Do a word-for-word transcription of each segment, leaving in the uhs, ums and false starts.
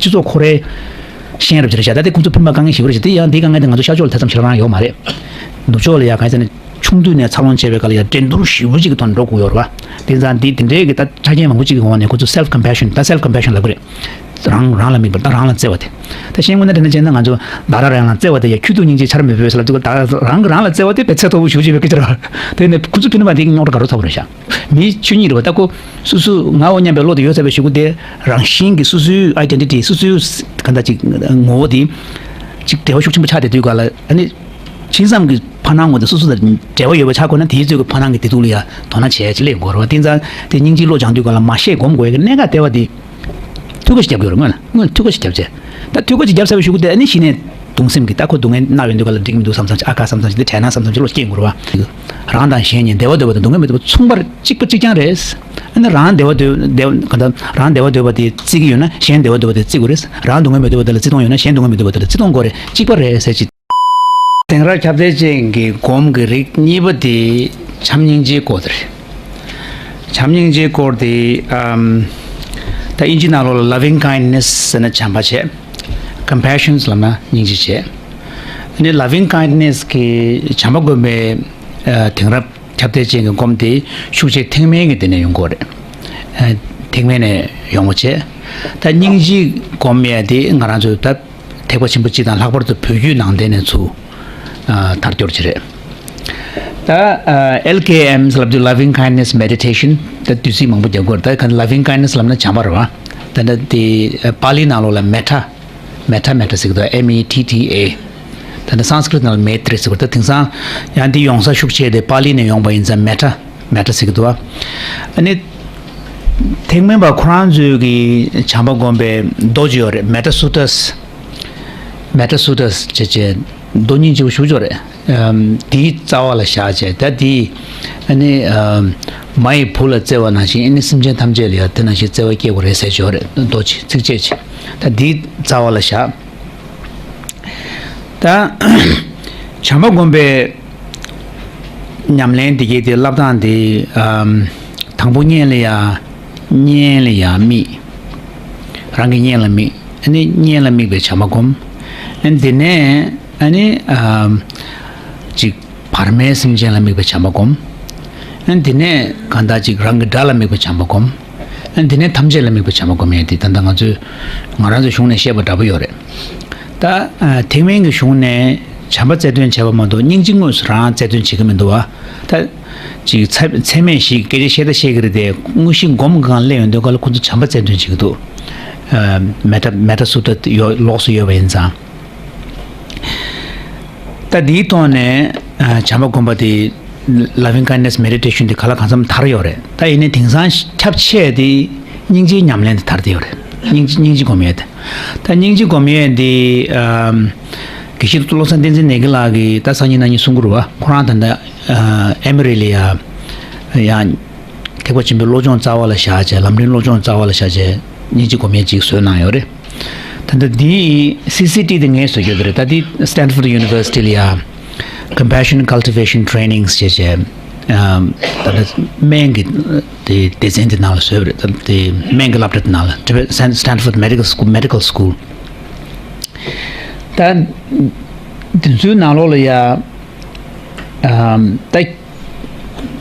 སྤྱི་ཚོགས་ཁོ་རའི་ཤེས་རབ་ཅིག་རེད་ཤག་ད་ལྟ་ཁོང་ཚོ་ཕན་པ་དཀའ་ངལ་ཞེ་པོ་རེད་ཤག་དེ་ཡང་དེའི་དཀའ་ངལ་དེ་ང་ཚོ་ཤར་ཕྱོགས་ལ་ཐེ་ཚོམ་ཞེ་དྲག་རང་ཡོད་མ་རེད། ནུབ་ཕྱོགས་ལ་ཡ་གང་ཡིན་ཟེར་ན། ཆུང་དུས་ནས་འཚར་ལོངས་བྱས་པའི་སྐབས་ལ་ཡ་འགྲན་བསྡུར་ཞེ་པོ་ཅིག་གི་ཐོག་ནས་འགྲོ་དགོས་ཡོད་རེད་བ། དེ་ཙང་འདི་དེ་འདྲའི་གི་ད་ཆ་རྐྱེན་མང་པོ་ཅིག་གི་འོག་ནས་ཁོ་ཚོ་self compassion ད་self compassion ལབ་ཀྱི་རེད། རང་རང་ལ་དམིགས་པ་ད་རང་ལ་བརྩེ་བ་དེ། ད་ཤེས་དངོས་གནས་དྲན་ན་བྱས་ན་ང་ཚོ་བདག་རང་རང་ལ་བརྩེ་བ་དེ་ཡ་ཁྱོད་ཐུག་སྙིང་རྗེ་ཆར་མི་ཕོད་ཟེར་ལབ་དུས་ད་རང་གི་རང་ལ་བརྩེ་བ་དེ་དཔེ་ཚད་མཐོ་པོ་ཞེ་པོ་ཅིག་ཡོད་སྐད་ཆ་རེད་བ། དེ་ནས་ཁོ་ཚོ་ཕན་པ་དེ་རྙོག་དྲ་དགའ་རབ་ཚ་པོ་རེད་ཤག་མི་ཆོས་ཉིད་རེད་བ། ད་ཁོ་སོ་སོ་ང་འོ་སྙམ་པའི་བློ་དེ་ཡོད་ཚར་བའི་གཞུག་གུ་དེ་རང་བཞིན་གྱིས་སོ་སོའི་identity སོ་སོའི་གང་ལྟར་ཅིག་ངོ་བོ་དེ་ཅིག་འབྲེལ་བ་ཤུགས་ཆེན་པོ་ཆགས་བསྡད་དུས་ག་ལ་ཨ་ནི། ཕྱིན་ཙམ་གྱི་ཕ་ནང་ངོ་དེ་སོ་སོ་དང་འབྲེལ་བ་ཡོད་པ་ཆགས་དགོས་ན་དེའི་ཚོད་ཀྱི་ཕ་ནང་གི་བདེ་སྡུག་ལ་ཡང་དོ་སྣང་བྱས་ཅིག་སླེབས་དགོས་རེད་བ། དེ་ཙང་དེ་སྙིང་རྗེའི་བློ་སྦྱང་དུས་ག་ལ་མ་ཤེས་སྒོམ་དགོས་ཀྱི་གནད་འགག་ལྟེ་བ་དེ། ཐུགས་ཁུར་ཞིག་རྒྱབ་དགོས་རེད། སྔོན་ལ་སྔོན་ལ་ཐུགས་ཁུར་ཞིག་རྒྱབ་བྱས། ད་ཐུགས་ཁུར་ཞིག་རྒྱབ་ཚར་བའི་གཞུག་གུ་དེ་ཨ་ནི་གཞི་ནས་གདུང་སེམས་ཀྱི་ད་ཁོ་སྡུག་བསྔལ་མནར་ཡོང་དུས་ག་ལ་འགྲིག་མི་འདུག་བསམ་བསམ་ཅིག་ཨ་ཁ་བསམ་བསམ་ཅིག་དེ་དྲན་ན་བསམ་བསམ་ཅིག་བློ་སྐྱེ་དགོས་རེད་བ། རང་དང་གཞན་གཉིས་བདེ་བ་འདོད་པ་དང་སྡུག་བསྔལ་མི་འདོད་པ་མཚུངས་པར་གཅིག་པ་གཅིག་རྐྱང་རེད། ཨ་ནི་རང་བདེ་བ་འདོད་བདེ་བ་གང་ལྟར་རང་བདེ་བ་འདོད་པ་དེ་བརྩི་གི་ཡོད་ན་གཞན་བདེ་བ་འདོད་པ་དེ་བརྩི་དགོས་རེད། རང་སྡུག་བསྔལ་མི་འདོད་པ་དེ་ལ་བརྩི་མཐོང་ཡོད་ན་གཞན་སྡུག་བསྔལ་མི་འདོད་པ་དེ་ལ་བརྩི་མཐོང་དགོས་རེད། གཅིག་པ་རེད་ཟེར་ཅིག་དེང་རབས་ཁྱབ་གདལ་ཅན་གྱི་སྒོམ་གྱི་རིགས་གཉིས་པ་དེ་བྱམས་སྙིང་རྗེའི་སྐོར་དེ་རེད། བྱམས་སྙིང་རྗེའི་སྐོར་དེ་ཨམ། ད་དབྱིན་ཇི་ནང་ལོགས་ལ་loving kindness ཟེར་ན་བྱམས་པ་བྱས། compassion ལབ་ན་སྙིང་རྗེ་བྱས། ཨ་ནི་loving kindness གི་བྱམས་པ་སྒོམ་པའི་ཨ་དེང་རབས་ཁྱབ་གདལ་ཅན་གྱི་སྒོམ་དེ་ཤུགས་ཆེ་ཐེག་དམན་གྱི་དེ་ནས་ཡོང་གི་ཡོད་རེད། ཨ་ཐེག་དམན་ནས་ཡོང་བ་བྱས། ད་སྙིང་རྗེ་སྒོམ་ཡས་དེ་ང་རང་ཚོའི་ད་ཐེག་པ་ཆེན་པོ་སྤྱི་དང་ལྷག་པར་དུ་བོད་བརྒྱུད་ནང་བསྟན་ནས་ཚུར་ཨ་དར་འགྱུར་གྱི་རེད། ད་ཨ་ཨེལ་ཀེ་ཨེམ་ལབ་དུས་loving kindness meditation ད་བསྡུས་ཚིག་མང་པོ་རྒྱབ་དགོས་རེད། ད་ག་loving kindness ལབ་ན་བྱམས་པ་རེད་བ། ད་ད་དེ་པཱ་ལི་ནང་ལོགས་ལ་metta metta metta ཟེར་གི་འདུག M E T T A ད་ནི་སཾ་སྐྲྀཏ་ནང་ལ་མེ་ཏྲི་ཟེར་གི་འདུག་དེང་སང་ཡང་འདི་ཡོང་ས་ཤུགས་ཆེ་དེ་པཱ་ལི་ནས་ཡོང་པ་ཡིན་ཙང་metta metta ཟེར་གི་འདུག་ཨ་ནི་ཐེག་དམན་པ་ཁོ་རང་ཚོའི་གི་བྱམས་པ་སྒོམ་པའི་མདོ་ཅིག་ཡོད་རེད། Metta Sutta Metta Sutta བྱས་བྱས་མདོ་སྙིང་རྗེ་པོ་ཞེ་པོ་ཅིག་ཡོད་རེད། ཨམ་དེའི་རྩ་བ་ལ་བཞག་བྱས་ད་དེ་ཨ་ནི་ཨམ་མ་ཡིས་བུ་ལ་བརྩེ་བ་ནང་བཞིན་ཨ་ནི་སེམས་ཅན་ཐམས་ཅད་ལ་ཡང་དེ་ནང་བཞིན་བརྩེ་བ་སྐྱེ་དགོས་རེད་ཟེར་ཅིག་ཡོད་རེད། མདོ་ཅིག་ཚིགས་བཅད་ཅིག་ད་དེའི་རྩ་བ་ལ་བཞག་ད་བྱམས་པ་སྒོམ་པའི་ཉམས་ལེན་འདི་གའི་དེ་བསླབ་སྟངས་དེ་ཨམ་དང་པོ་གཉེན་ལ་ཡ་གཉེན་ལ་ཡ་དམིགས། རང་གི་གཉེན་ལ་དམིགས། ཨ་ནི་གཉེན་ལ་དམིགས་པའི་བྱམས་པ་སྒོམ། ཨ་ནི་དེ་ནས་ཨ་ནི་ཨམ་ཅིག་བར་མའི་སེམས་ཅན་ལ་དམིགས་པའི་བྱམས་པ་སྒོམ། ཨ་ནི་དེ་ནས་གང་ལྟར་ཅིག་རང་གི་དགྲ་ལ་དམིགས་པའི་བྱམས་པ་སྒོམ། ཨ་ནི་དེ་ནས་ཐམས་ཅད་ལ་དམིགས་པའི་བྱམས་པ་སྒོམ་ཡས་དེ་ད་ལྟ་ང་ཚོས་ང་རང་ཚོའི་གཞུང་ནས་བཤད་པ་འདྲ་པོ་ཡོད་རེད། ད་ཨ་ཐེག་དམན་གྱི་གཞུང་ནས་བྱམས་པ་རྩལ་འདོན་བྱས་པ་མ་གཏོགས་སྙིང་རྗེ་དངོས་སུ་རང་རྩལ་འདོན་བྱེད་ཀྱི་མི་འདུག་བ། ད་ཅིག་ཚད་ཚད་མེད་བཞི་གི་སྐད་ཆ་བཤད་ད་བཤད་ཀྱི་རེད་དེ་དངོས་གཞི་སྒོམ་གང་སླེབས་ཡོང་དུས་ག་ལ་ཁོ་ཚོ་བྱམས་པ་རྩལ་འདོན་བྱེད་ཀྱི་འདུག་ཨ་མེ་ཏྲ་མེ་ཏྲ་སུ་ཏྲ་ཡོད་ལོགས་སུ་ཡོད་པ་ཡིན་ཙང་། ད་འདིའི་ཐོག་ནས་ཨ་བྱམས་པ་སྒོམ་པ་དེ་loving kindness meditation དེ་ག་ལ་གང་འཚམ་དར་ཡོད་རེད། ད་ཡིན་ནའི་དེང་སང་ཁྱབ་ཆེ་དེ་སྙིང་རྗེའི་ཉམས་ལེན་དེ་དར་བསྡད་ཡོད་རེད། སྙིང་རྗེ་སྙིང་རྗེ་སྒོམ་ཡས་དེ། ད་སྙིང་རྗེ་སྒོམ་ཡས་དེ་ཨམ་དགེ་བཤེས་བློ་བཟང་བསྟན་འཛིན་ནས་གི་ལགས་ཀྱིས་ད་སང་ཉིན་གནངས་ཉིན་གསུང་གི་རེད་བ། ཁོ་རང་ད་ལྟ་ཨ་ཨེ་མི་རི་ལ་ཡ་ཡང་ཐེག་པ་ཆེན་པོའི་བློ་སྦྱོང་རྩ་བ་ལ་བཞག་བྱས་ལམ་རིམ་བློ་སྦྱོང་རྩ་བ་ལ་བཞག་བྱས་སྙིང་རྗེ་སྒོམ་ཡས་ཅིག་བཟོས་གནང་ཡོད་རེད། ད་ལྟ་འདི་སི་སི་ཊི་དེ་ངས་བཟོ་རྒྱུ་དེ་རེད། ད་འདི་Stanford University ལ་ཡ་Compassion Cultivation Trainings ཞེས་བྱས་ཨམ་ད་ལྟ་སྨན་གྱི་དེ་སྡེ་ཚན་དེ་ནང་ལ་བཟོས་པ་རེད། ད་དེ་སྨན་གྱི་སློབ་གྲྭ་དེ་ནང་ལ་Stanford Medical School Medical School ད་དེ་ཚོའི་ནང་ལོགས་ལ་ཡ་ཨམ་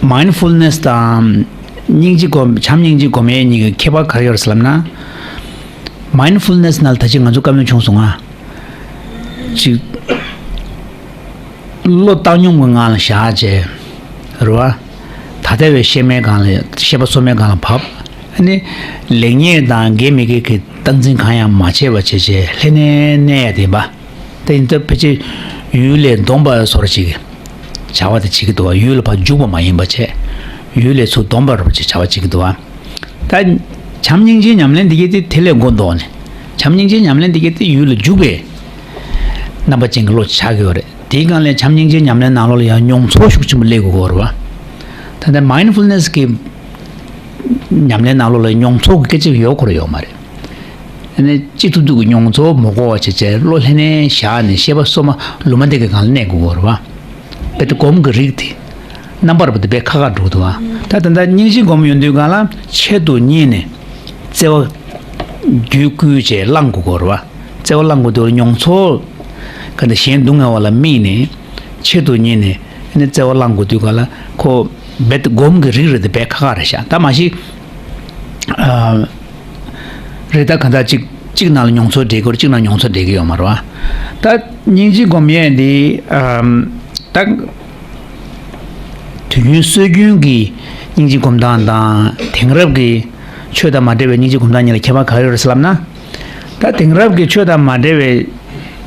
ད་mindfulness དང་སྙིང་རྗེ་སྒོམ་བྱམས་སྙིང་རྗེ་སྒོམ་ཡས་གཉིས་ཀྱི་ཁྱད་པར་ག་རེ་ཡོད་རེད་ཟེར་ལབ་ན། mindfulness ནང་ལ་ད་ཅི་ང་ཚོ་བཀའ་མོལ་བྱུང་སོང་ང་། ཅིག་བློ་བཏང་སྙོམས་ཀྱི་ངང་ལ་བཞག་བྱས་རེད་བ། ད་ལྟ་བའི་ཤེས་མེད་སྒང་ལ་ཤེས་པ་སོ་མའི་སྒང་ལ་བབས། ཨ་ནི་ལེགས་ཉེས་དང་དགེ་མི་དགེ་གི་སྟངས་འཛིན་གང་ཡང་མ་བྱས་པ་བྱས་བྱས་ལྷན་ནེ་གནས་ཡ་དེ་ཡིན་པ། དེ་ཡིན་སྟབས་ཕལ་ཆེར་ཡུལ་ལས་བསྡོམས་པ་བཟོ་འདྲ་ཅིག་གི་བྱ་བ་དེ་བྱེད་ཀྱི་འདུག་བ། ཡུལ་ལ་ཕར་འཇུག་པ་མ་ཡིན་པ་བྱས། ཡུལ་ལས་ཚུར་བསྡོམས་པ་འདྲ་པོ་ཅིག་བྱ་བ་བྱེད་ཀྱི་འདུག་བ། ད་བྱམས་སྙིང་རྗེའི་ཉམས་ལེན་འདི་གས་དེ་དེ་ལས་འགོ་འདོགས་ནས་བྱམས་སྙིང་རྗེའི་ཉམས་ལེན་འདི་གས་དེ་ཡུལ་ལ་འཇུག་པའི་རྣམ་པ་ཅན་གྱི་བློ་ཆགས་ཀྱི་ཡོད་རེད། དེའི་སྒང་ལས་བྱམས་སྙིང་རྗེའི་ཉམས་ལེན་ནང་ལོགས་ལ་ཡང་མྱོང་ཚོར་ཤུགས་ཆེན་པོ་སླེབས་དགོས་ཀྱི་ཡོད་རེད་བ། ད་ལྟ་mindfulness གི་ཉམས་ལེན་ནང་ལོགས་ལ་མྱོང་ཚོར་གྱི་སྐད་ཆ་ཡོད་ཁོ་ར་ཡོད་མ་རེད། ཨ་ནི་ཅི་ཐུབ་ཐུབ་ཀྱི་མྱོང་ཚོར་མ་གོ་བ་བྱས་བྱས་བློ་ལྷན་ནེ་བཞག་ནས་ཤེས་པ་སོ་མ་ལུང་མ་བསྡད་ཀྱི་སྒང་ལ་གནས་དགོས་ཀྱི་ཡོད་རེད་བ། དཔེ་དེ་སྒོམ་གྱི་རིགས་དེ་རྣམ་པར་བབས་ཏེ་དཔེ་ཁག་ཁག་འགྲོ་གི་འདུག་བ། ད་ད་ལྟ་སྙིང་རྗེ་སྒོམ་ཡོང་དུས་སྒང་ལ་ཆེད་དུ་གཉེར་ནས་བརྩེ་བ་ རྒྱུད་བསྐུལ་བྱས་བླང་དགོས་ཀྱི་ཡོད་རེད་བ། བརྩེ་བ་བླང་དགོས་དུས་ལ་མྱོང་ཚོར་ག་འདྲ་གཞན་སྡུག་བསྔལ་བ་ལ་དམིགས་ནས་ཆེད་དུ་གཉེར་ནས་ཨ་ནི་བརྩེ་བ་བླང་དགོས་དུས་ག་ལ་ཁོ་རྦད་དེ་སྒོམ་གྱི་རིགས་རེད་དེ་རྦད་ཁག་ཁག་རེད་ཤག་ད་མ་གཞི་ཨ་རེད། ད་ག་འདྲ་གཅིག་གཅིག་ནང་ལ་མྱོང་ཚོར་འདྲེས་ཀྱི་ཡོད་རེད། གཅིག་ནང་མྱོང་ཚོར་འདྲེས་ཀྱི་ཡོད་མ་རེད་བ། ད་སྙིང་རྗེ་སྒོམ་ཡས་འདི་ཨམ་ད། དུས་རྒྱུན་སྲོལ་རྒྱུན་གྱི་སྙིང་རྗེ་སྒོམ་སྟངས་དང་དེང་རབས་ཀྱི་ཆོས་དང་མ་འབྲེལ་བའི་སྙིང་རྗེ་སྒོམ་སྟངས་གཉིས་ལ་ཁྱད་པར་ག་རེ་ཡོད་རེད་ཟེར་ལབ་ན། ད་དེང་རབས་ཀྱི་ཆོས་དང་མ་འབྲེལ་བའི་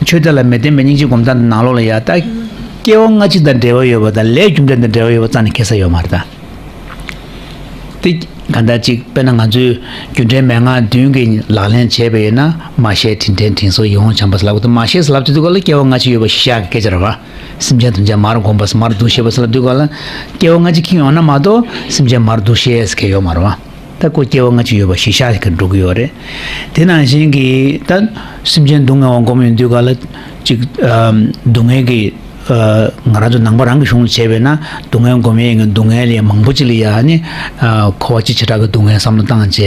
ཆོས་དེ་ལ་མི་བརྟེན་པའི་སྙིང་རྗེ་སྒོམ་སྟངས་དེ་ནང་ལོགས་ལ་ཡ་ད་སྐྱེ་བ་སྔ་ཕྱི་དང་འབྲེལ་བ་ཡོད་པ་དང་ལས་རྒྱུ་འབྲས་དང་འབྲེལ་བ་ཡོད་པ་རྩ་ནས་ཁེལ་ས་ཡོད་མ་རེད་ད། དེ་ག་འདྲ་ཅིག་དཔེར་ན་ང་ཚོས་རྒྱུ་འབྲས་མན་ངག་བདུན་གྱི་ལག་ལེན་བྱས་པ་ཡིན་ན་མ་ཤེས་དྲིན་དྲན་དྲིན་གཟོ་ཡིད་འོང་བྱམས་པ་ཟེར་ལབ་དུས་མ་ཤེས་ཟེར་ལབ་དུས་སྐབས་ལ་སྐྱེ་བ་སྔ་ཕྱི་ཡོད་པ་གཞི་བཞག་གི་སྐད་ཆ་རེད་བ། སེམས་ཅན་ཐམས་ཅད་མར་གོམས་པ་མར་འདུ་ཤེས་པ་ཟེར་ལབ་དུས་སྐབས་ལ་སྐྱེ་བ་སྔ་ཕྱི་ཁེལ་ཡོང་ན་མ་གཏོགས་སེམས་ཅན་མར་འདུ་ཤེས་ཟེར་མཁན་ཡོད་མ་རེད་བ། ད་ཁོ་སྐྱེ་བ་སྔ་ཕྱི་ཡོད་པ་གཞི་བཞག་གི་འགྲོ་གི་ཡོད་རེད། དེ་ནང་བཞིན་གྱི་ད་སེམས་ཅན་སྡུག་བསྔལ་བ་སྒོམ་ཡོང་དུས་སྐབས་ལ་ཅིག་ཨམ་སྡུག་བསྔལ་གྱི་ཨ་ང་རང་ཚོ་ནང་པ་རང་གི་གཞུང་ལ་བྱས་པས་ན་སྡུག་བསྔལ་སྒོམ་ཡས་ཀྱི་སྡུག་བསྔལ་ལས་མང་པོ་ཅིག་ལ་ཡ་ནི་ཨ་འཁོར་བ་སྤྱི་བྱེ་བྲག་གི་སྡུག་བསྔལ་བསམ་བློ་བཏང་བྱས་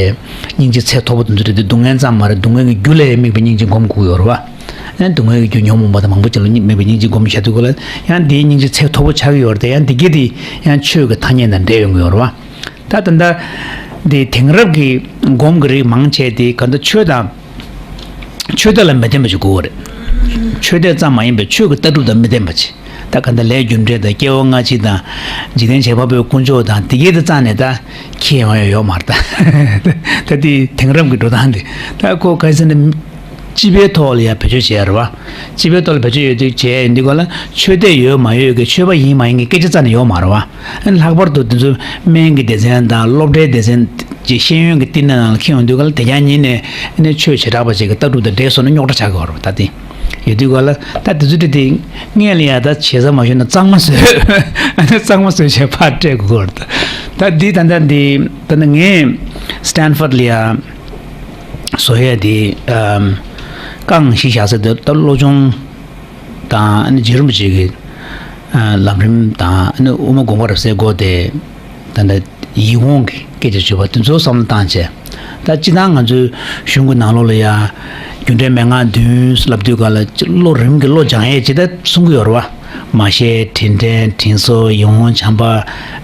སྙིང་རྗེ་ཚད་མཐོ་པོ་དེ་ཚོ་རེད་དེ། སྡུག་བསྔལ་ཙམ་མ་རེད། སྡུག་བསྔལ་གྱི་རྒྱུ་ལ་དམིགས་པའི་སྙིང་རྗེ་སྒོམ་དགོས་ཡོད་རེད་བ། ཨ་ནི་སྡུག་བསྔལ་གྱི་རྒྱུ་ཉོན་མོངས་པ་དང་མང་པོ་ཅིག་ལ་དམིགས་པའི་སྙིང་རྗེ་སྒོམ་བྱ་དུས་སྐབས་ལ་ཡང་དེའི་སྙིང་རྗེ་ཚད་མཐོ་པོ་ཆགས་ཀྱི་ཡོད་རེད་དེ། ཡང་དེ་གྱིས་དེ་ཡང་ཆོས་ཀྱི་ཐ་སྙད་དང་འབྲེལ་ཡོང་གི་ཡོད་རེད་བ། ད་ད་ལྟ་འདི་དེང་རབས་ཀྱི་སྒོམ་གྱི་རིགས་མང་ཆེ་དེ་ག་འདྲ་ཆོས་དང་ཆོས་དད་ལ་མི་ལྡན་པ་ཞིག་དགོས་པ་རེད། ཆོས་དད་ཙམ་མ་ཡིན་པའི་ཆོས་ཀྱི་ལྟ་གྲུབ་དང་མི་ལྡན་པ་ཅིག་ད་ག་འདྲ་ལས་རྒྱུ་འབྲས་དང་སྐྱེ་བ་སྔ་ཕྱི་དང་འཇིག་རྟེན་བྱེ་བ་པོའི་དཀོན་མཆོག་དང་དེ་གའི་དེ་རྩ་ནས་ད་ཁྱེད་ཡོང་ཡ་ཡོད་མ་རེད་ད། ད་དེ་དེང་རབས་ཀྱི་འགྲོ་སྟངས་དེ་ད་ཁོ་ག་རེ་ཟེར་ན། སྤྱི་པའི་ཐོག་ལ་ཡང་བེད་སྤྱོད་བྱས་རེད་བ། སྤྱི་པའི་ཐོག་ལ་བེད་སྤྱོད་ཡོད་དུས་བྱས་ཡོང་དུས་སྐབས་ལ་ཆོས་དད་ཡོད་མ་ཡོད་ཀྱི་ཆོས་པ་ཡིན་མ་ཡིན་གྱི་སྐད་ཆ་རྩ་ནས་ཡོད་མ་རེད་བ། ཨ་ནི་ལྷག་པར་དུ་དེ་ཚོ་སྨན་གྱི་སྡེ་ཚན་དང་སློབ་གྲྭའི་སྡེ་ཚན་གྱི་ཤེས་ཡོན་གྱི་བསྟི་གནས་ནང་ལ་འཁྱེར་ཡོང་དུས་སྐབས་ལ་དེ་རྒྱ་ཉིད་ནས་ཨ་ནི་ཆོས་བྱེ་བྲག་པ་ཅིག་གི་ལྟ་གྲུབ་དང་འདྲེས་སོང་ན་རྙོག་དྲ་ཆགས་ཀྱི་ཡོད་རེད་བ། ད་དེ་ཡོད་དུས་སྐབས་ལ་ད་དེ་ཚོ་དེ་དེ་སྔོན་ལ་ཡ་ད་བྱས་ཙང་མ་ཞུས་ན་གཙང་མ་བཟོས། ཨ་ནི་གཙང་མ་བཟོས་བྱས་ཕར་སྤྲད་དགོས་ཀྱི་ཡོད་རེད། ད་འདི་ད་ལྟ་འདི་ད་ལྟ་ངས་སི་ཊན་ཕོར་ཌི་ལ་ཡ། བཟོ་ཡས་དེ་ཨམ་རྐང་གཞི་བཞག་ས་དེ་ད་བློ་སྦྱོང་དང་ཨ་ནི་རྗེ་རིན་པོ་ཆེ་གི་ཨ་ལམ་རིམ་དང་ཨ་ནི་དབུ་མ་དགོངས་པ་རབ་གསལ་སྐོར་དེ་ད་ལྟ་ཡིད་འོང་གི་སྐད་ཆ་བརྗོད་པ་དེ་ཚོ་བསམ་བློ་བཏང་བྱས། ད་སྤྱིར་བཏང་ང་ཚོའི་གཞུང་གི་ནང་ལོགས་ལ་ཡ་རྒྱུ་འབྲས་མན་ངག་བདུན་ལབ་དུས་ག་ལ་བློ་རིམ་གྱིས་བློ་སྦྱང་ཡས་ཅིག་ད་གསུང་གི་ཡོད་རེད་བ། མ་ཤེས་དྲིན་དྲན་དྲིན་གཟོ་ཡིད་འོང་བྱམས་པ།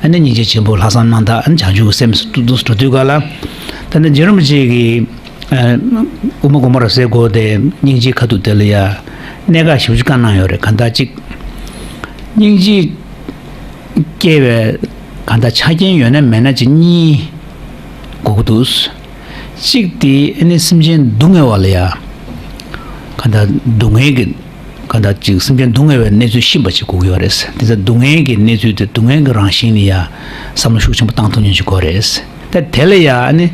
ཨ་ནི་སྙིང་རྗེ་ཆེན་པོ་ལྷག་བསམ་རྣམ་དག་ཨ་ནི་བྱང་ཆུབ་ཀྱི་སེམས་སུ་འགྲོ་དུས་ག་ལ། ད་ནི་རྗེ་རིན་པོ་ཆེ་གིས་ཨ་དབུ་མ་དགོངས་པ་རབ་གསལ་སྐོར་དེ་སྙིང་རྗེའི་ཁ་ཐུག་དེ་ལ་ཡ་གནད་འགག་ཞེ་པོ་ཅིག་བཀའ་གནང་ཡོད་རེད། གང་ལྟར་ཅིག་སྙིང་རྗེ་སྐྱེ་བའི་གང་ལྟར་ཆ་རྐྱེན་ཡོད་ན་མེད་ན་ཅིག་གཉིས་དགོས་ཀྱི་འདུག་གཅིག་དེ་ཨ་ནི་སེམས་ཅན་སྡུག་བསྔལ་བ་ལ་ཡ་གང་ལྟར་སྡུག་བསྔལ་གྱི་གང་ལྟར་ཅིག་སེམས་ཅན་སྡུག་བསྔལ་བའི་གནས་ཚུལ་ཤེས་པ་ཅིག་དགོས་ཀྱི་ཡོད་རེད། དེ་ཚོ་སྡུག་བསྔལ་གྱི་གནས་ཚུལ་དེ་སྡུག་བསྔལ་གྱི་རང་བཞིན་ལ་ཡ་བསམ་བློ་ཤུགས་ཆེན་པོ་བཏང་ཐུབ་མཁན་ཅིག་དགོས་རེད། ད་དེ་ལ་ཡ་ཨ་ནི་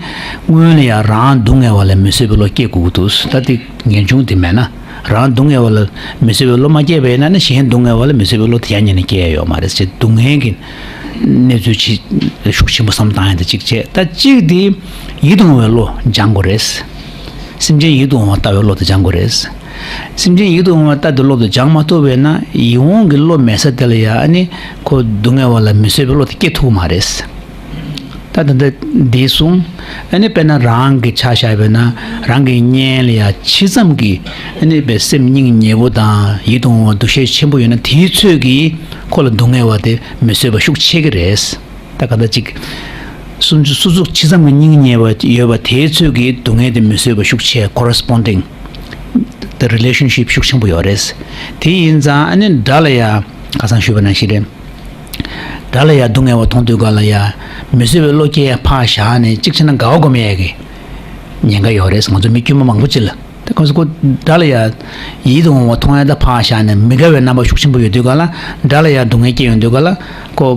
སྔོན་ལ་ཡ་རང་སྡུག་བསྔལ་བ་ལ་མི་བཟོད་པའི་བློ་སྐྱེ་དགོས་ཀྱི་འདུག་ད་དེ་ངེས་འབྱུང་དེ་མེད་ན་རང་སྡུག་བསྔལ་བ་ལ་མི་བཟོད་པའི་བློ་མ་སྐྱེས་པ་ཡིན་ན་ནི་གཞན་སྡུག་བསྔལ་བ་ལ་མི་བཟོད་པའི་བློ་དེ་ཡང་ཉིད་ནས་སྐྱེ་ཡ་ཡོད་མ་རེད་ཅེས་སྡུག་བསྔལ་གྱི་གནས་ཚུལ་ཅིག་ཤུགས་ཆེན་པོ་བསམ་བློ་བཏང་ཡ་དེ་གཅིག་བྱས། ད་གཅིག་དེ་ཡིད་དུ་འོང་བའི་བློ་སྦྱང་དགོས་རེད། སེམས་ཅན་ཡིད་དུ་འོང་བ་ལྟ་བའི་བློ་དེ་སྦྱང་དགོས་རེད། སེམས་ཅན་ཡིད་དུ་འོང་བ་ལྟ་བུའི་བློ་དེ་སྦྱང་མ་ཐུབ་པས་ན་ཡིད་འོང་གི་བློ་མེད་ས་དེ་ལ་ཡ་ཨ་ནི་ཁོ་སྡུག་བསྔལ་བ་ལ་མི་བཟོད་པའི་བློ་དེ་སྐྱེ་ཐུབ་མ་རེད། ད་ད་ལྟ་འདི་གསུངས། ཨ་ནི་དཔེར་ན་རང་གི་ཆ་བཞག་པས་ན་རང་གི་གཉེན་ལ་ཡ་ཇི་ཙམ་གྱི་ཨ་ནི་པའི་སེམས་སྙིང་ཉེ་བོ་དང་ཡིད་དུ་འོང་བ་འདུ་ཤེས་ཆེན་པོ་ཡོད་ན་དེའི་ཚོད་ཀྱིས་ཁོ་ལ་སྡུག་བསྔལ་བ་དེ་མི་བཟོད་པ་ཤུགས་ཆེ་གི་རེད། ད་ག་འདྲ་ཅིག་སུ་སུ་ཚོ་ཇི་ཙམ་གྱི་སྙིང་ཉེ་བ་ཡོད་པ་དེའི་ཚོད་ཀྱིས་སྡུག་བསྔལ་དེ་མི་བཟོད་པ་ཤུགས་ཆེ། corresponding the relationship ཤུགས་ཆེན་པོ་ཡོད་རེད། དེ་ཡིན་ཙང་ཨ་ནི་དགྲ་ལ་ཡ་ཁ་སང་ཞུས་པ་ནང་བཞིན་རེད། དགྲ་ལ་ཡ་སྡུག་བསྔལ་བ་མཐོང་དུས་ག་ལ་ཡ་མི་བཟོད་པའི་བློ་སྐྱེ་ཡ་ཕར་བཞག་ནས་གཅིག་བྱས་ན་དགའ་བ་སྒོམ་ཡས་ཀྱི་ཉེན་ཁ་ཡོད་རེད། ང་ཚོ་མི་དཀྱུས་མ་མང་པོ་ཅིག་ལ། དེ་ཁོ་ཚོ་ཁོ་དགྲ་ལ་ཡ་ཡིད་དུ་འོང་བ་མཐོང་ཡ་ད་ཕར་བཞག་ནས་མི་དགའ་བའི་རྣམ་པ་ཤུགས་ཆེན་པོ་ཡོད་དུས་ག་ལ། དགྲ་ལ་ཡ་སྡུག་བསྔལ་སྐྱེ་ཡོང་དུས་ག་ལ་ཁོ་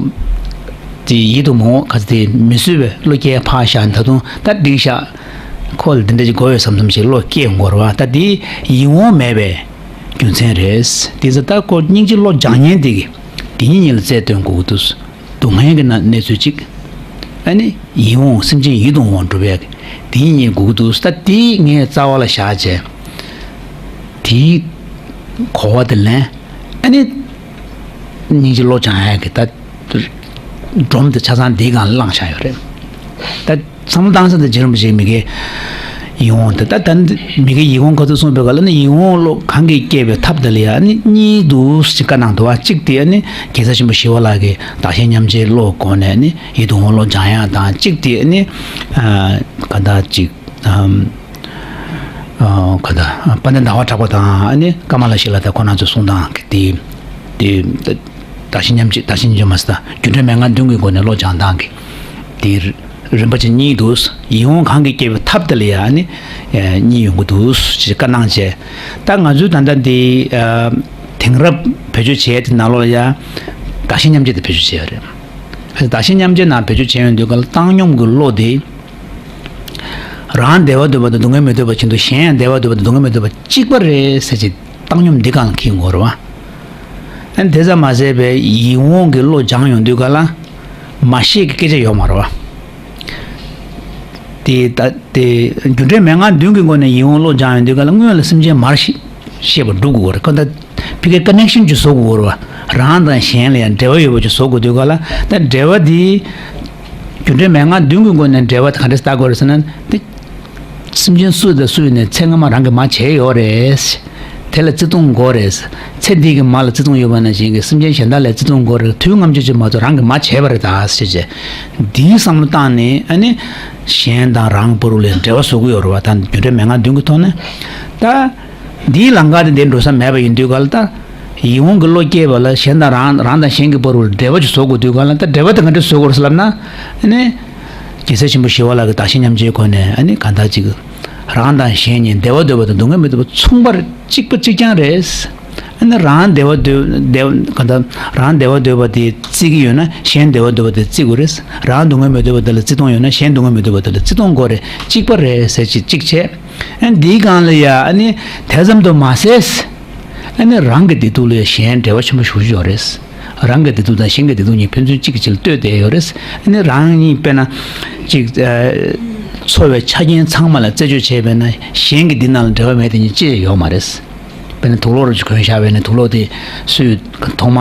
དེ་ཡིད་དུ་མི་འོང་ག་ཚོད་དེ་མི་བཟོད་པའི་བློ་སྐྱེ་ཡ་ཕར་བཞག་ནས་ད་དུང་ད་འགྲིག་ཤག་ཁོ་ལ་འདི་འདྲ་ཅིག་དགོས་པའི་བསམ་བསམ་ཞིག་བློ་སྐྱེ་ཡོང་གི་རེད་བ། ད་དེ་ཡིད་འོང་མེད་པའི་རྒྱུ་མཚན་རེད། དེ་ཚོ་ད་ཁོ་སྙིང་རྗེ་བློ་སྦྱང་ཉན་དེ་གི་དེ་ཉིད་ཉིད་ལ་རྩལ་སྟོན་དགོས་ཀྱི་འདུག་སྡུག་བསྔལ་གྱི་ན་གནས་ཚུལ་གཅིག་ཨ་ནི་ཡིད་འོང་སེམས་ཅན་ཡིད་དུ་འོང་བ་འགྲུབ་ཡག་གི་དེ་ཉིད་ཉིད་དགོས་ཀྱི་འདུག་ད་དེ་ངས་རྩ་བ་ལ་བཞག་བྱས་དེའི་གོ་བ་དེ་ལེན། ཨ་ནི་སྙིང་རྗེ་བློ་སྦྱང་ཡག་གི་ད་སྒྲོམ་དེ་ཆ་ཚང་དེའི་སྒང་ལ་བླངས་བཞག་ཡོད་རེད། ད་བསམ་བློ་བཏང་ས་དེ་རྗེ་རིན་པོ་ཆེའི་མི་དགེ་ ཡིད་འོང་དེ་ད་ད་མི་དགེ་ཡིད་འོང་ག་ཚོད་གསུངས་པའི་སྐབས་ལ་ནི་ཡིད་འོང་བློ་གང་གིས་སྐྱེས་པའི་ཐབས་དེ་ལ་ཡང་ནི་གཉིས་འདུག་ཅེས་བཀའ་གནང་འདུག་བ། གཅིག་དེ་ནི་རྒྱལ་སྲས་ཆེན་པོ་ཞི་བ་ལྷ་གིས་བདག་གཞན་མཉམ་བརྗེའི་བློ་སྒོ་ནས་ནི་ཡིད་དུ་འོང་བློ་སྦྱང་ཡག་དང་། གཅིག་དེ་ནི་ཨ་ག་ད་ཅིག་ཨམ་ཨ་ག་ད་དཔལ་ལྡན་ཟླ་བ་གྲགས་པ་དང་ནི་ཀ་མ་ལ་ཤཱི་ལ་དང་ཁོང་རྣམ་ཚོས་གསུང་སྟངས་ཀྱི་དེ་དེ། བདག་གཞན་མཉམ་བརྗེ། བདག་གཞན་མཉམ་བརྗེ་མ་ཟད་རྒྱུ་འབྲས་མན་ངག་བདུན་གྱི་སྒོ་ནས་བློ་སྦྱང་སྟངས་ཀྱི་དེ་རིམ་པ་བཅས་གཉིས་འདུག། ཡིད་འོང་གང་གིས་སྐྱེས་པའི་ཐབས་དེ་ལ་ཡང་ནི་གཉིས་ཡོང་གི་འདུག་ཅེས་བཀའ་གནང་བྱས། ད་ང་ཚོའི་ད་ལྟ་འདི་དེང་རབས་བེད་སྤྱོད་བྱས་དེ་ནང་ལོགས་ལ་ཡང་བདག་གཞན་མཉམ་བརྗེ་དེ་བེད་སྤྱོད་བྱས་ཡོད་རེད། བདག་གཞན་མཉམ་བརྗེ་ནང་བེད་སྤྱོད་བྱས་ཡོང་དུས་ག་ལ་བཏང་སྙོམས་ཀྱི་བློ་དེ་རང་བདེ་བ་འདོད་པ་དང་སྡུག་བསྔལ་མི་འདོད་པ་བཞིན་དུ་གཞན་ཡང་བདེ་བ་འདོད་པ་དང་སྡུག་བསྔལ་མི་འདོད་པ་གཅིག་པ་རེད་ཟེར་གྱི་བཏང་སྙོམས་འདི་སྒང་ལ་འཁེལ་དགོས་རེད་བ། ཨ་ནི་དེ་ཙམ་མ་ཟད་པའི་ཡིད་འོང་གི་བློ་སྦྱང་ཡོང་དུས་ག་ལ་མ་ཤེས་ཀྱི་སྐད་ཆ་ཡོད་མ་རེད་བ། དེ་ད་དེ་རྒྱུ་འབྲས་མན་ངག་བདུན་གྱི་སྒོ་ནས་ཡིད་འོང་བློ་སྦྱང་ཡོང་དུས་ག་ལ་སྔོན་ལ་སེམས་ཅན་མར་ཤེས་ཤེས་པ་སྒྲུབ་དགོས་རེད། ཁོ་ད་ཕི་ཀའི་ཀ་ནེག་ཤན་ཅིག་བཟོ་དགོས་རེད་བ། རང་དང་གཞན་ལ་ཡང་འབྲེལ་བ་ཡོད་པ་ཅིག་བཟོ་དགོས་དུས་ག་ལ་ད་འབྲེལ་བ་དེ་རྒྱུ་འབྲས་མན་ངག་བདུན་གྱི་སྒོ་ནས་འབྲེལ་བ་དེ་ག་འདྲས་བལྟ་དགོས་རེད་ཟེར་ན། དེ་སེམས་ཅན་སུ་དང་སུ་ཡིན་ནའི་ཚེ་སྔ་མ་རང་གིས་མ་བྱས་ཡོད་རེད། དེ་ལ་བརྩི་མཐོང་དགོས་རེད། ཚེ་འདི་གི་མ་ལ་བརྩི་མཐོང་ཡོད་པ་ནང་བཞིན་གྱི་སེམས་ཅན་གཞན་དག་ལ་བརྩི་མཐོང་དགོས་རེད། དུས་སྔ་མ་ཅིག་མ་གཏོགས་རང་གིས་མ་བྱས་པ་རེད་ད་ཟེར་བྱས། འདིའི་བསམ་བློ་བཏང་ནས་ཨ་ནི་གཞན་དང་རང་བར་ལ་འབྲེལ་བ་བཟོ་གི་ཡོད་རེད་བ། ད་རྒྱུ་འབྲས་མན་ངག་བདུན་གྱི་ཐོག་ནས་ད། འདིའི་ལམ་ཁ་དེ་འདིར་འགྲོ་ས་མེད་པ་ཡིན་དུས་ག་ལ་ད། ཡིད་འོང་གི་བློ་སྐྱེས་པ་ལ་གཞན་དང་རང་རང་དང་གཞན་གྱི་བར་དུ་འབྲེལ་བ་ཅིག་བཟོ་དགོས་དུས་ག་ལ་ད་འབྲེལ་བ་དེ་ག་འདྲ་བཟོ་དགོས་རེད་ལབ་ན། ཨ་ནི། རྒྱལ་སྲས་ཆེན་པོ་ཞི་བ་ལྷ་གིས་བདག་གཞན་མཉམ་བརྗེའི་སྒོ་ནས་ཨ་ནི་གང་ལྟར་ཅིག་རང་དང་གཞན་གཉིས་བདེ་བ་འདོད་པ་དང་སྡུག་བསྔལ་མི་འདོད་པ་མཚུངས་པར་གཅིག་པ་གཅིག་རྐྱང་རེད། ཨ་ནི་རང་བདེ་བ་འདོད་བདེ་བ་གང་ལྟར་རང་བདེ་བ་འདོད་པ་དེ་བརྩི་གི་ཡོད་ན་གཞན་བདེ་བ་འདོད་པ་དེ་བརྩི་དགོས་རེད། རང་སྡུག་བསྔལ་མི་འདོད་པ་དེ་ལ་བརྩི་མཐོང་ཡོད་ན་གཞན་སྡུག་བསྔལ་མི་འདོད་པ་དེ་ལ་བརྩི་མཐོང་དགོས་རེད། གཅིག་པ་རེད་ཟེར་གཅིག་གཅིག་བྱས། ཨ་ནི་འདིའི་སྒང་ལ་ཡ་ཨ་ནི་དེ་ཙམ་དུ་མ་ཟད། ཨ་ནི་རང་གི་བདེ་སྡུག་ལས་གཞན་འབྲེལ་བ་ཆེན་པོ་ཞེ་པོ་ཅིག་ཡོད་རེད། རང་གི་བདེ་སྡུག་དང་གཞན་གྱི་བདེ་སྡུག་གཉིས་ཕན་ཚུན་གཅིག་གིས་གཅིག་ལ་ལྟོས་བསྡད་ཡོད་རེད། ཨ་ནི་རང་ཉིད་དཔེར་ན་གཅིག་ཨ་འཚོ་བའི་ཆ་རྐྱེན་ཚང་མ་ལ་རྩད་གཅོད་བྱས་པས་ན་གཞན་གྱི་བདེ་སྡུག་ལ་འབྲེལ་བ་མེད་དེ་ཉིད་ཅི་ཡང་ཡོད་མ་རེད། དཔེར་ན་དུག་ལོག་རུ་གྱོན་བཞག་པས་ན་དུག་ལོག་དེ་སུས་ཐོག་མ་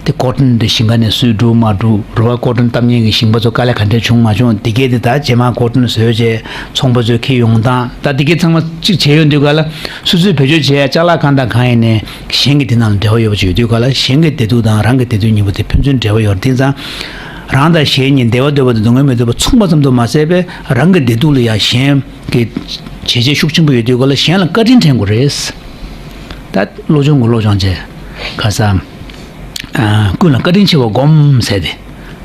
དེ་ཀོ་ཊོན་དེ་ཞིང་ཁ་ནས་སུས་བསྒྲུབས་མ་བསྒྲུབས། རུ་བ་ཀོ་ཊོན་བཏབ་མཁན་གྱི་ཞིང་པ་ཚོ་དཀའ་ལས་ག་འདྲས་བྱུང་མ་བྱུང་། དེ་གས་དེ་ད་རྗེས་མ་ཀོ་ཊོན་བཟོས་རྗེས་ཚོང་པ་ཚོས་འཁྱེར་ཡོང་སྟངས། ད་དེ་གས་ཚང་མ་གཅིག་བྱས་ཡོང་དུས་ག་ལ་སོ་སོས་བེད་སྤྱོད་བྱས་ཅ་ལག་གང་དང་གང་ཡིན་ནའི་གཞན་གྱི་བདེ་སྡུག་ལ་འབྲེལ་བ་ཡོད་པ་ཅིག་ཡོད་དུས་ག་ལ་གཞན་གྱི་བདེ་སྡུག་དང་རང་གི་བདེ་སྡུག་གཉིས་པོ་དེ་ཕན་ཚུན་འབྲེལ་བ་ཡོད་རེད། དེ་ཙང་རང་དང་གཞན་གཉིས་བདེ་བ་འདོད་པ་དང་སྡུག་བསྔལ་མི་འདོད་པ་མཚུངས་པ་ཙམ་དུ་མ་ཟད་པས་རང་གི་བདེ་སྡུག་ལ་ཡང་གཞན་གྱི་བྱས་རྗེས་ཤུགས་ཆེན་པོ་ཡོད་དུས་ག་ལ་གཞན་ལ་བཀའ་དྲིན་དྲན་དགོས་རེད། ད་བློ་སྦྱོང་གི་བློ་སྦྱོང་བྱས། ཁ་སང་ཀུན་ལ་བཀའ་དྲིན་ཆེ་བ་སྒོམ་ཟེར་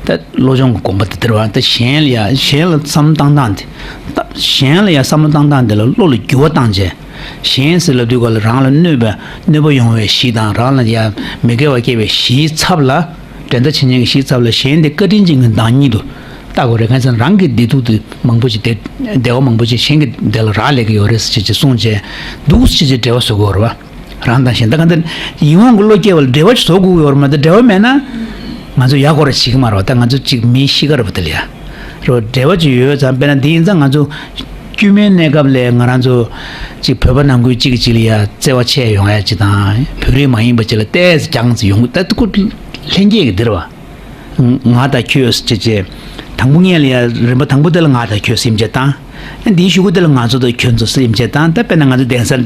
ཏེ། ད་བློ་སྦྱོང་གི་དགོངས་པ་དེ་དེར་བ། ད་གཞན་ལ་ཡ་གཞན་ལ་བསམ་བློ་བཏང་སྟངས་དེ། ད་གཞན་ལ་ཡ་བསམ་བློ་བཏང་སྟངས་དེ་ལ་བློ་ལ་འགྱུར་བ་བཏང་བྱས། གཞན་ཟེར་ལབ་དུས་ག་ལ་རང་ལ་གནོད་པ་གནོད་པ་ཡོང་བའི་གཞི་དང་རང་ལ་ཡ་མི་དགེ་བ་སྐྱེ་བའི་གཞིའི་ཚབ་ལ། འགྲན་ཟླ་བྱེད་མཁན་གྱི་གཞིའི་ཚབ་ལ་གཞན་དེ་བཀའ་དྲིན་ཅན་གྱི་བདག་ཉིད་དུ་ལྟ་དགོས་རེད། གང་ཟེར་ན་རང་གི་བདེ་སྡུག་དེ་མང་པོ་ཞིག་བདེ་བདེ་བ་མང་པོ་ཞིག་གཞན་གྱི་བདེ་ལ་རག་ལས་ཀྱི་ཡོད་རེད་ཟེར་ཅིག་གསུངས་བྱས་འདུག་ཟེར་ཅིག་འབྲེལ་བ་བཟོ་དགོས་རེད་བ། རང་དང་གཞན་ད་གང་ལྟར་ཡིད་འོང་གི་བློ་སྐྱེ་བ་ལ་འབྲེལ་བ་ཞིག་བཟོ་དགོས་ཀྱི་ཡོད་རེད་མ་གཏོགས་འབྲེལ་བ་མེད་ན་ང་ཚོ་ཡག་པོ་ར་བྱེད་ཀྱི་མ་རེད་བ། ད་ང་ཚོ་གཅིག་མིའི་གཤིས་ཀ་རེད་བ། དེ་ལ་ཡ་རེད་བ། འབྲེལ་བ་ཅིག་ཡོད་ཙང་། དཔེར་ན་འདི་ཡིན་ཙང་ང་ཚོ་དཀྱུས་མའི་གནས་སྐབས་ལ་ང་རང་ཚོ་གཅིག་བོད་པ་ནང་ཁུལ་གཅིག་གིས་གཅིག་ལ་ཡ་བརྩེ་བ་ཆེ་ཡོང་ཡ་ཅིག་དང་བོད་རིགས་མ་ཡིན་པ་ཅིག་ལ་ཏོག་ཙམ་རྒྱང་ཙམ་ཡོང་གི། ད་ཁོ་ལྷན་སྐྱེས་ཀྱི་འདི་རེད་བ། ང་དང་ཁྱོད་ཟེར་བྱས། དང་པོ་ངེད་ལ་ཡ་རིམ་པ་དང་པོ་དེ་ལ་ང་དང་ཁྱོད་ཟེར་ཡིན་བྱས་དང་། འདིའི་གཞུག་གུ་དེ་ལ་ང་ཚོ་དང་ཁྱོད་ཚོ་ཟེར་ཡིན་བྱས་དང་། ད་དཔེར་ན་ང་ཚོ་གདན་སར་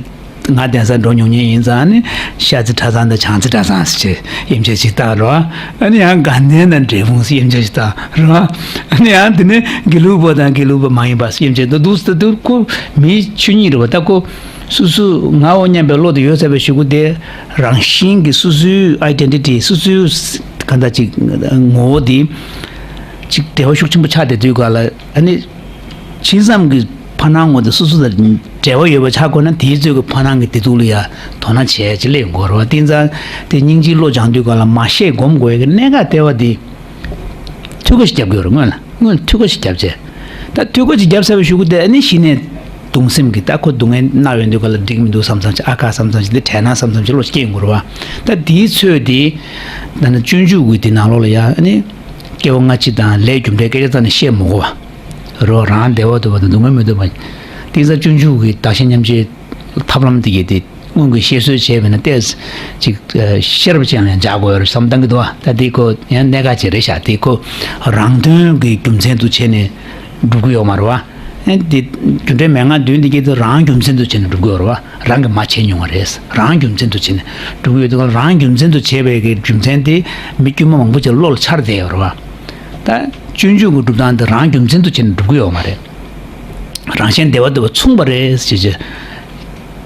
ང་གདན་སར་འགྲོ་མྱོང་མཁན་ཡིན་ཙང་ནི་ཤ་ཚ་གྲྭ་ཚང་དང་བྱང་རྩེ་གྲྭ་ཚང་ཟེར་བྱས་ཡིན་བྱས་ཅིག་དང་རོ། ཨ་ནི་ཡང་དགའ་ལྡན་དང་འབྲས་སྤུངས་ཟེར་ཡིན་བྱས་ཅིག་དང་རོ། ཨ་ནི་ཡང་དེ་ནས་དགེ་ལུགས་པ་དང་དགེ་ལུགས་པ་མ་ཡིན་པ་ཟེར་ཡིན་བྱས་ད་འདུག་ཟེར་དུས་ཁོ་མིའི་ཆོས་ཉིད་རེད་བ། ད་ཁོ་སོ་སོ་ངའོ་སྙམ་པའི་བློ་དེ་ཡོད་ཚར་བའི་གཞུག་གུ་དེ་རང་བཞིན་གྱིས་སོ་སོའི་ཨའི་ཌེན་ཊི་ཊི་སོ་སོའི་གང་ལྟར་ཅིག་ངོ་བོ་དེ་ཅིག་འབྲེལ་བ་ཤུགས་ཆེན་པོ་ཆགས་བསྡད་དུས་ག་ལ་ཨ་ནི་ཇི་ཙམ་གྱི་ཕ་ནང་ངོ་དེ་སོ་སོ་དང་འབྲེལ་བ་ཡོད་པ་ཆགས་དགོས་ན་དེའི་ཚོད་ཀྱི་ཕ་ནང་གི་བདེ་སྡུག་ལ་ཡ་དོ་སྣང་བྱས་ཅིག་སླེབས་ཡོང་གི་རེད་བ། དེ་ཙང་དེ་སྙིང་རྗེའི་བློ་སྦྱང་དུས་ག་ལ་མ་ཤེས་སྒོམ་དགོས་ཀྱི་གནད་འགག་ལྟེ་བ་དེ། འཐུས་སྒོ་ཞིག་རྒྱབ་དགོས་རེད། སྔོན་ལ་སྔོན་ལ་འཐུས་སྒོ་ཞིག་རྒྱབ་བྱས། ད་འཐུས་སྒོ་ཞིག་རྒྱབ་ཚར་བའི་གཞུག་གུ་དེ་ཨ་ནི་གཞི་ནས་གདུང་སེམས་ཀྱི་ད་ཁོ་སྡུག་བསྔལ་མནར་བའི་དུས་ག་ལ་འགྲིག་མི་འདུག་བསམ་བསམ་ཅིག་ཨ་ཁ་བསམ་བསམ་ཅིག་འདི་དྲན་ན་བསམ་བསམ་ཅིག་བློ་ཞིག་སྐྱེ་ཡོང་གི་རེད་བ། ད་དེའི་ཚོད་དེ་ད་ནི་སྤྱོད་འཇུག་གི་དེ་ནང་ལོགས་ལ་ཡ་ཨ་ནི་སྐྱེ་བ་སྔ་ཕྱི་དང་ལས་རྒྱུ་འབྲས་སྐད་ཆ་རྩ་ནས་བཤད་མི་དགོས་བ། རོ་རང་བདེ་བ་འདོད་པ་དང་སྡུག་བསྔལ་མི་འདོད་པ། དེང་སང་སྤྱོད་འཇུག་གི་བདག་གཞན་མཉམ་བརྗེའི་ཐབས་ལམ་དེ་གས་དེ་སྔོན་གྱི་བཤད་སྲོལ་བྱས་པས་ན་ཏོག་ཙམ་ཤེས་རབ་ཅན་ལ་ཡང་འཇགས་དགོས་རེད་བསམ་བཏང་གི་འདུག་བ། ད་དེ་ཁོ་ཡང་གནད་འགག་ཅིག་རེད་ཤག་དེ་ཁོ་རང་དོན་གྱི་རྒྱུ་མཚན་དུ་བྱས་ནས་འགྲུབ་ཀྱི་ཡོད་མ་རེད་བ། ཨེ་འདི་རྒྱུ་འབྲས་མན་ངག་བདུན་འདི་སྐད་དུ་རང་རྒྱུ་མཚན་དུ་བྱས་ནས་སྒྲུབ་ཀྱི་ཡོད་རེད་བ། རང་གིས་མ་བྱས་མྱོང་བ་རེད། རང་རྒྱུ་མཚན་དུ་བྱས་ནས་སྒྲུབ་ཀྱི་ཡོད་དུས་ཀ་རང་རྒྱུ་མཚན་དུ་བྱས་པའི་གི་རྒྱུ་མཚན་དེ་མི་དཀྱུས་མ་མང་པོ་ཅིག་བློ་ལ་འཆར་བསྡད་ཡོད་རེད་བ། ད་སྤྱོད་འཇུག་གི་སྒྲུབ་སྟངས་འདི་རང་རྒྱུ་མཚན་དུ་བྱས་ནས་སྒྲུབ་ཀྱི་ཡོད་མ་རེད། རང་གཞན་བདེ་བ་འདོད་པ་མཚུངས་པ་རེད་ཟེར་བྱས།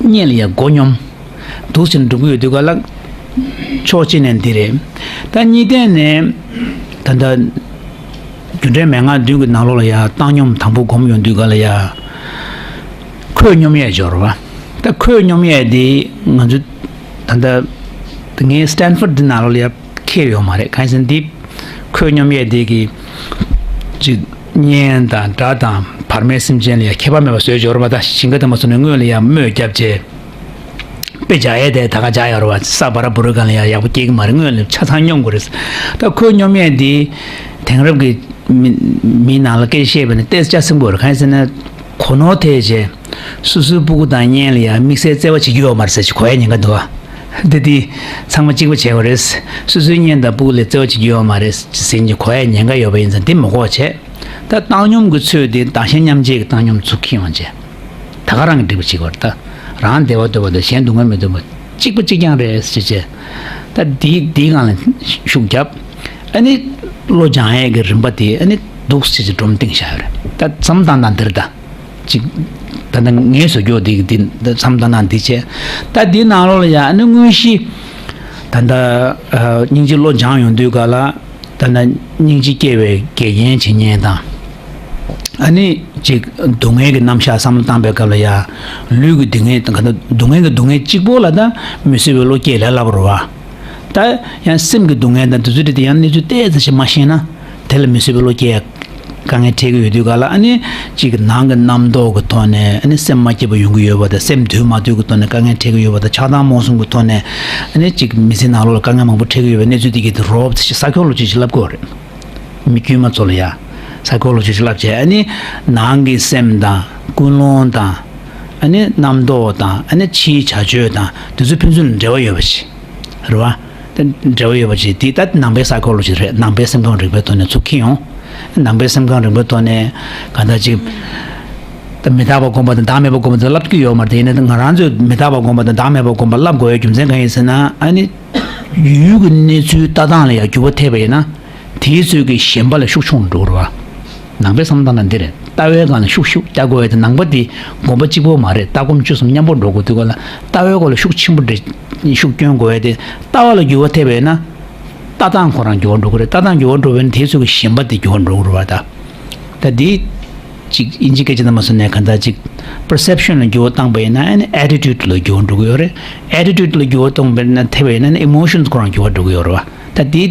གཉེན་ལ་ཡ་མགོ་སྙོམས། འདུག་ཟེར་ནས་སྒྲུབ་ཀྱི་ཡོད་དུས་ག་ལ། ཕྱོགས་གཅིག་ནས་འདི་རེད། ད་གཉིས་ལྡན་ནས། ད་ལྟ། རྒྱུ་འབྲས་མན་ངག་བདུན་གྱི་ནང་ལོགས་ལ་ཡ་བཏང་སྙོམས་དང་པོ་སྒོམ་ཡོང་དུས་ག་ལ་ཡ། ཁོད་སྙོམས་ཡས་སྦྱོར་བ། ད་ཁོད་སྙོམས་ཡས་དེ་ང་ཚོ། ད་ལྟ། ངའི་སི་ཊན་ཕོར་ཌི་འདི་ནང་ལོགས་ལ་ཡ་ཁེལ་ཡོད་མ་རེད། གང་ཡིན་ཟེར་ན་འདི། ཁོད་སྙོམས་ཡས་དེ་གི། ཅིག་གཉེན་དང་དགྲ་དང་བར་མའི་སེམས་ཅན་ལ་ཡ་ཁྱད་པར་མེད་པ་བཟོས་སྦྱོར་བ། ད་ཞིང་ཁ་དུ་མ་སོང་ནས་སྔོན་ལ་ཡ་རྨོས་བརྒྱབ་བྱས། དཔེ་བྱ་ཡས་དེ་ད་ག་བྱ་ཡོད་རེད་བ། ས་བ་ར་བུ་རུ་གང་ལ་ཡ་ཡག་པོ་སྐྱེ་གི་མ་རེད། སྔོན་ལ་ཆ་ཚང་སྙོམས་དགོས་རེད། ད་ཁོད་སྙོམས་ཡས་འདི་དེང་རབས་ཀྱི་མི་མི་ནང་ལ་སྐད་ཆ་བཤད་པ་ན་ཏོག་ཙམ་ཆགས་སེམས་དགོས་རེད། གང་ཡིན་ཟེར་ན་གོ་ནོར་ཐེབས་བྱས། སོ་སོའི་སྤུ་གུ་དང་གཉེན་ལ་ཡ་དམིགས་བསལ་བརྩེ་བ་བྱེད་རྒྱུ་ཡོད་མ་རེད་ཟེར་ཅིག་གོ་ཡ་ཉེན་ཁ་འདུག་ཨ། འདི་འདི་ཚང་མ་གཅིག་པ་བྱེད་དགོས་རེད། སོ་སོའི་གཉེན་དང་སྤུ་གུ་ལ་བརྩེ་བ་བྱེད་རྒྱུ་ཡོད་མ་རེད་ཟེར་ཅིག་གོ་ཡ་ཉེན་ཁ་ཡོད་པ་ཡིན་ཙང་འདི་མ་གོ་བྱས། ད་བཏང་སྙོམས་ཀྱི་ཚུལ་དེ་བདག་གཞན་མཉམ་བརྗེ་གི་བཏང་སྙོམས་ཚུར་འཁྱེར་ཡོང་བྱས། ད་ག་རང་གིས་འགྲིག་པ་བྱེད་དགོས་རེད། ད་རང་བདེ་བ་འདོད་པ་དང་གཞན་སྡུག་བསྔལ་མི་འདོད་པ་གཅིག་པ་གཅིག་རྐྱང་རེད་ཟེར་བྱས། ད་འདི་འདིའི་སྒང་ལ་ཤུགས་བརྒྱབ། ཨ་ནི་བློ་སྦྱང་ཡས་ཀྱི་རིམ་པ་དེ་ཨ་ནི་འདུག་ཟེར་བྱས་སྒྲོམ་བཏིང་བཞག་ཡོད་རེད། ད་མཚམས་བཏང་སྟངས་འདིར་ད། ཅིག་ད་ལྟ་ངས་བཟོ་རྒྱུ་འདི་འདི་མཚམས་བཏང་སྟངས་འདི་བྱས། ད་འདི་ནང་ལོགས་ལ་ཡ་ཨ་ནི་དངོས་གཞི། ད་ལྟ་ཨ་སྙིང་རྗེ་བློ་སྦྱང་ཡོང་དུས་ག་ལ། ད་ལྟ་སྙིང་རྗེ་སྐྱེ་བའི་དགེ་རྒན་བྱེད་མཁན་དང་། ཨ་ནི་ཅིག་སྡུག་བསྔལ་གྱི་རྣམ་གཞག་བསམ་བློ་བཏང་པའི་སྐབས་ལ་ཡ། ལུས་ཀྱི་སྡུག་བསྔལ་དང་ག་ད་སྡུག་བསྔལ་གྱི་སྡུག་བསྔལ་གཅིག་པོ་ལ་ད་མི་བཟོད་པའི་བློ་སྐྱེ་ལས་སླ་པོ་རེད་བ། ད་ཡང་སེམས་ཀྱི་སྡུག་བསྔལ་དང་དེ་ཚོ་དེ་ཡང་གནས་ཚུལ་ཏོག་ཙམ་ཞིག་མ་ཤེས་ན། དེ་ལ་མི་བཟོད་པའི་བློ་སྐྱེ་ཡ་དཀའ་ངལ་འཕྲད་ཀྱི་ཡོད་དུས་ག་ལ། ཨ་ནི་ཅིག་ནང་གི་རྣམ་རྟོག་གི་ཐོག་ནས་ཨ་ནི་སེམས་མ་སྐྱིད་པ་ཡོང་གི་ཡོད་པ་དང་། སེམས་དུལ་མ་དུལ་གྱི་ཐོག་ནས་དཀའ་ངལ་འཕྲད་ཀྱི་ཡོད་པ་དང་། ཆགས་སྡང་རྨོངས་གསུམ་གྱི་ཐོག་ནས་ཨ་ནི་ཅིག་མི་ཚེ་ནང་ལོགས་ལ་དཀའ་ངལ་མང་པོ་འཕྲད་ཀྱི་ཡོད་པའི་གནས་ཚུལ་དེ་གའི་དེ་རོབ་ཙམ་ཞིག་ས་ཁོ་ལོ་ཇི་ཞིག་ལབ་དགོས་རེད། མི་དཀྱུས་མ་ཚོ་ལ་ཡ་ས་ཁོ་ལོ་ཇི་ཞིག་ལབ་བྱས། ཨ་ནི་ནང་གི་སེམས་དང་ཀུན་སློང་དང་། ཨ་ནི་རྣམ་རྟོག་དང་། ཨ་ནི་ཕྱིའི་བྱ་སྤྱོད་དང་དེ་ཚོ་ཕན་ཚུན་ལ་འབྲེལ་བ་ཡོད་པ་ཞིག་རེད་བ། དེ་འབྲེལ་བ་ཡོད་པ་ཅིག་དེ་ད་ནང་པའི་ས་ཁོ་ལོ་ཇི་རེད། ནང་པའི་སེམས་ཁམས་རིག་པའི་ཐོག་ནས་ཚུར་འཁྱེར་ཡོང་། ནང་པའི་སེམས་ཁམས་རིག་པའི་ཐོག་ནས་གང་ལྟར་ཅིག་ད་མི་རྟག་པ་སྒོམ་པ་དང་བདག་མེད་པ་སྒོམ་པ་དེ་ལབ་ཀྱི་ཡོད་མ་རེད། དེ་ཡིན་ན་ང་རང་ཚོས་མི་རྟག་པ་སྒོམ་པ་དང་བདག་མེད་པ་སྒོམ་པ་ལབ་དགོས་པའི་རྒྱུ་མཚན་གང་ཡིན་ཟེར་ན། ཨ་ནི་ཡུལ་གྱི་གནས་ཚུལ་ལྟ་སྟངས་ལ་ཡང་འགྱུར་བ་ཐེབས་པ་ཡིན་ན། དེའི་ཚོད་ཀྱི་ཞེན་པ་ལ་ཤུགས་ཆུང་རུ་འགྲོ་གི་རེད་བ། ནང་པའི་བསམ་བློ་བཏང་ན་འདི་རེད། ལྟ་བའི་སྒང་ལ་ཤུགས་ཤུགས་རྒྱག་དགོས་ཡ་དེ། ནང་པ་དེ་སྒོམ་པ་གཅིག་པོ་མ་རེད། ལྟ་སྒོམ་སྤྱོད་གསུམ་མཉམ་པོ་འགྲོ་དགོས་དུས་ག་ལ། ལྟ་བའི་སྐོར་ལ་ཤུགས་ཆེན་པོ་འདྲ་ཤུགས་སྐྱོན་དགོས་ཡ་དེ། ལྟ་བ་ལ་འགྱུར་བ་ཐེབས་པ་ཡིན་ན། ལྟ་སྟངས་ཁོ་རང་འགྱུར་བ་འགྲོ་གི་རེད། ལྟ་སྟངས་འགྱུར་བ་འགྲོ་བ་ཡིན་ན་དེའི་ཚོད་ཀྱི་ཞེན་པ་དེ་འགྱུར་བ་འགྲོ་གི་རེད་བ། ད་ད་འདི་ཅིག་དབྱིན་ཇི་སྐད་ཆ་ནང་མ་སོང་ནས་གང་ལྟར་ཅིག་པར་སེབ་ཤན་ལ་འགྱུར་བ་བཏང་པ་ཡིན་ན། ཨ་ནི་ཨེ་ཊི་ཊུཌ་ལ་འགྱུར་བ་འགྲོ་གི་ཡོད་རེད། ཨེ་ཊི་ཊུཌ་ལ་འགྱུར་བ་བཏང་པ་ཡིན་ན། ཐེབས་པ་ཡིན་ན་ཨི་མོ་ཤན་ཁོ་རང་འགྱུར་བ་འགྲོ་གི་ཡོད་རེད་བ། ད་འདི་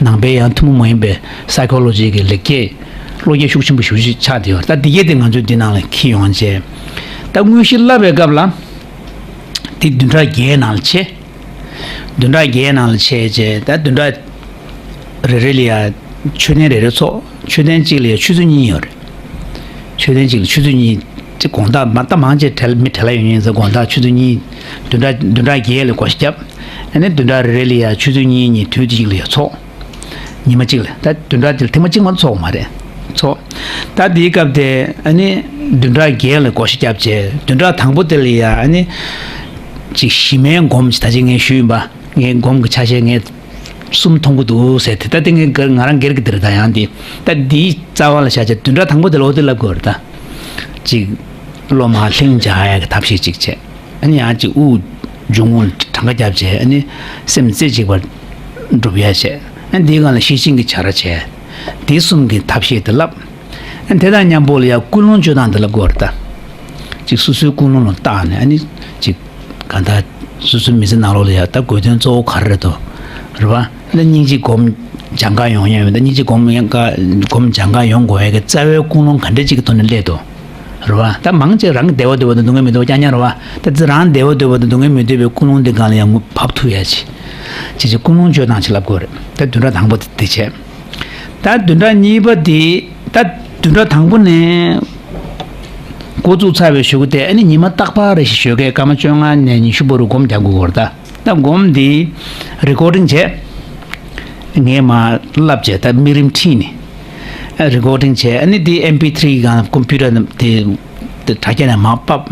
ནང་པའི་ཡང་ཐུན་མོང་མ་ཡིན་པའི་སའི་ཁོ་ལོ་ཇི་གི་ལེགས་སྐྱེས་བློ་སྐྱེད་ཤུགས་ཆེན་པོ་ཞེ་པོ་ཅིག་ཆགས་བསྡད་ཡོད་རེད། ད་འདི་གས་དེ་ང་ཚོས་འདི་ནང་ལ་འཁྱེར་ཡོང་བྱས། ད་དངོས་གཞི་བསླབ་པའི་སྐབས་ལ་འདི་བདུན་ཕྲག་བརྒྱད་ནང་ལ་ཕྱེ། བདུན་ཕྲག་བརྒྱད་ནང་ལ་ཕྱེ་བྱས། ད་བདུན་ཕྲག་རེ་རེ་ལ་ཡ་མཆོད་རྟེན་རེ་རེ་ཚོགས། མཆོད་རྟེན་གཅིག་ལ་ཡ་ཆུ་ཚོད་གཉིས་ཡོད་རེད། མཆོད་རྟེན་གཅིག་ལ་ཆུ་ཚོད་གཉིས། དེ་དགོང་དག་མ་ད་མང་ཆེ་བྲེལ་མི་བྲེལ་ཡོང་ཡིན་ཙང་། དགོང་དག་ཆུ་ཚོད་གཉིས། བདུན་ཕྲག་བདུན་ཕྲག་བརྒྱད་ལ་བགོ་བཤའ་བརྒྱབ། ཨ་ནི་བདུན་ཕྲག་རེ་རེ་ལ་ཡ་ཆུ་ཚོད་གཉིས་གཉིས་དུས་གཅིག་ལ་ཡ་ཚོགས། ཉི་མ་གཅིག་ལ། ད་བདུན་ཕྲག་དེ་ལ་ཐེངས་མ་གཅིག་མ་ཚོགས་མ་རེད། ཚོགས། ད་དེའི་སྐབས་དེ་ཨ་ནི་བདུན་ཕྲག་བརྒྱད་ལ་བགོ་བཤའ་བརྒྱབ་བྱས། བདུན་ཕྲག་དང་པོ་དེ་ལ་ཡ་ཨ་ནི་ཅིག་གཞི་མའི་སྒོམ་ཞིག་ད་ཅི་ངས་ཞུས་ཡིན་པ། ངའི་སྒོམ་གྱི་ཆ་ཤས་ངས་གསུམ་མཐོང་གི་འདུག་ཟེར་དེ། ད་དེ་ངས་ང་རང་སྒེར་གྱི་དེ་རེད། ད་ཡང་དེ་ད་དེའི་རྩ་བ་ལ་བཞག་བྱས་བདུན་ཕྲག་དང་པོ་དེ་ལ་འོ་དེ་ལབ་དགོས་རེད། ད་ཅིག་བློ་མར་ལྷིང་འཇགས་ཡག་གི་ཐབས་ཤེས་ཅིག་བྱས། ཨ་ནི་ཡང་ཅིག་དབུགས་འབྱུང་རྔུབ་གྲངས་ཀ་བརྒྱབ་བྱས། ཨ་ནི་སེམས་རྩེ་གཅིག་པར་སྒྲུབ་ཡ་བྱས། ཨ་ནི་འདིའི་སྒང་ལ་ཤེར་ཕྱིན་གྱི་བྱ་ར་བྱས། འདི་གསུམ་གྱི་ཐབས་ཤེས་དེ་ལབ། ཨ་ནི་དེ་དང་མཉམ་པོ་ལ་ཡང་ཀུན་སློང་སྤྱོད་སྟངས་དེ་ལབ་དགོས་རེད། ད་ཅིག་སོ་སོའི་ཀུན་སློང་ལ་བརྟག་ནས། ཨ་ནི་ཅིག་གང་ལྟར་སོ་སོའི་མི་ཚེ་ནང་ལོགས་ལ་ཡང་ད་དགོས་དོན་གཙོ་བོ་ག་རེ་རེད་དོ། རེད་བ། ད་སྙིང་རྗེ་སྒོམ་སྦྱང་ག་ཡོང་ཡ་ཡོད་ན། ད་སྙིང་རྗེ་སྒོམ་ཡང་ག་སྒོམ་སྦྱང་ག་ཡོང་དགོས་ཡ་གི་རྩ་བའི་ཀུན་སློང་ག་འདྲ་ཅིག་གི་ཐོག་ནས་སླེབས་དོ། རེད་བ། ད་མང་ཆེ་རང་གི་བདེ་བ་འདོད་པ་དང་སྡུག་བསྔལ་མི་འདོད་པ་རྐྱང་རྐྱང་རེད་བ། ད་ཙི་རང་བདེ་བ་འདོད་པ་དང་སྡུག་བསྔལ་མི་འདོད་པའི་ཀུན་སློང་དེ་སྒང་ལ་ཡང་བབས་ཐུབ་ཡ་ཅིག་ཅིག་ཅིག་ཀུན་སློང་སྤྱོད་སྟངས་ཅིག་ལབ་དགོས་རེད། ད་བདུན་ཕྲག་དང་པོ་དེ་དེ་བྱས། ད་བདུན་ཕྲག་གཉིས་པ་དེ། ད་བདུན་ཕྲག་དང་པོ་ནས་འགོ་བཙུགས་ཚར་བའི་གཞུག་གུ་དེ། ཨ་ནི་ཉི་མ་རྟག་པར་རེ་ཞིག་ཞོགས་ཀས་སྐར་མ་བཅོ་ལྔ་ནས་ཉི་ཤུ་བར་དུ་སྒོམ་རྒྱག་དགོས་ཀྱི་ཡོད་རེད། ད་ད་སྒོམ་འདི་རི་ཀོར་ཌིང་བྱས། ངས་མར་ལབ་བྱས། ད་དམིགས་རིམ་ཁྲིད་ནས། རི་ཀོར་ཌིང་བྱས། ཨ་ནི་དེ་ཨེམ་པི་ཐི་རི་གི་སྒང་ཀམ་པུ་ཊར་དེ་དེ་དྲ་རྒྱ་ནས་མར་ཕབ།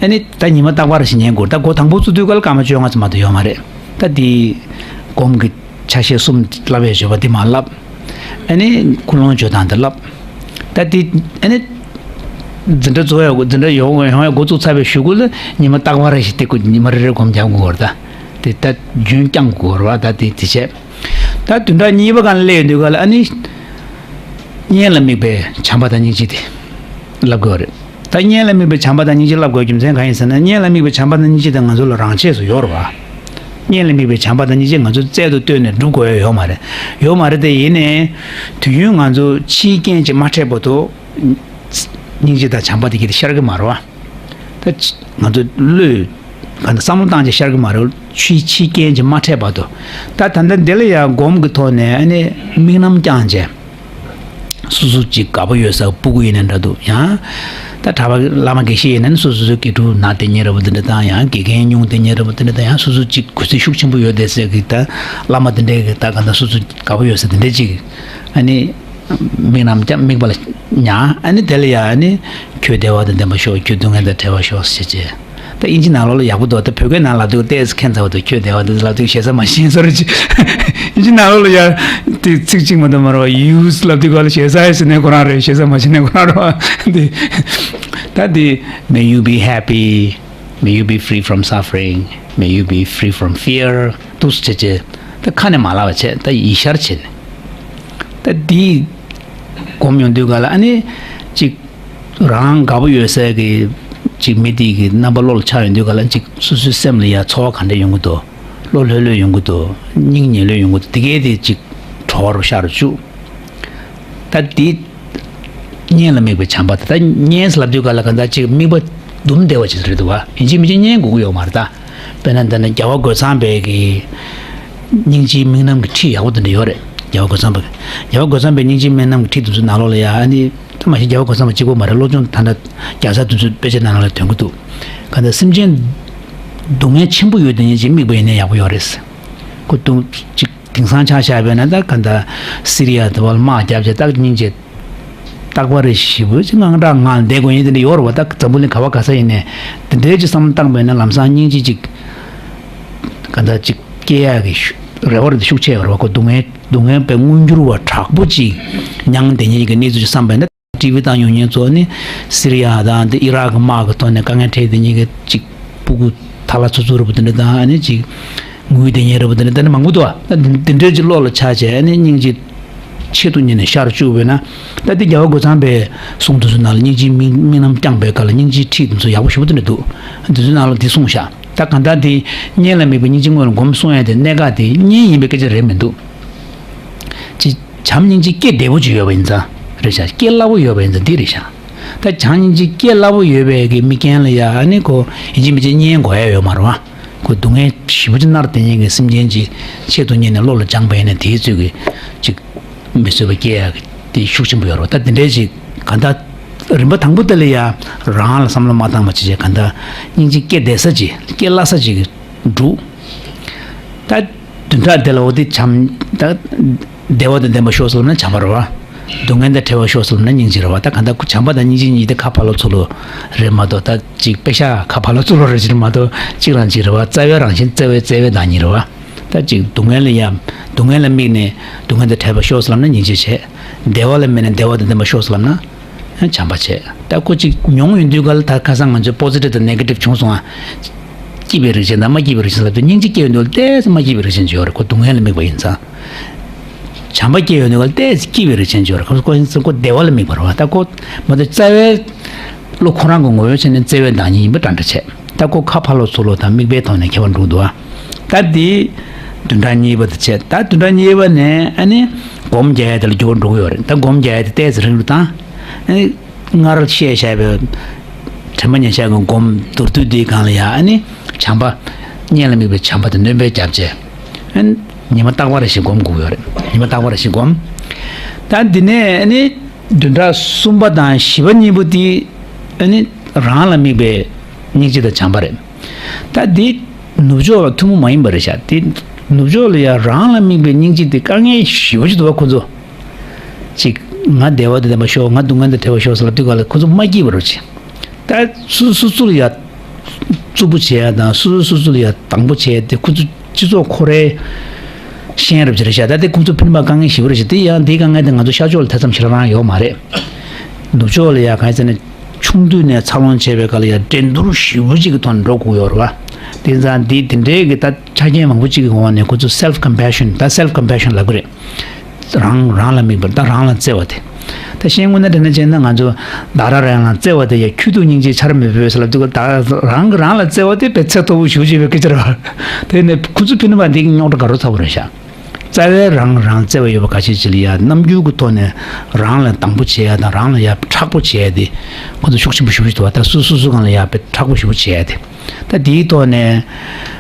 ཨ་ནི་ད་ཉི་མ་རྟག་པར་ཞིག་ཉན་དགོས། ད་སྒོ་དང་པོ་བཙུགས་དུས་སྐབས་ལ་སྐར་མ་བཅོ་ལྔ་ཙམ་མ་གཏོགས་ཡོད་མ་རེད། ད་དེ་སྒོམ་གྱི་ཆ་ཤས་གསུམ་བསླབ་ཡས་བརྗོད་པ་དེ་མར་བསླབ། ཨ་ནི་ཀུན་སློང་བརྗོད་སྟངས་དེ་བསླབ། ད་དེ་ཨ་ནི་འཛིན་གྲྭ་རྫོགས་ཡ། འཛིན་གྲྭ་ཡོང་ཡོང་ཡ་འགོ་བཙུགས་ཚར་བའི་གཞུག་གུ་ལ་ཉི་མ་རྟག་པར་ཞིག་དེ་ཀོ་ཉི་མ་རེ་རེ་སྒོམ་རྒྱག་དགོས་རེད། ད་དེ་ད་རྒྱུན་བསྐྱང་དགོས་རེད་བ། ད་དེ་དེ་བྱས། ད་བདུན་ཕྲག་གཉིས་པ་སྒང་ལ་སླེབས་ཡོང་དུས་སྐབས་ལ་ཨ་ནི་གཉེན་ལ་དམིགས་པའི་བྱམས་པ་དང་སྙིང་རྗེ་དེ་བསླབ་དགོས་རེད། ད་གཉེན་ལ་དམིགས་པའི་བྱམས་པ་དང་སྙིང་རྗེ་བསླབ་དགོས་རྒྱུ་མཚན་གང་ཡིན་ཟེར་ན། གཉེན་ལ་དམིགས་པའི་བྱམས་པ་དང་སྙིང་རྗེ་དེ་ང་ཚོ་ལ་རང་ཆས་སུ་ཡོད་རེད་བ། གཉེན་ལ་དམིགས་པའི་བྱམས་པ་དང་སྙིང་རྗེ་ང་ཚོ་རྩལ་དུ་བཏོན་ནས་སྒྲུབ་དགོས་ཡ་ཡོད་མ་རེད། ཡོད་མ་རེད་དེ། ཡིན་ནའི་དུས་རྒྱུན་ང་ཚོ་ཕྱིའི་རྐྱེན་གྱིས་མ་འཕྲད་བར་དུ་སྙིང་རྗེ་དང་བྱམས་པ་དེ་གི་དེ་ཤར་གི་མ་རེད་བ། ད་ང་ཚོ་བློས་ག་འདྲ་བསམ་བློ་བཏང་བྱས་ཤར་གི་མ་རེད། ཕྱིའི་ཕྱིའི་རྐྱེན་གྱིས་མ་འཕྲད་བར་དུ། ད་ད་ལྟ་འདི་ལ་ཡང་སྒོམ་གྱི་ཐོག་ནས་ཨ་ནི་དམིགས་རྣམ་བསྐྱངས་བྱས། སོ་སོ་གཅིག་དགའ་པོ་ཡོད་ས་སྤུ་གུ་ཡིན་ན་འདྲ་འདུག། ཡང་ད་གྲྭ་པ་བླ་མ་དགེ་བཤེས་ཡིན་ན་ནི་སོ་སོ་སོ་དགེ་ཕྲུག་ན་དེ་ཉེ་ར་བ་དེ་འདྲ་དང་། ཡང་དགེ་རྒན་ཉུང་དེ་ཉེ་ར་བ་དེ་འདྲ་དང་། ཡང་སོ་སོ་གཅིག་གུས་བརྩི་ཤུགས་ཆེན་པོ་ཡོད་དེ་ཟེར་གི། ད་བླ་མ་དེ་འདྲའི་གི་ད་ག་འདྲ་སོ་སོ་དགའ་པོ་ཡོད་ས་དེ་འདྲ་གཅིག། ཨ་ནི་དམིགས་རྣམ་བསྐྱངས། དམིགས་པ་ལ་ཉར། ཨ་ནི་དེ་ལ་ཡང་ཨ་ནི་ཁྱོད་བདེ་བ་དང་ལྡན་པར་ཤོག། ཁྱོད་སྡུག་བསྔལ་དང་བྲལ་བར་ཤོག་ཟེར་བྱས། ད་ཨིན་ཇི་ནང་ལོགས་ལ་ཡག་པོ་འདུག། ད་བོད་སྐད་ནང་ལབ་དུས་ཏོག་ཙམ་ཁྱད་མཚར་བ་འདུག། ཁྱོད་བདེ་བ་འདུག་ལབ་དུས་ཞེ་ས་མ་ཤེས་བཟོ་འདྲ་ཅིག། ཨིན་ཇི་ནང་ལོགས་ལ་ཡ་དེ་ཚིག་གཅིག་མ་གཏོགས་མ་རེད་བ། ཡུས་ལབ་དུས་ག་ལ་ཞེ་ས་ཡ་ཟེར་ནས་ཁོ་རང་རེད། ཞེ་ས་མ་ཤེས་ནས་ཁོ་རང་རེད་བ། དེ་ད་དེ། May you be happy, may you be free from suffering, may you be free from fear. འདུག་སེ་བྱས་བྱས། ད་ཁ་ནས་མ་ལབ་པ་བྱས། ད་ཡིད་ཤར་བྱས་ནས། ད་དེ་སྒོམ་ཡོང་དུས་ག་ལ་ཨ་ནི་གཅིག་རང་དགའ་པོ་ཡོད་སའི་གི་ཅིག་མི་དེ་གི་རྣམ་པ་བློ་ལ་འཆར་ཡོང་དུས་ག་ལ། ཅིག་སོ་སོའི་སེམས་ལ་ཡ་ཚོར་བ་ག་འདྲ་ཡོང་གི་འདུག། བློ་ལྷོད་ལྷོད་ཡོང་གི་འདུག། སྙིང་ཉེ་ལྷོད་ཡོང་གི་འདུག། དེ་གས་དེ་ཅིག་གྲོགས་རུ་ཤར་བཅུག། ད་དེ་གཉེན་ལ་དམིགས་པའི་བྱམས་པ་དེ། ད་གཉེན་ལབ་དུས་ག་ལ་ག་ད་ཅིག་དམིགས་པ་དུམ་བདེ་བ་ཅིག་རེད་འདུག་བ། ཡིན་གཅིག་མིན་གཅིག་གཉེན་དགོས་ཀྱི་ཡོད་མ་རེད་ད། དཔེར་ན་འདི་ན་རྒྱལ་བ་རྒོད་ཚང་པའི་གི་སྙིང་རྗེའི་དམིགས་རྣམ་གྱི་ཁྲིད་ཡག་པོ་དེ་འདྲ་ཡོད་རེད། རྒྱལ་བ་རྒོད་ཚང་པ་གི། རྒྱལ་བ་རྒོད་ཚང་པའི་སྙིང་རྗེའི་དམིགས་རྣམ་གྱི་ཁྲིད་དེ་ཚོ་ནང་ལོགས་ལ་ཡ་ཨ་ནི། ད་མ་གཞི་རྒྱལ་བ་རྒོད་ཚང་པ་གཅིག་པོ་མ་རེད། བློ་སྦྱོང་ད་ལྟ་རྒྱལ་ཚ་དེ་ཚོའི་དཔེ་ཆ་ནང་ལ་ཐོན་གྱི་འདུག། ག་ད་སེམས་ཅན་སྡུག་བསྔལ་ཆེན་པོ་ཡོད་དེ་ཉིད་ཅིག་དམིགས་པ་ཡིན་ན་ཡག་པོ་ཡོད་རེད། ཁོ་དུང་ཅིག་དེང་སང་ཆ་བཞག་པས་ན་ད་ག་ད་སི་རི་ཡ་དེ་བ་ལ་དམག་བརྒྱབ་བྱས། ད་སྙིང་རྗེ་རྟག་པར་ཞེ་པོ་ཅིག་དངངས་སྐྲག་ངང་བསྡད་དགོས་ཡིན་དེ་འདྲ་ཡོད་རེད་བ། ད་འཛམ་བུ་གླིང་ག་བ་ག་ས་ཡིན་ནའི་དེ་འདྲའི་ཅིག་བསམ་བློ་བཏང་པས་ན་ལམ་སང་སྙིང་རྗེ་ཅིག་ག་ད་ཅིག་སྐྱེ་ཡག་གི་ཤུ་རེ་བ་རེ་ཤུགས་ཆེ་ཡོད་རེད་བ། ཁོ་སྡུག་བསྔལ་སྡུག་བསྔལ་པའི་མངོན་གྱུར་བ་དྲག་པོ་ཅིག་མྱང་བསྡད་མཁན་གྱི་གནས་ཚུལ་ཅིག་བསམ་པས་ན། ཊི་ཝི་བཏང་ཡོང་མཁན་ཚོ་ནི་སི་རི་ཡ་དང་དེ་ཨི་རག་གི་དམག་གི་ཐོག་ནས་དཀའ་ངལ་འཕྲད་བསྡད་མཁན་གྱི་ཅིག་སྤུ་གུ་ཐ་ལ་ཚུ་ཚུ་རེད་པ། དེ་འདྲ་དང་ཨ་ནི་ཅིག་ངུས་བསྡད་མཁན་རེད་པ། དེ་འདྲ་དེ་འདྲ་མང་པོ་འདུག་བ། ད་དེ་འདྲའི་ཅིག་བློ་ལ་ཆགས་བྱས་ཨ་ནི་སྙིང་རྗེ་ཆེད་དུ་གཉེར་ནས་ཤར་བཅུག་པས་ན། ད་དེ་རྒྱལ་བ་རྒོད་ཚང་པའི་གསུང་དེ་ཚོ་ནང་ལ་སྙིང་རྗེའི་དམིགས་དམིགས་རྣམ་བསྐྱངས་པའི་སྐབས་ལ་སྙིང་རྗེའི་ཁྲིད་དེ་ཚོ་ཡག་པོ་ཞེ་པོ་དེ་འདྲ་འདུག། དེ་ཚོའི་ནང་ལ་དེ་གསུངས་བཞག། ད་གང་ལྟར་དེ་གཉེན་ལ་དམིགས་པའི་སྙིང་རྗེ་དངོས་ལ་སྒོམ་གསུང་ཡ་དེ་གནད་འགག་དེ་གཉེན་ཡིན་པའི་སྐད་ཆ་རེད་མི་འདུག། ཅི། བྱམས་སྙིང་རྗེ་སྐྱེ་བདེ་པོ་ཅིག་ཡོད་པ་ཡིན་ཙང་རེད་ཤག། སྐྱེ་སླ་པོ་ཡོད་པ་ཡིན་ཙང་འདི་རེད་ཤག། ད་བྱམས་སྙིང་རྗེ་སྐྱེ་སླ་པོ་ཡོད་པའི་གི་དམིགས་རྐྱེན་ལ་ཡ་ཨ་ནི་ཁོ་ཡིན་གཅིག་མིན་གཅིག་གཉེན་དགོས་ཡ་ཡོད་མ་རེད་བ། ཁོ་སྡུག་བསྔལ་ཞེ་པོ་ཅིག་མནར་བསྡད་མཁན་གྱི་སེམས་ཅན་ཅིག་ཆེད་དུ་གཉེར་ནས་བློ་ལ་སྦྱངས་པ་ཡིན་ན་དེའི་ཚོད་ཀྱི་ཅིག་མི་བཟོད་པ་སྐྱེ་ཡ་གི་དེ་ཤུགས་ཆེན་པོ་ཡོད་རེད་བ། ད་དེ་འདྲའི་ཅིག་ག་ད་རིམ་པ་དང་པོ་དེ་ལ་ཡ་རང་ལ་བསམ་བློ་མ་བཏང་བ་ཅིག་བྱས། ག་ད་སྙིང་རྗེ་སྐྱེ་བདེ་ས་ཅིག་སྐྱེ་སླ་ས་ཅིག་འདུག། ད་བདུན་ཕྲག་དེ་ལ་འོ་དེ་བྱམས་ད་བདེ་བ་དང་ལྡན་པ་ཤོག་ཟེར་ལབ་ན་བྱམས་པ་རེད་བ། སྡུག་བསྔལ་དང་བྲལ་བ་ཤོག་ཟེར་ལབ་ན་སྙིང་རྗེ་རེད་བ། ད་གང་ལྟར་བྱམས་པ་དང་སྙིང་རྗེ་གཉིས་དེ་ཁ་ཕར་ལོག་ཚུར་ལོག་རེད་མ་གཏོགས། ད་ཅིག་དཔེ་ཤག་ཁ་ཕར་ལོག་ཚུར་ལོག་རེད་ཅེས་མ་གཏོགས་གཅིག་རང་གཅིག་རེད་བ། རྩ་བའི་རང་བཞིན་རྩ་བའི་རྩ་བའི་བདག་ཉིད་རེད་བ། ད་ཅིག་སྡུག་བསྔལ་ལ་ཡ་སྡུག་བསྔལ་ལ་དམིགས་ནས་སྡུག་བསྔལ་དང་བྲལ་བ་ཤོག་ཟེར་ལབ་ན་སྙིང་རྗེ་བྱས། བདེ་བ་ལ་དམིགས་ནས་བདེ་བ་དང་ལྡན་པ་ཤོག་ཟེར་ལབ་ན། བྱམས་པ་བྱས། ད་ཁོ་གཅིག་མྱོང་ཡོང་དུས་ག་ལ་ད་ཁ་སང་ང་ཚོས་པོ་ཟི་ཊིབ་དང་ནེ་གེ་ཊིབ་བྱུང་སོང་ཨ། སྐྱིད་པའི་རིགས་ཅན་དང་མ་སྐྱིད་པའི་རིགས་ཅན་ལབ་དུས་སྙིང་རྗེ་སྐྱེ་ཡོང་དུས་ལ་ཏོག་ཙམ་མ་སྐྱིད་པའི་རིགས་ཅན་ཅིག་ཡོད་རེད། ཁོ་སྡུག་བསྔལ་ལ་དམིགས་པ་ཡིན་ཙང་། བྱམས་པ་སྐྱེ་ཡོང་དུས་ག་ལ་ཏོག་ཙམ་སྐྱིད་པའི་རིགས་ཅན་ཅིག་ཡོད་རེད། ཁོ་ཁོ་ཁོ་བདེ་བ་ལ་དམིགས་པ་རེད་བ། ད་ཁོ་མ་གཏོགས་རྩ་བའི་བློ་ཁོ་རང་གི་ངོ་བོའི་ཆ་ནས་རྩ་བའི་བདག་ཉིད་ཡིན་པ་འདྲ་འདྲ་བྱས། ད་ཁོ་ཁ་ཕར་ལོག་ཚུར་ལོག་དང་དམིགས་པའི་ཐོག་ནས་ཁྱད་པར་འགྲོ་གི་འདུག་ཨ། ད་འདི་བདུན་ཕྲག་གཉིས་པ་དེ་བྱས། ད་བདུན་ཕྲག་གཉིས་པ་ནས་ཨ་ནི་སྒོམ་རྒྱག་ཡ་དེ་ལ་འགྱུར་བ་འགྲོ་གི་ཡོད་རེད། ད་སྒོམ་རྒྱག་ཡ་དེ་ཏོག་ཙམ་རིང་རུ་བཏང་། ཨ་ནི་སྔར་བཤད་བཞག་པའི་དྲན་པ་ཉེར་བཞག་གི་སྒོམ་མདོར་བསྡུས་འདིའི་སྒང་ལ་ཡ་ཨ་ནི་བྱམས་པ། གཉེན་ལ་དམིགས་པའི་བྱམས་པ་དེ་སྣོན་པ་བརྒྱབ་བྱས། ཨ་ནི་ཉི་མ་རྟག་པར་ཞིག་སྒོམ་དགོས་ཀྱི་ཡོད་རེད། ཉི་མ་རྟག་པར་ཞིག་སྒོམ། ད་འདི་ནས་ཨ་ནི་བདུན་ཕྲག་གསུམ་པ་དང་བཞི་པ་གཉིས་པོ་དེ་ཨ་ནི་རང་ལ་དམིགས་པའི་སྙིང་རྗེ་དང་བྱམས་པ་རེད། ད་འདི་ནུབ་ཕྱོགས་ལ་ཐུན་མོང་མ་ཡིན་པ་རེད་ཤག། དེ་ནུབ་ཕྱོགས་ལ་ཡང་རང་ལ་དམིགས་པའི་སྙིང་རྗེ་དེ་དཀའ་ངལ་ཞེ་པོ་ཅིག་འདུག་བ། ཁོ་ཚོ་ཅིག་ ང་བདེ་བ་དང་ལྡན་པར་ཤོག་ང་སྡུག་བསྔལ་དང་བྲལ་བར་ཤོག་ཟེར་ལབ་དུས་ག་ལ་ཁོ་ཚོ་མ་སྐྱིད་པ་རེད་བྱས། ད་སོ་སོ་སོ་ལ་ཡ་རྩུབ་པོ་བྱེད་ཡ་དང་སོ་སོ་སོ་ལ་ཡ་དང་པོ་བྱེད་ཡ་དེ་ཁོ་ཚོ་སྤྱི་ཚོགས་ཁོ་རའི་ཤེས་རབ་ཅིག་རེད་ཤག་ད་དེ་ཁོ་ཚོ་ཕན་པ་དཀའ་ངལ་ཞེ་པོ་རེད་ཤག་དེ་ཡང་དེའི་དཀའ་ངལ་དེ་ང་ཚོ་ཤར་ཕྱོགས་ལ་ཐེ་ཚོམ་ཞེ་དྲག་རང་ཡོད་མ་རེད། ནུབ་ཕྱོགས་ལ་ཡ་གང་ཡིན་ཟེར་ན་ཆུང་དུས་ནས་འཚར་ལོངས་བྱས་པའི་སྐབས་ལ་ཡ་འགྲན་བསྡུར་ཞེ་པོ་ཅིག་གི་ཐོག་ནས་འགྲོ་དགོས་ཡོད་རེད་བ། དེ་ཙང་འདི་དེ་འདྲའི་གི་ད་ཆ་རྐྱེན་མང་པོ་ཅིག་གི་འོག་ནས་ཁོ་ཚོ་self compassion ད་self compassion ལབ་གི་རེད། རང་རང་ལ་དམིགས་པ་ད་རང་ལ་བརྩེ་བ་དེ། ད་གཞན་དངོས་གནས་དྲང་གནས་བྱས་ན་ང་ཚོ་བདག་རང་རང་ལ་བརྩེ་བ་དེ་ཡ་ཁྱོད་ཐུགས་སྙིང་རྗེ་ཆར་མི་ཕོད་ཟེར་ལབ་དུས་ད་རང་གི་རང་ལ་བརྩེ་བ་དེ་དཔེ་ཚད་མཐོ་པོ་ཞེ་པོ་ཅིག་ཡོད་པའི་སྐད་ཆ་རེད་བ། དེ་ནས་ཁོ་ཚོ་ཕན་པ་འདི་རྙོག་དྲ་དགའ་རབ་ཚ་པོ་རེད་ཤག་རྩ་བའི་རང་རང་བརྩེ་བ་ཡོད་པ་ཁ་ཤས་ཅིག་ལ་ཡ་རྣམ་འགྱུར་གྱི་ཐོག་ནས་རང་ལ་དང་པོ་བྱེད་ཡ་དང་རང་ལ་ཡ་མཁྲེགས་པོ་བྱེད་ཡ་དེ་ཁོ་ཚོ་ཤུགས་ཆེན་པོ་ཞེ་པོ་ཅིག་འདུག་བ། ད་སོ་སོ་སོ་སྒང་ལ་ཡ་དཔེ་མཁྲེགས་པོ་ཞེ་པོ་བྱེད་ཡ་དེ། ད་དེའི་ཐོག་ནས་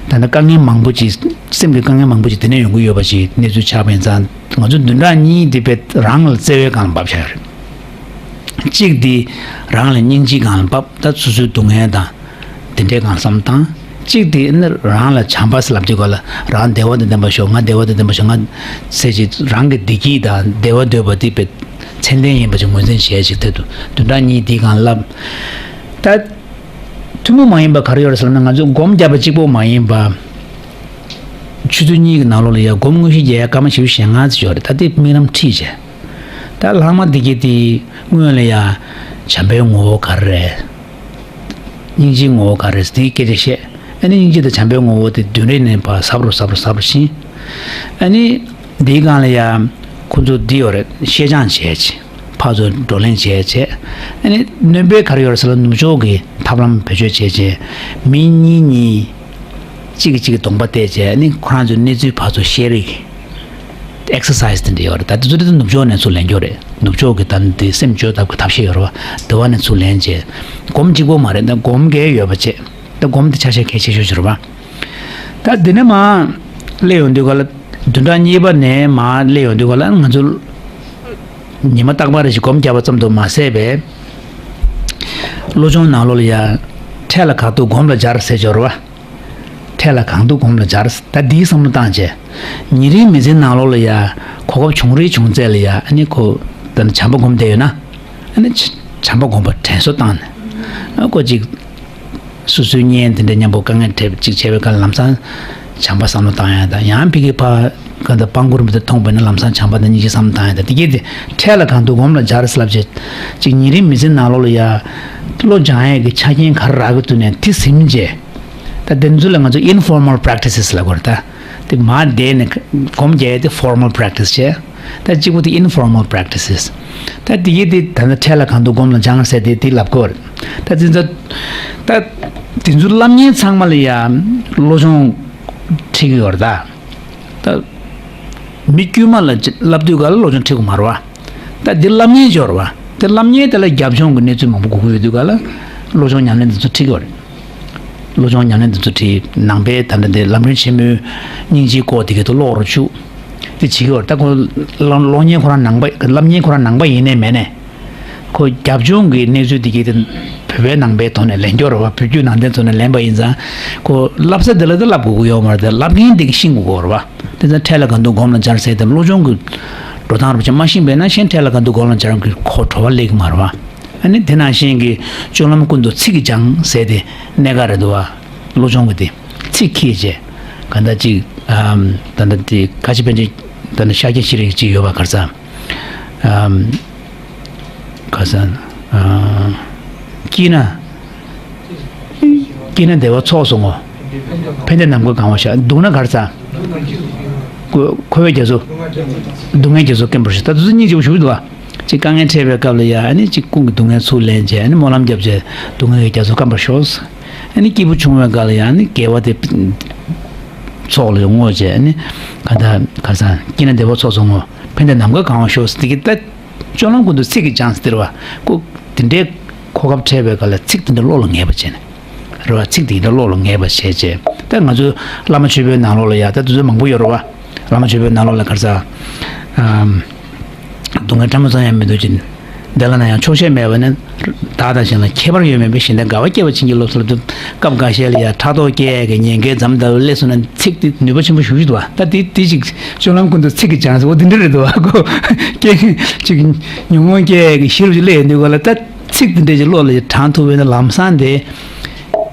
ད་ནི་དཀའ་ངལ་མང་པོ་ཅིག་སེམས་ཀྱི་དཀའ་ངལ་མང་པོ་ཅིག་དེ་ནས་ཡོང་གི་ཡོད་པ་ཅིག་གནས་ཚུལ་ཆགས་པ་ཡིན་ཙང་ང་ཚོ་བདུན་ཕྲག་གཉིས་དེ་དཔེ་རང་ལ་བརྩེ་བའི་སྒང་ལ་འབབ་བཞག་ཡོད་རེད། གཅིག་དེ་རང་ལ་སྙིང་རྗེའི་སྒང་ལ་འབབ་ད་སོ་སོའི་སྡུག་བསྔལ་དང་དེ་འདྲའི་སྒང་བསམ་བཏང་། གཅིག་དེ་ནི་རང་ལ་བྱམས་པ་ཟེར་ལབ་དུས་ག་ལ་རང་བདེ་བ་དང་ལྡན་པར་ཤོག་ང་བདེ་བ་དང་ལྡན་པར་ཤོག་ང་ཟེར་ཅིག་རང་གི་བདེ་སྐྱིད་དང་བདེ་བ་འདོད་པ་དེ་དཔེ་ཚད་ལྡན་ཡིན་པ་ཅིག་ངོས་འཛིན་བྱས་ཅིག་དེ་དུ་བདུན་ཕྲག་གཉིས་དེའི་སྒང་ལ་ད། ཐུན་མོང་མ་ཡིན་པ་ག་རེ་ཡོད་རེད་ཟེར་ན་ང་ཚོས་སྒོམ་བརྒྱབ་པ་གཅིག་པོ་མ་ཡིན་པ། ཆུ་ཚོད་གཉིས་ཀྱི་ནང་ལོགས་ལ་ཡ་སྒོམ་དངོས་གཞི་རྒྱག་ཡ་སྐར་མ་བཞི་བཅུ་ཞེ་ལྔ་ཙམ་ཡོད་རེད། ད་དེ་རྨི་ལམ་ཁྲིད་བྱས། ད་ལྷག་མ་འདི་གི་དེ་སྔོན་ལ་ཡ་བྱམས་པའི་ངོ་བོ་ག་རེ་རེད། སྙིང་རྗེའི་ངོ་བོ་ག་རེ་རེད་དེའི་སྐད་ཆ་བཤད། ཨ་ནི་སྙིང་རྗེ་དང་བྱམས་པའི་ངོ་བོ་དེ་བདུན་རེ་ནས་ཕར་ཟབ་རུ་ཟབ་རུ་ཟབ་རུ་ཕྱིན། ཨ་ནི་འདིའི་སྒང་ལ་ཡ་ཁོ་ཚོ་འདི་ཡོད་རེད་ཤེས་སྦྱང་བྱས་བྱས། ཕར་ཚུར་བགྲོ་གླེང་བྱས་བྱས། ཨ་ནི་སྣོན་པའི་ག་རེ་ཡོད་རེད་ཟེར་ན་ནུབ་ཕྱོགས་ཀྱི་ཐབས་ལམ་བེད་སྤྱོད་བྱས་བྱས། མི་གཉིས་གཉིས། གཅིག་གིས་གཅིག་གི་གདོང་པ་བལྟས་བྱས་ཨ་ནི་ཁོ་རང་ཚོའི་གནས་ཚུལ་ཕར་ཚུར་ཤེར་རིགས། ཨེག་སར་སའི་སི་དེ་འདྲ་ཡོད་རེད། ད་དེ་ཚོ་དེ་ནུབ་ཕྱོགས་ནས་ཚུར་ལེན་རྒྱུ་རེད། ནུབ་ཕྱོགས་ཀྱི་ད་དེ་སེམས་བཅོས་ཐབས་ཀྱི་ཐབས་ཤེས་ཡོད་རེད་བ། དེ་བ་ནས་ཚུར་ལེན་བྱས། སྒོམ་གཅིག་པོ་མ་རེད་ད་སྒོམ་འགའ་ཡོད་པ་བྱས། ད་སྒོམ་དེ་ཆ་ཤས་གལ་ཆེ་ཤོས་ཤིག་རེད་བ། ད་འདི་ནས་མར་སླེབས་ཡོང་དུས་ག་ལ་བདུན་ཕྲག་གཉིས་པ་ནས་མར་སླེབས་ཡོང་དུས་ག་ལ་ང་ཚོ་ཉི་མ་རྟག་པར་རེ་ཞིག་སྒོམ་བརྒྱབ་པ་ཙམ་དུ་མ་ཟད་པའི་བློ་སྦྱོང་ནང་ལོགས་ལ་ཡ་འཕྲལ་ལ་གང་ཐུབ་སྒོམ་ལ་སྦྱར་ཟེར་འབྱོར་བ། འཕྲལ་ལ་གང་ཐུབ་སྒོམ་ལ་སྦྱར། ད་འདིའི་བསམ་བློ་བཏང་བྱས། ཉིན་རེའི་མི་ཚེའི་ནང་ལོགས་ལ་ཡ་གོ་སྐབས་བྱུང་རེ་བྱུང་ཚད་ལ་ཡ་ཨ་ནི་ཁོ་ད་ནི་བྱམས་པ་སྒོམ་བསྡད་ཡོད་ན་ཨ་ནི་བྱམས་པ་སྒོམ་པ་དྲན་གསོ་བཏང་ནས་ཨ་ཁོ་ཅིག་སོ་སོའི་གཉེན་དེ་འདྲ་མཉམ་པོ་དཀའ་ངལ་འཕྲད་ཅིག་བྱས་པའི་སྐབས་ལམ་སང་བྱམས་པ་བསམ་བློ་བཏང་ཡ་དང་ཡང་ཕ་གི་ཕ་ག་ད་སྤང་བཀུར་མི་དེ་མཐོང་པས་ན་ལམ་སང་བྱམས་པ་དང་སྙིང་རྗེ་བསམ་བློ་བཏང་ཡ་དང་དེ་གས་དེ་འཕྲལ་ལ་གང་ཐུབ་སྒོམ་ལ་སྦྱར་ཟེར་ལབ་བྱས་ཅིག་ཉིན་རེའི་མི་ཚེ་ནང་ལོགས་ལ་ཡ་བློ་སྦྱང་ཡས་ཀྱི་ཆ་རྐྱེན་ག་རེ་རག་གི་འདུག་ནས་དེ་ཟིན་བྱས་ད་དེ་ཚོ་ལ་ང་ཚོ་informal practices ལབ་དགོས་རེད་ད་དེ་མ་བསྡད་ནས་སྒོམ་རྒྱག་ཡས་དེ་formal practice བྱས། ད་གཅིག་པོ་དེ་informal practices། ད་དེ་ཡི་དེ་ད་ལྟ་འཕྲལ་ལ་གང་དུ་སྒོམ་ལ་སྦྱང་ཟེར་དེ་དེ་ལབ་དགོས་རེད། ད་དེ་ཚོ་ད་དེ་ཚོ་བསླབ་མཁན་ཚང་མ་ལ་ཡ་བློ་སྦྱོང་ཁྲིད་ཀྱི་ཡོད་རེད་ད། ད་མི་དཀྱུས་མ་ལ་བསླབ་དུས་ག་ལ་བློ་སྦྱོང་ཁྲིད་དགོས་མ་རེད་བ། ད་དེ་བསླབ་མཁན་ཅིག་ཡོད་རེད་བ། དེ་བསླབ་མཁན་དེ་ལ་རྒྱབ་ལྗོངས་ཀྱི་གནས་ཚུལ་མང་པོ་དགོས་ཀྱི་ཡོད་དུས་ག་ལ་བློ་སྦྱོང་ཉམས་ལེན་དེ་ཚོ་ཁྲིད་ཀྱི་ཡོད་རེད། བློ་སྦྱོང་ཉམས་ལེན་དེ་ཚོ་ཁྲིད་ནང་པའི་ད་ལྟ་འདི་ལམ་རིམ་ཆེན་མོའི་སྙིང་རྗེའི་སྐོར་དེ་གའི་ཐོག་ཀློག་རོགས་བྱུག་དེ་བྱེད་ཀྱི་ཡོད་རེད། ད་ཁོ་ཀློག་ཀློག་མཁན་ཁོ་རང་ནང་པ་བསླབ་མཁན་ཁོ་རང་ནང་པ་ཡིན་ནའི་མེད་ནའི། ཁོ་རྒྱབ་ལྗོངས་ཀྱི་གནས་ཚུལ་དེ་གའི་དེ་བོད་པའི་ནང་པའི་ཐོག་ནས་ལེན་རྒྱུ་རེད་བ། བོད་བརྒྱུད་ནང་བསྟན་ཐོག་ནས་ལེན་པ་ཡིན་ཙང་ཁོ་བསླབ་ས་དེ་ལ་དེ་བསླབ་དགོས་ཀྱི་ཡོད་མ་རེད་དེ་བསླབ་མཁན་དེ་གིས་ཤེས་དགོས་ཀྱི་ཡོད་རེད་བ། དེ་ཚོ་འཕྲལ་ལ་གང་དུ་སྒོམ་ལ་སྦྱར་ཟེར་དེ་བློ་སྦྱོང་གི་འགྲོ་སྟངས་རུ་ཅིག་མ་ཤེས་པས་ན་གཞན་འཕྲལ་ལ་གང་དུ་སྒོམ་ལ་སྦྱར་གི་ཁོ་བྲོ་བ་སླེབས་ཀྱི་མ་རེད་བ། ཨ་ནི་དེ་ནང་བཞིན་གྱི་སྤྱོད་ལམ་ཀུན་ཏུ་ཚིག་གིས་སྦྱང་ཟེར་དེ་གནད་འགག་རེད་འདུག་བ། བློ་སྦྱོང་གི་དེ་ཚིག་ཁྱེར་བྱས་ག་འདྲ་ཅིག་ཨམ་ད་ལྟ་དེ་ཁ་ཆེ་པཎ་ཆེན་ད་ལྟ་ཤཱཀྱ་ཤྲཱི་ཅིག་ཡོད་པ་ག་རེ་ཟ། ཨམ། ག་ས། ཨ། སྐྱིད་ན། སྐྱིད་ན་བདེ་བ་ཚོགས་སུ་བསྔོ། ཕན་བདེ་ནམ་མཁའ་གང་བར་ཤོག་སྡུག་ན་ག་རེ་ཟ། ཁོ་ཁོ་བོས་རྒྱ་མཚོ། སྡུག་བསྔལ་རྒྱ་མཚོ་སྐེམ་པར་ཤོག་ད་དུས་ཚོད་སྙིང་རྗེ་པོ་ཞུ་འདུག་ག་ཅིག་དཀའ་ངལ་འཕྲད་པའི་སྐབས་ལ་ཡ་ཨ་ནི་ཅིག་ཀུན་གྱི་སྡུག་བསྔལ་ཚུར་ལེན་བྱས་ཨ་ནི་སྨོན་ལམ་བརྒྱབ་བྱས་སྡུག་བསྔལ་གྱི་རྒྱ་མཚོ་སྐམ་པར་ཤོག་ཨ་ནི་སྐྱིད་པོ་བྱུང་བའི་སྐབས་ལ་ཡ་ཨ་ནི་དགེ་བ་དེ་ཚོགས་ལ་བསྔོ་བྱས་ཨ་ནི་ག་ད་ག་ས་སྐྱིད་ན་བདེ་བ་ཚོགས་སུ་བསྔོ། ཕན་བདེ་ནམ་མཁའ་གང་བར་ཤོག་ཟེར་དེ་གི་ད། སྤྱོད་ལམ་ཀུན་ཏུ་ཚིག་གི་སྦྱང་ཟེར་བ། ཀོ། དེ་འདྲའི་གོ་སྐབས་འཕྲད་པའི་སྐབས་ལ་ཚིག་དེ་འདྲ་བློ་ལ་ངེས་པ་བྱས་ནས། རེད་བ། ཚིག་དེ་འདྲ་བློ་ལ་ངེས་པ་བྱས་བྱས། ད་ང་ཚོའི་བླ་མ་མཆོད་པའི་ནང་ལོགས་ལ་ཡ་ད་དུས་ཚོད་མང་པོ་ཡོད་རེད་བ། བླ་མ་མཆོད་པའི་ནང་ལོགས་ལ་ག་རེ་ཟ། ཨམ། སྡུག་བསྔལ་ཕྲ་མོ་ཙམ་ཡང་མི་འདོད་ཅིང་། དེ་ལ་ན་ཡང་ཆོག་ཤེས་མེད་པ་ནི། བདག་དང་གཞན་ལ་ཁྱད་པར་ཡོད་མེད་པའི་ཞི་བདེ་དགའ་བ་སྐྱེ་བར་བྱིན་གྱིས་རློབས་ཟེར་ལབ་དུས། སྐབས་འགའ་ཤས་ལ་ཡང་ཕྲག་དོག་སྐྱེ་ཡས་ཀྱི་ཉེན་ཁའི་འཛམ་ཟླ་བའི་སླེབས་སོང་ན་ཚིག་དེ་ནུས་པ་ཆེན་པོ་ཞེ་པོ་ཅིག་འདུག་བ། ད་དེ་དེ་ཅིག་སྤྱོད་ལམ་ཀུན་ཏུ་ཚིག་གིས་སྦྱངས་ཟེར་བ་དེ་འདྲ་རེད་འདུག་བ། ཁོ་སྐྱེ་ཅིག་ཉོན་མོངས་སྐྱེ་ཡས་ཀྱི་གཞི་རུ་ཅིག་སླེབས་ཡོང་དུས་ག་ལ། ད་ཚིག་དེ་འདྲ་ཅིག་བློ་ལ་དྲངས་ཐུབ་པས་ན་ལམ་སང་དེ་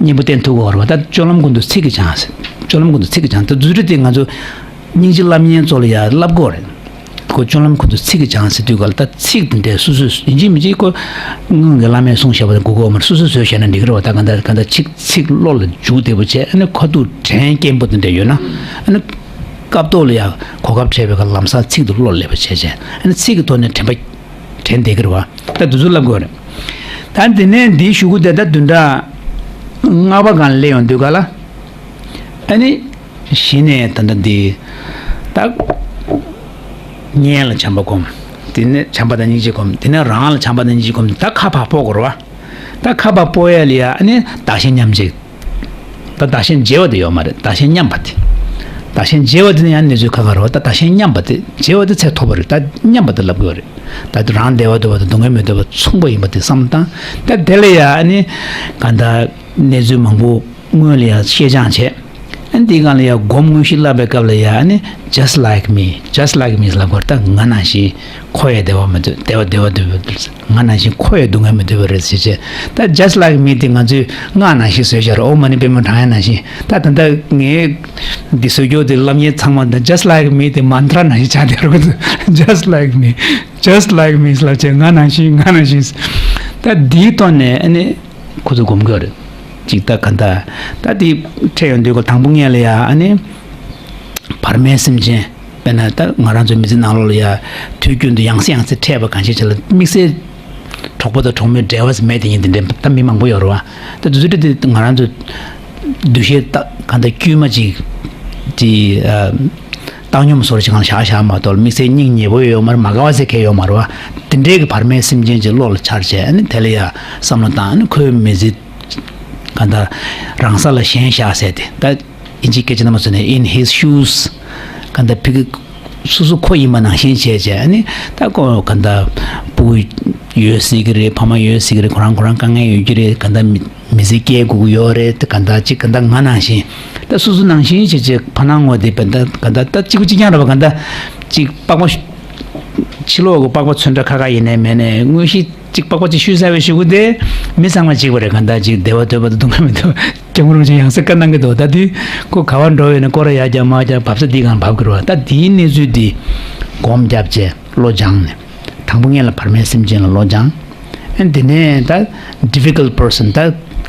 གཉེན་པོ་བསྟེན་ཐུབ་ཀྱི་ཡོད་རེད་བ། ད་སྤྱོད་ལམ་ཀུན་ཏུ་ཚིག་གིས་སྦྱངས་ཟེར། སྤྱོད་ལམ་ཀུན་ཏུ་ཚིག་གིས་སྦྱངས། ད་རྫུ་འཕྲུལ་དེ་ང་ཚོ་སྙིང་རྗེ་བསླབ་མཁན་ཚོ་ལ་ཡང་བསླབ་དགོས་རེད། ཁོ་སྤྱོད་ལམ་ཀུན་ཏུ་ཚིག་གིས་སྦྱངས་ཟེར་དུས་ག་ལ། ད་ཚིག་འདི་འདྲའི་སོ་སོས། ཡིན་གཅིག་མིན་གཅིག་ཁོ་སྔོན་གྱི་བླ་མས་གསུངས་བཞག་པ་དེ་གོ་དགོས་མ་རེད། སོ་སོས་བཟོས་བཞག་ན་འགྲིག་གི་རེད་བ། ད་ག་འདྲ་ག་འདྲ་ཚིག་ཚིག་བློ་ལ་འཇུག་བདེ་པོ་བྱས། ཨ་ནི་ཁ་ཐུག་དྲན་སྐྱེན་པོ་དེ་འདྲ་ཡོད་ན། ཨ་ནི་སྐབས་ཐོག་ལ་ཡང་གོ་སྐབས་འཕྲད་པའི་ཁར་ལམ་སང་ཚིག་དེ་བློ་སླེབས་པ་བྱས་བྱས། ཨ་ནི་ཚིག་གི་ཐོག་ནས་དྲན་པ་དྲན་བསྡད་ཀྱི་རེད་བ། ད་འདི་ཚོ་བསླབ་དགོས་རེད། ད་འདི་ནས་འདིའི་གཞུག་གུ་དེ་ད་བདུན་ཕྲག་ལྔ་པ་སྒང་ལ་སླེབས་ཡོང་དུས་ག་ལ། ཨ་ནི། གཞི་ནས་ད་ལྟ་འདི། ད། གཉེན་ལ་བྱམས་པ་སྒོམ། དེ་ནས་བྱམས་པ་དང་སྙིང་རྗེ་སྒོམ། དེ་ནས་རང་ལ་བྱམས་པ་དང་སྙིང་རྗེ་སྒོམ། ད་ཁ་ཕར་ཕོག་དགོས་རེད་བ། ད་ཁ་ཕར་ཕོག་ཡ་ལ་ཡ་ཨ་ནི་བདག་གཞན་མཉམ་བརྗེ། ད་བདག་གཞན་བརྗེ་བ་དེ་ཡོད་མ་རེད། བདག་གཞན་མཉམ་པ་དེ། བདག་གཞན་བརྗེ་བ་དེ་ནི་ཡང་གནས་ཚུལ་ཁ་ཁ་རེད་བ། ད་བདག་གཞན་མཉམ་པ་དེ། བརྗེ་བ་དེ་ཚད་མཐོ་པོ་རེད། ད་མཉམ་པ་དེ་ལབ་དགོས་རེད། ད་དེ་རང་བདེ་བ་འདོད་པ་དང་སྡུག་བསྔལ་མི་འདོད་པ་མཚུངས་པ་ཡིན་པ་དེ་བསམ་བློ་བཏང་། ད་དེ་ལ་ཡ་ཨ་ནི། གང་ལྟར། གནས་ཚུལ་མང་པོ་སྔོན་ལ་ཡང་ཤེས་སྦྱང་བྱས། ཨ་ནི་འདིའི་སྒང་ལ་ཡང་སྒོམ་དངོས་གཞི་བསླབ་པའི་སྐབས་ལ་ཡང་ཨ་ནི་just like me, just like me ལབ་དགོས་རེད། ད་ང་ནང་བཞིན། ཁོ་ཡང་བདེ་བ་མི་འདོད། བདེ་བ་བདེ་བ་འདོད་པ། ང་ནང་བཞིན་ཁོ་ཡང་སྡུག་བསྔལ་མི་འདོད་པ་རེད་ཟེར་བྱས། ད་just like me དེ་ང་ཚོས་སྔགས་ནང་བཞིན་བཟོས་བཞག་རེད། ཨོཾ་མ་ཎི་པདྨེ་གྲངས་དབྱངས་ནང་བཞིན། ད་ད་ལྟ་ངས་འདི་བཟོ་རྒྱུ་དེ་བསླབ་མཁན་ཚང་མ་ད་just like me དེ་མན་ཏྲ་ནང་བཞིན་ཆགས་བསྡད་རེད། ཁོ་ཚོ་just like me, just like me ལབ་བྱས། ང་ནང་བཞིན། ང་ནང་བཞིན། ད་འདིའི་ཐོག་ནས་ཨ་ནི། ཁོ་ཚོ་སྒོམ་དགོས་རེད། ཅིག་ད་ག་འདྲ། ད་དེ་འཕྲད་ཡོང་དུས་ཀ་དང་པོ་ངེད་ལ་ཡ་ཨ་ནི། བར་མའི་སེམས་ཅན། དཔེར་ན་ད་ང་རང་ཚོའི་མི་ཚེ་ནང་ལོགས་ལ་ཡ། དུས་རྒྱུན་དུ་ཡང་སེ་ཡང་སེ་འཕྲད་པ་གང་ཞིག་ཅིག་ལ་དམིགས་བསལ། གྲོགས་པོ་དང་གྲོགས་མོའི་འབྲེལ་བ་མེད་དེ་ཡིན་དེ་འདྲ་ད་མི་མང་པོ་ཡོད་རེད་བ། ད་དེ་ཚོ་དེ་ང་རང་ཚོ་འདུ་ཤེས་ད་ག་འདྲ་དཀྱུས་མ་ཅིག་དེ། ཨ། བཏང་སྙོམས་སོར་ཞིག་གང་བཞག་བཞག་མ་གཏོགས། དམིགས་བསལ་སྙིང་ཉེ་པོ་ཡོད་མ་རེད། མ་དགའ་བ་ཟེར་མཁན་ཡོད་མ་རེད་བ། དེ་འདྲའི་གི་བར་མའི་སེམས་ཅན་ཅིག་བློ་ལ་འཆར་བྱས། ཨ་ནི་དེ་ལ་ཡ་བསམ་བློ་བཏང་། ཨ་ནི་ཁོའི་མི་ཚེ་གང་ལྟར་རང་ས་ལ་ཞེན་བཞག་ཟེར་ཏེ། ད་ཨིན་ཇིའི་སྐད་ཆ་ནང་མ་སོང་ནས་in his shoes གང་ལྟར་ཕ་གི་སོ་སོ་ཁོ་ཡིན་པ་ནང་བཞིན་བྱས་བྱས། ཨ་ནི་ད་ཁོ་གང་ལྟར་སྤུ་གུ་ཡོད་སྲིད་ཀྱི་རེད། ཕ་མ་ཡོད་སྲིད་ཀྱི་རེད། ཁོ་རང་ཁོ་རང་དཀའ་ངལ་ཡོད་ཀྱི་རེད། གང་ལྟར་མི་མི་ཚེ་སྐྱེལ་དགོས་ཀྱི་ཡོད་རེད། དེ་ག་འདྲ་ཅིག་ག་འདྲ་ང་ནང་བཞིན། ད་སོ་སོ་ནང་བཞིན་བྱེད་བྱེད་ཕ་ནང་ངོ་དེ་བན་ད་ག་འདྲ་ད་གཅིག་པུ་གཅིག་རྐྱང་རེད་བ། ག་འདྲ་ཅིག་པགས་པ་ཕྱི་ལོགས་ཀྱི་པགས་པ་ཚོན་ཁྲ་ཁ་ཁ་ཡིན་ནའི་མེད་ནའི། དངོས་གཞི་གཅིག་པགས་པ་གཅིག་བཤུས་ཚར་བའི་གཞུག་གུ་དེ་མི་ཚང་མ་གཅིག་པ་རེད། ག་འདྲ་ཅིག་བདེ་བ་འདོད་པ་དང་སྡུག་བསྔལ་མི་འདོད་པ། སྐྱབས་མགོན་རིན་པོ་ཆེ་ཡང་སེ་བཀའ་གནང་གི་འདུག་ད་དེ་ཁོ་ག་བར་འགྲོ་བའི་ནི་སྐོར་ར་ཡར་རྒྱབ་མར་རྒྱབ་བབས་ས་འདི་གང་བབས་ཀྱི་རེད་བ། ད་དེའི་གནས་ཚུལ་འདི་སྒོམ་རྒྱབ་བྱས་བློ་སྦྱངས་ནས། དང་པོ་ངེད་ལ་བར་མའི་སེམས་ཅན་ལ་བློ་སྦྱངས། ཨ་ནི་དེ་ནས་ད་difficult person། ད་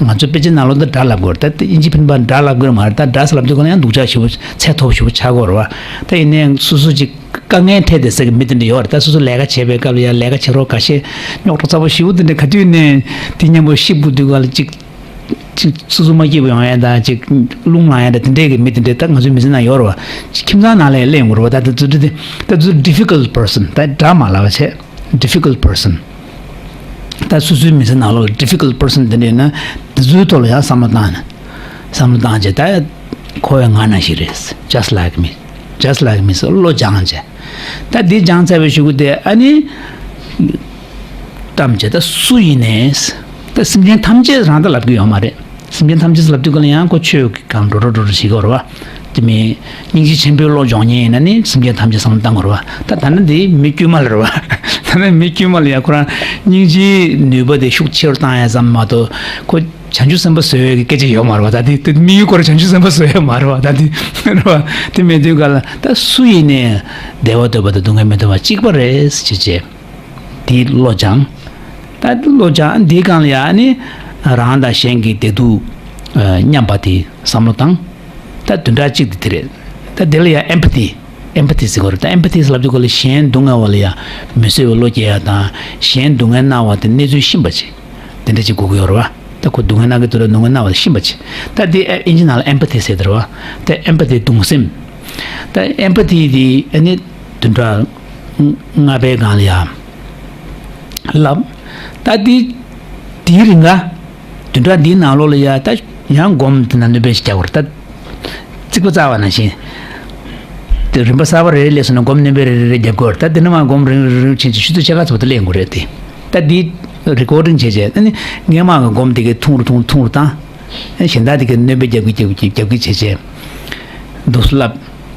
ང་ཚོ་དཔེ་ཆའི་ནང་ལོགས་ད་དགྲ་ལབ་དགོས་རེད། ད་ཨིན་ཇི་ཕན་པ་དགྲ་ལབ་དགོས་རེད་མ་རེད། ད་དགྲ་ཟེར་ལབ་དུས་ཀ་ལ་ཡང་སྡུག་ཅག་ཞེ་པོ་ཚད་མཐོ་པོ་ཞེ་པོ་ཆགས་ཀྱི་ཡོད་རེད་བ། ད་ཡིན་ནའི་སོ་སོ་ཅིག་དཀའ་ངལ་འཕྲད་བསྡད་ས་གི་མི་དེ་འདྲ་ཡོད་རེད། ད་སོ་སོ་ལས་ཀ་བྱེད་པའི་སྐབས་ལ་ཡང་ལས་ཀ་བྱེད་རོགས་འགའ་ཤས་རྙོག་དྲ་ཚ་པོ་ཞེ་པོ་དེ་འདྲ་ག་དུས་ནས་དེ་མཉམ་པོ་ཤི་དགོས་དུས་ཀ་ལ་ཅིག་ཅིག་སོ་སོ་མ་སྐྱིད་པ་ཡོང་ཡ་དང་། ཅིག་རླུང་ལངས་ཡ་དང་། དེ་འདྲས་ཀྱི་མི་དེ་འདྲས་ད་ང་ཚོའི་མི་ཚེ་ནང་ཡོད་རེད་བ། ཅིག་ཁྱིམ་ཚང་ནང་ལ་ཡང་སླེབས་ཡོང་གི་རེད་བ། ད་དེ་ཚོ་དེ་ད་དེ་ཚོ་difficult person། ད་དགྲ་མ་ལབ་པ་བྱས། Difficult person། ད་སོ་སོའི་མི་ཚེ་ནང་ལོགས་ལ་difficult person དེ་འདྲས་ན། དེ་ཚོའི་ཐོག་ལ་ཡང་བསམ་བློ་བཏང་ནས། བསམ་བློ་བཏང་བྱས། ད་ཁོ་ཡང་ང་ནང་བཞིན་རེད། Just like me, just like me ཟེར་བློ་སྦྱངས་བྱས། ད་འདི་སྦྱངས་ཚར་བའི་གཞུག་གུ་དེ་ཨ་ནི། གཏམ་བྱས། ད་སུ་ཡིན་ནའི། ད་སེམས་ཅན་ཐམས་ཅད་རང་ད་ལབ་ཀྱི་ཡོད་མ་རེད། སེམས་ཅན་ཐམས་ཅད་ལབ་དུས་ཀ་ལ་ཡང་ཁོ་ཆོས་ཀྱི་སྒང་འགྲོ་འགྲོ་འགྲོ་འགྲོ་བྱེད་ཀྱི་ཡོད་རེད་བ། དེ་མིན་སྙིང་རྗེ་ཆེན་པོའི་བློ་སྦྱོང་མཁན་ཡིན་ན་ནི་སེམས་ཅན་ཐམས་ཅད་བསམ་བློ་བཏང་དགོས་རེད་བ། ད་ད་ནི་འདི་མི་དཀྱུས་མ་ལ་རེད་བ། ད་ནི་མི་དཀྱུས་མ་ལ་ཡང་ཁོ་རང་སྙིང་རྗེའི་ནུས་པ་དེ་ཤུགས་ཆེ་རུ་བཏང་ཡ་ཙམ་མ་གཏོགས། ཁོ་བྱང་ཆུབ་སེམས་དཔའ་བཟོ་ཡས་ཀྱི་སྐད་ཆ་ཡོད་མ་རེད་བ། ད་དེ་དེ་དམིགས་ཡུལ་སྐོར་བྱང་ཆུབ་སེམས་དཔའ་བཟོ་ཡས་མ་རེད་བ། ད་དེ་རེད་བ། དེ་མེད་དུས་ཀ་ལ་ད་སུ་ཡིན་ནའི་བདེ་བ་འདོད་པ་དང་སྡུག་བསྔལ་མི་འདོད་པ་གཅིག་པ་རེད་ཟེར་བྱས། དེ་བློ་སྦྱང་། ད་བློ་སྦྱང་འདིའི་སྒང་ལ་ཡང་ནི་རང་དང་གཞན་གྱི་བདེ་སྡུག་མཉམ་པ་དེ་བསམ་བློ་བཏང་། ད་བདུན་ཕྲག་གཅིག་དེ་དེ་རེད། ད་དེ་ལ་ཡང་empathy, empathy ཟེར་དགོས་རེད། ད་empathy ཟེར་ལབ་དུས་ཀ་ལ་གཞན་སྡུག་བསྔལ་བ་ལ་ཡང་མི་བཟོད་པའི་བློ་སྐྱེ་ཡ་དང་། གཞན་སྡུག་བསྔལ་གནང་བ་དེ་གནས་ཚུལ་ཤེས་པ་བྱེད། དེ་འདྲ་ཅིག་དགོས་ཀྱི་ཡོད་རེད་བ། ད་ཁོ་སྡུག་བསྔལ་གནང་གི་འདུག་ལ་སྡུག་བསྔལ་གནང་བ་ཤེས་པ་བྱེད། ད་དེ་ཨ་ཨིན་ཇི་ནང་ལ་empathy ཟེར་དེ་རེད་བ། ད་empathy གདུང་སེམས། ད་empathy དེ་ཨ་ནི་བདུན་ཕྲག་ལྔ་པའི་སྒང་ལ་ཡ་ལབ། ད་དེ་དེའི་རིང་ག་བདུན་ཕྲག་འདིའི་ནང་ལོགས་ལ་ཡ་ད་ཡང་སྒོམ་དེ་ན་སྣོན་པ་ཞིག་རྒྱག་དགོས་རེད། ད་རྩིག་པ་བཙགས་པ་ནང་བཞིན། དེ་རིམ་པ་གསར་པ་རེ་རེ་སླེབས་སོང་ན་སྒོམ་སྣོན་པ་རེ་རེ་རེ་རྒྱག་དགོས་རེད། ད་དེ་ནས་མར་སྒོམ་རིང་རིང་རིང་ཕྱིན་ཅིག་ཆུ་ཚོད་ཕྱེད་ཀ་ཙམ་དུ་སླེབས་དགོས་རེད་དེ། ད་འདི་རི་ཀོར་ཌིང་བྱས་བྱས། ཨ་ནི་སྔས་མ་གི་སྒོམ་དེ་གའི་ཐུང་རུ་ཐུང་རུ་ཐུང་རུ་བཏང་། ཨ་ནི་གཞན་དག་དེ་གའི་སྣོན་པ་རྒྱབ་ཀྱི་རྒྱབ་ཀྱི་རྒྱབ་ཀྱི་བྱས་བྱས། འདུག་སེ་ལབ།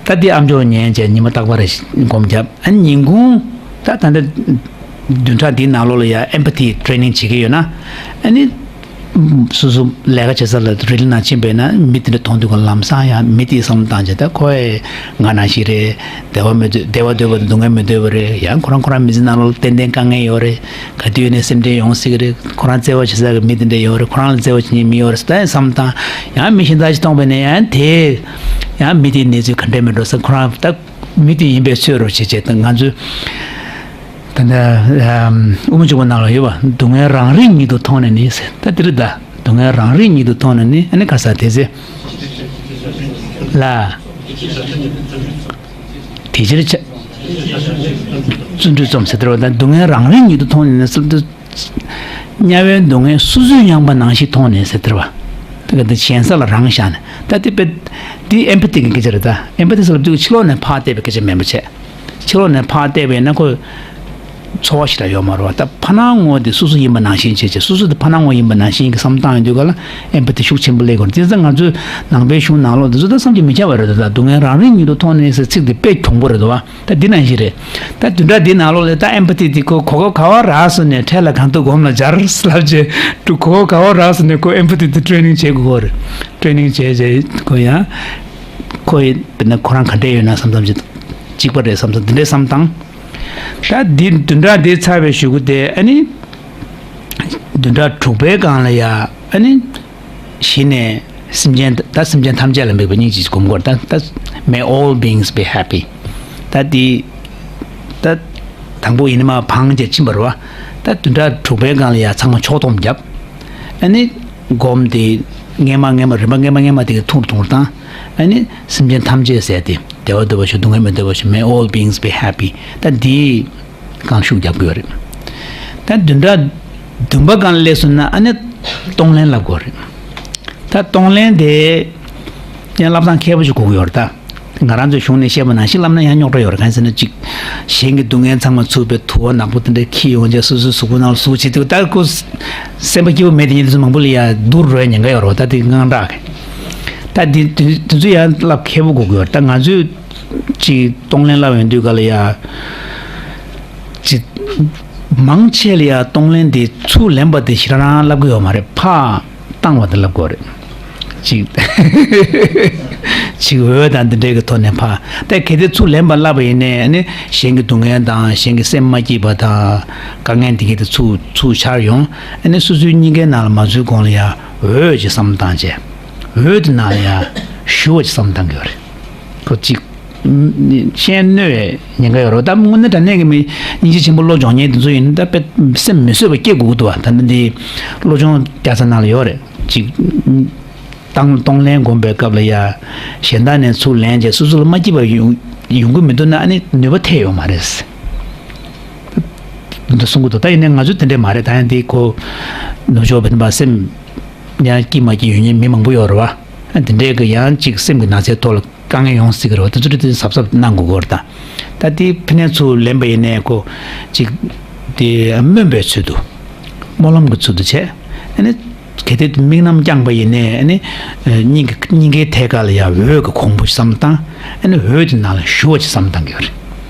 ད་འདི་ཨམ་ཅོག་ཉན་བྱས་ཉི་མ་རྟག་པར་སྒོམ་རྒྱབ། ཨ་ནི་ཉིན་གུང་ད་ད་ལྟ་བདུན་ཕྲག་འདིའི་ནང་ལོགས་ལ་ཡ་ཨེམ་པ་ཐི་ཊེ་ནིང་བྱེད་ཀྱི་ཡོད་ན། ཨ་ནི་སོ་སོ་ལས་ཀ་བྱེད་ས་ལ་རི་ལི་ནང་ཕྱིན་པས་ན། མི་དེ་འདྲ་མཐོང་དུས་ཀ་ལམ་སང་ཡང་མི་དེའི་བསམ་བློ་བཏང་བྱས། ད་ཁོ་ཨེ་ང་ནང་བཞིན་རེད། བདེ་བ་མི་འདོད། བདེ་བ་འདོད་པ་དང་སྡུག་བསྔལ་མི་འདོད་པ་རེད། ཡང་ཁོ་རང་ཁོ་རང་མི་ཚེ་ནང་ལོགས་ཏན་ཏན་དཀའ་ངལ་ཡོད་རེད། ག་དུས་ནས་སེམས་ཁྲལ་ཡོང་སྲིད་ཀྱི་རེད། ཁོ་རང་བརྩེ་བ་བྱེད་ས་གི་མི་དེ་འདྲ་ཡོད་རེད། ཁོ་རང་ལ་བརྩེ་བ་བྱེད་མཁན་མི་ཡོད་རེད་ཟེར་ད་བསམ་བཏང་། ཡང་མི་གཞན་དག་ཅིག་མཐོང་པས་ན་ཡང་དེ་ཡང་མི་དེའི་གནས་ཚུལ་ག་འདྲས་མི་འགྲོ་ཟེར། ཁོ་རང་ད་མི་དེ་ཡིན་པའི་ཚོད་རོ་བྱེད་བྱེད་དང་། ང་ཚོས་ད་ལྟ་ཨམ་དབུ་མ་འཇུག་པ་ནང་ལ་ཡོད་པ། སྡུག་བསྔལ་རང་རིག་ཉིད་དུ་མཐོང་ནས་ནི་ཟེར། ད་དེ་རེད་ད། སྡུག་བསྔལ་རང་རིག་ཉིད་དུ་མཐོང་ནས་ནི། ཨ་ནི་ཁ་ས་དེ་ཚེ་ལ། དེ་ཕྱིར་བརྩོན་འགྲུས་རྩོམ་ཟེར་དེ་རེད་པ། ད་སྡུག་བསྔལ་རང་རིག་ཉིད་དུ་མཐོང་ནས་ནི་ཟེར་དུས། དམྱལ་བའི་སྡུག་བསྔལ་སོ་སོས་མྱངས་པ་ནང་བཞིན་མཐོང་ནས་ཟེར་དེ་རེད་པ། ད་ག་དེ་གཞན་ས་ལ་རང་བཞག་ནས། ད་དེ་དཔེ་འདི་ཨེམ་པ་ཐི་གི་སྐད་ཆ་རེད་ད། ཨེམ་པ་ཐི་ཟེར་ལབ་དུས་ཕྱི་ལོགས་ནས་ཕར་བལྟས་པའི་སྐད་ཆ་མིན་པ་བྱས། ཕྱི་ལོགས་ནས་ཕར་བལྟས་པས་ན་ཁོ་ཚོར་བ་ཞིག་ལ་ཡོད་མ་རེད་པ། ད་ཕར་སྣང་ངོ་དེ་སོ་སོ་ཡིན་པ་ནང་བཞིན་བྱས་བྱས། སོ་སོ་དེ་ཕར་སྣང་ངོ་ཡིན་པ་ནང་བཞིན་གྱི་བསམ་བཏང་ཡོང་དུས་ག་ལ་ཨེམ་པ་ཐི་ཤུགས་ཆེན་པོ་སླེབས་དགོས་རེད། དེ་ཚོ་ང་ཚོའི་ནང་པའི་གཞུང་ནང་ལོགས་དེ་ཚོ་ད་བསམ་གྱིས་མི་ཁྱབ་པ་རེད་ད། སྡུག་བསྔལ་རང་རིག་ཉིད་དུ་མཐོང་ནས་ཟེར་ཚིག་དེ་དཔེ་གྱོང་པོ་རེད་འདུག་པ། ད་འདི་ནང་བཞིན་རེད། ད་བདུན་ཕྲག་འདིའི་ནང་ལོགས་ལ་ད་ཨེམ་པ་ཐི་དེ་ཁོ་གོ་སྐབས་ག་བ་རག་སོང་ནས་འཕྲལ་ལ་གང་ཐུབ་སྒོམ་ལ་སྦྱར་ལབ་བྱས་འདུག། གོ་སྐབས་ག་བ་རག་སོང་ནས་ཁོ་ཨེམ་པ་ཐི་དེ་ཊེ་ནིང་བྱེད་དགོས་རེད། ཊེ་ནིང་བྱས་བྱས་ཁོ་ཡང་ཁོ་ཡི་དཔེར་ན་ཁོ་རང་ག་འདྲས་ཡོད་ན་བསམ་བསམ་བྱས་གཅིག་པ་རེད་བསམ་བསམ་འདི་འདྲས་བསམ་བཏང་། ད་འདི་བདུན་ཕྲག་འདི་ཚར་བའི་གཞུག་གུ་དེ་ཨ་ནི་བདུན་ཕྲག་དྲུག་པའི་སྒང་ལ་ཡ་ཨ་ནི། གཞི་ནས་སེམས་ཅན། ད་སེམས་ཅན་ཐམས་ཅད་ལ་དམིགས་པ་སྙིང་རྗེ་སྒོམ་དགོས། ད་ད་May all beings be happy། ད་འདི་ད་དང་པོ་ཡིན་ན་མ་བང་བྱས་ཕྱིན་པ་རེད་པ། ད་བདུན་ཕྲག་དྲུག་པའི་སྒང་ལ་ཡ་ཚང་མ་ཕྱོགས་བསྡོམས་བརྒྱབ། ཨ་ནི་སྒོམ་དེ་སྔས་མ་སྔས་མ་རིམ་པ་སྔས་མ་སྔས་མ་དེ་གི་ཐུང་རུ་ཐུང་རུ་བཏང་། ཨ་ནི་སེམས་ཅན་ཐམས་ཅད་ཟེར་དེ། བདེ་བ་འདོད་པ་བྱས། སྡུག་བསྔལ་མི་འདོད་པ་བྱས། May all beings be happy། ད་འདི་གང་ཤུགས་རྒྱབ་དགོས་རེད། ད་བདུན་ཕྲག་བདུན་པ་སྒང་ལ་སླེབས་སོང་ན་ཨ་ནི་གཏོང་ལེན་ལབ་དགོས་རེད། ད་གཏོང་ལེན་དེ་ཡང་ལབ་སྟངས་མཁས་པོ་ཞིག་དགོས་ཀྱི་ཡོད་རེད་ད། ང་རང་ཚོའི་གཞུང་ནས་བཤད་པ་ནང་བཞིན་ལབ་ན་ཡང་རྙོག་དྲ་ཡོད་རེད། གང་ཡིན་ཟེར་ན་གཅིག་གཞན་གྱི་སྡུག་བསྔལ་ཚང་མ་ཚུར་དཔེ་དུ་བ་ནག་པོ་དེ་འདྲ་འཁྱེར་ཡོང་བྱས་སོ་སོའི་གཟུགས་པོ་ནང་ལ་ཟུག་བྱེད་དུས། ད་ཁོ་སེམས་པ་སྐྱིད་པོ་མེད་དེ་ཉིན་དེ་ཚོ་མང་པོ་ལ་ཡ་སྡུག་རུ་རོལ་ཉེན་ཁ་ཡོད་རེད་པ། ད་དེ་དངངས་སྐྲག་གི། ད་དེ་དེ་དེ་ཚོ་ཡང་ལབ་མཁས་པོ་དགོས་ཀྱི་ཡོད་རེད། ད་ང་ཚོས་ཅིག་གཏོང་ལེན་ལབ་ཡོང་དུས་ག་ལ་ཡ། ཅིག་མང་ཆེ་ལ་ཡ་གཏོང་ལེན་དེ་ཚུར་ལེན་པ་དེ་ཞེ་དྲག་རང་ལབ་ཀྱི་ཡོད་མ་རེད། ཕར་བཏང་བ་དེ་ལབ་དགོས་རེད། ཅིག་ཅིག་འོས་དང་འདི་འདྲའི་གི་ཐོག་ནས་ཕར། ད་གལ་ཏེ་ཚུར་ལེན་པ་ལབ་པ་ཡིན་ནའི་ནི་གཞན་གྱི་སྡུག་བསྔལ་དང་གཞན་གྱི་སེམས་མ་སྐྱིད་པ་དང་དཀའ་ངལ་འདི་གའི་དེ་ཚུར་ཚུར་འཆར་ཡོང་། ཨ་ནི་སོ་སོའི་སྙིང་གའི་ནང་ལ་མ་འཛུལ་གོང་ལ་ཡ་འོས་ཀྱི་བསམ་བློ་བཏང་བྱས། འོས་དེ་ནང་ལ་ཡ་ཞུ་བ་ཀྱི་བསམ་བློ་བཏང་གི་ཡོད་རེད། ཁོ་གཅིག་ཤེས་གནོད་ཉེན་ཁ་ཡོད་རེད། ད་དངོས་གནས་དྲང་གནས་ཀྱི་མི་སྙིང་རྗེ་ཆེན་པོ་བློ་སྦྱོང་མཁན་དེ་ཚོ་ཡིན་ན་ད་དཔེ་སེམས་མི་བཟོད་པ་སྐྱེ་དགོས་ཀྱི་འདུག་བ། ད་ལྟ་འདི་བློ་སྦྱོང་རྒྱག་ས་ནང་ལ་ཡོད་རེད། གཅིག་བཏང་གཏོང་ལེན་སྒོམ་པའི་སྐབས་ལ་ཡ་གཞན་དག་ནས་ཚུར་ལེན་བྱས་སོ་སོ་ལ་མ་སྐྱིད་པ་ཡོང་ཡོང་གི་མི་འདུག་ན་ཨ་ནི་ནུས་པ་ཐེབས་ཡོད་མ་རེད། འདི་འདྲ་གསུང་གི་འདུག། ད་ཡིན་ནའི་ང་ཚོ་དེ་འདྲས་མ་རེད། ད་ཡང་འདི་ཁོ་ནུབ་ཕྱོགས་བོད་པ་སེམས་ཡང་སྐྱིད་མ་སྐྱིད་ཡོད་མཁན་མི་མང་པོ་ཡོད་རེད་བ། འདི་འདྲའི་གི་ཡང་གཅིག་སེམས་ཀྱི་ན་ཚའི་ཐོག་ལ་དཀའ་ངལ་ཡོང་སྲིད་ཀྱི་རེད་བ། དེ་ཚོ་དེ་གཟབ་གཟབ་གནང་དགོས་ཀྱི་རེད་ད། ད་དེ་ཕི་ནས་ཚུར་ལེན་པ་ཡིན་ནའི་ཁོ་གཅིག་དེ་སྨོན་པའི་ཚུལ་དུ་སྨོན་ལམ་གྱི་ཚུལ་དུ་བྱས། ཨ་ནི་གལ་ཏེ་དམིགས་རྣམ་བསྐྱངས་པ་ཡིན་ནའི་ཨ་ནི་སྙིང་གི་སྙིང་གའི་ཐད་ཀ་ལ་ཡང་འོད་ཀྱི་གོང་བུ་བསམ་བཏང་། ཨ་ནི་འོད་དེ་ནང་ལ་ཞུ་བ་ཅིག་བསམ་བཏང་གི་ཡོད་རེད།